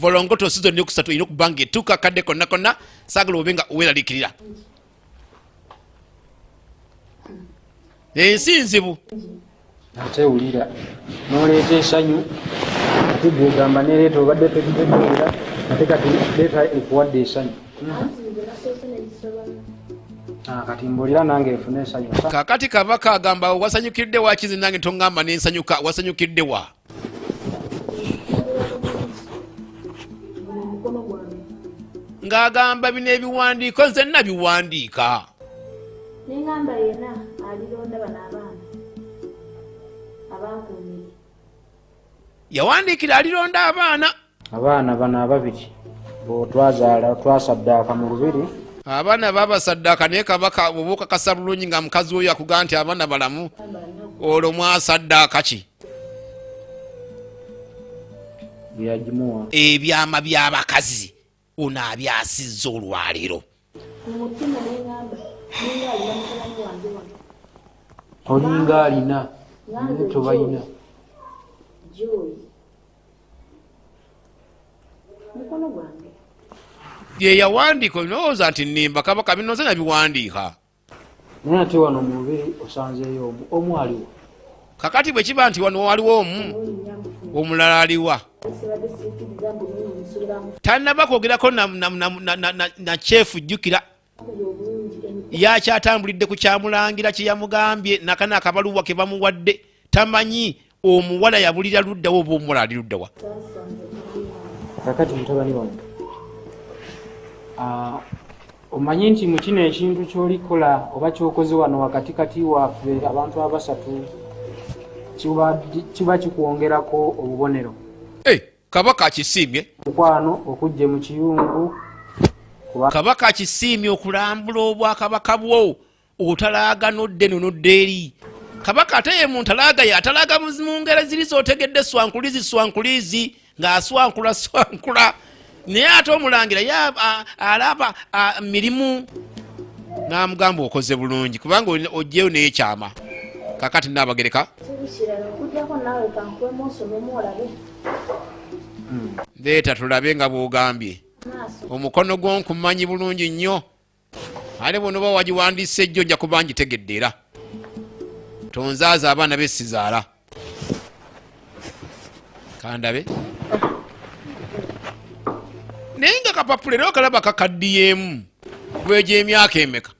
Volongoto season eyokusatu erina okuba nga etuuka kadde konna konna. Saagala obe nga weeralikirira, ensi nzibu. Ate wulira noleeta essanyu, ate gwogamba nereeta obadde togitegeera, ate kati leeta ekuwadde essanyu. Ah, kati mbulira nange nfune essanyu. Kakati kabaka agamba, wasanyukidde wakizi? Nange toŋŋamba nensanyuka, wasanyukidde wa? Ng'agamba bino ebiwandiiko nze nabiwandiika. Neŋŋamba yena alironda bano abaana abankuumire. Yawandiikira alironda abaana. Abaana bano ababiri botwazaala twasaddaaka mu lubiri. Abaana babasaddaaka, naye kabaka bwoba okakasa bulungi nga mukazi oyo akugaa nti abaana balamu, olwo mwasaddaaka ki? Yagimuwa. Ebyama by'abakazi ono abyasizza olwaleero. Mu mutima neŋŋamba ninga alina mutabani wange wano. Olinga alina Nga naye nze. Tobalina. Joy mukono gwange. Ye yawandiika, olowooza nti nnimba? Kabaka bino nze nabiwandiika. Naye ate wano mu lubiri osanzeeyo omu, omu aliwo. Kakati bwe kiba nti wano waliwo omu, omulala aliwa? Sibadde sikkiriza mbu nini nsobola Tannaba kwogerako na kyefu. Jjukira obulungi. Yakyatambulidde ku kyamulangira kye yamugambye nakana akabaluwa ke bamuwadde. Tamanyi omuwala yabulira luddawa oba omuwala ali luddawa. Kakati mutabani wange, ah, omanyi nti mu kino ekintu kyolikola oba kyokoze wano wakatikati waffe abantu abasatu kiba kikwongerako obubonero. Eh, kabaka akisiimye. Mukwano okujje mu kiyungu. Kabaka akisiimye okulambula obwakabaka bwo, otalaaga nodde no nodda eri. Kabaka ate ye muntu alaaga, ye atalaaga mu ngeri ziri zotegedde, swankulizi swankulizi, ng'aswankula swankula, naye ate omulangira ye alaba mirimu n'amugamba okoze bulungi kubanga oggyeyo n'ekyama. Kakati naabagereka. Teri kirala okugyako naawe kankuwemu osomemu olabe. Leeta tulabe nga bw'ogambye. Maaso. Omukono gwo nkumanyi bulungi nnyo, ate bw'onoba wagiwandiisa ejjo nja kuba ngitegedde. Era tonzaaza abaana besizaala, kandabe. Naye nga kapapula era okalaba kakaddiyemu bwegyo emyaka emeka?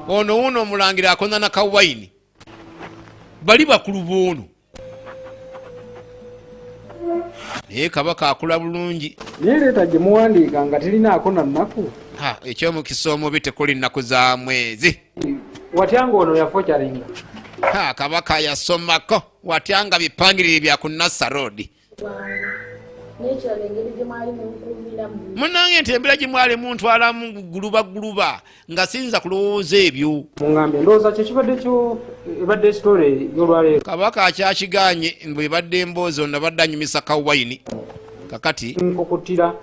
Ono wuno omulangira akoza na kawayini, bali bakulu boono, naye kabaka akula bulungi. Naye leeta gye muwandiika nga terinaako na nnaku. Ha, ekyomukisa omubi tekuli nnaku za mwezi. Watya nga ono yafokyalinga? Ha, kabaka yasomako, watya nga bipangirire bya ku Nassa Road. N'ekirala, engeri gye mwali munkuumiramu. Munange, nti embeera gye mwali muntwalamu guluba guluba, nga siyinza kulowooza ebyo. Muŋambye ndowooza kyekibadde kyo ebadde story y'olwaleero. Kabaka akyakiganye mbwe ebadde emboozi, ono abadde anyumisa kawayini. Kakati Nkukutira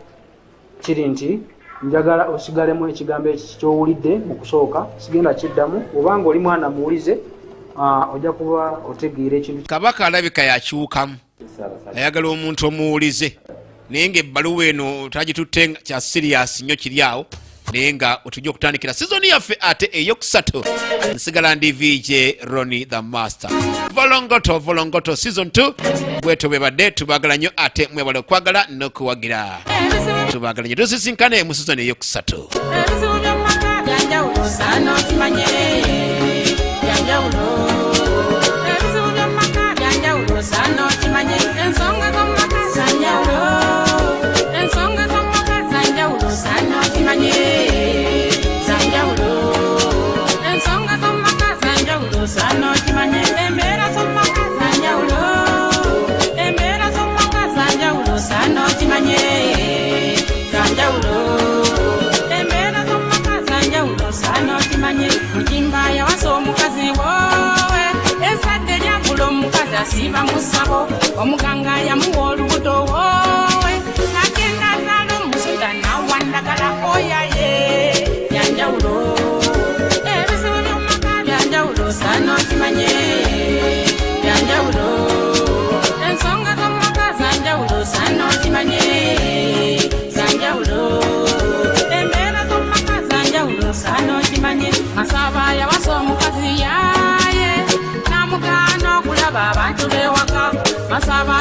kiri nti njagala osigalemu ekigambo ekyo kyowulidde mu kusooka, sigenda kiddamu. Obanga oli mwana muwulize, ah, ojja kuba otegeera ekintu. Kabaka alabika yakyukamu, ayagala omuntu omuwulize, naye nga ebbaluwa eno tagitutte nga kya serious nnyo kiri awo. Naye nga otujja okutandikira sizoni yaffe ate eyokusatu. Nsigala ndi VJ Ronnie the Master. Volongoto, Volongoto season 2 bwetyo bwebadde. Tubagala nnyo, ate mwebale okwagala n'okuwagira. Tubagala nnyo, tusisinkane mu sizoni eyokusatu. Ebizibu by'omumaka byanjawulo, saana okimanye byanjawulo. Ebizibu by'omumaka byanjawulo, saana okimanye. Ensonga z'omumaka zanjawulo, ensonga z'omumaka zanjawulo, saana okimanye zanjawulo. Ensonga z'omumaka. Matimba yawasa omukazi woowe, ezzadde lyabula omukazi asiiba mu ssabo. Omuganga yamuwa olubuto woowe, agenda azaala omusota nawandagala oyaye. Byanjawulo, ebizibu by'omumaka byanjawulo, saana okimanye byanjawulo. Ensonga z'omumaka zanjawulo, saana okimanye zanjawulo. Embeera z'omumaka zanjawulo, saana okimanye. Masaba yawasa omukazi yaaye, n'amugaana okulaba abantu b'ewaka. Masaba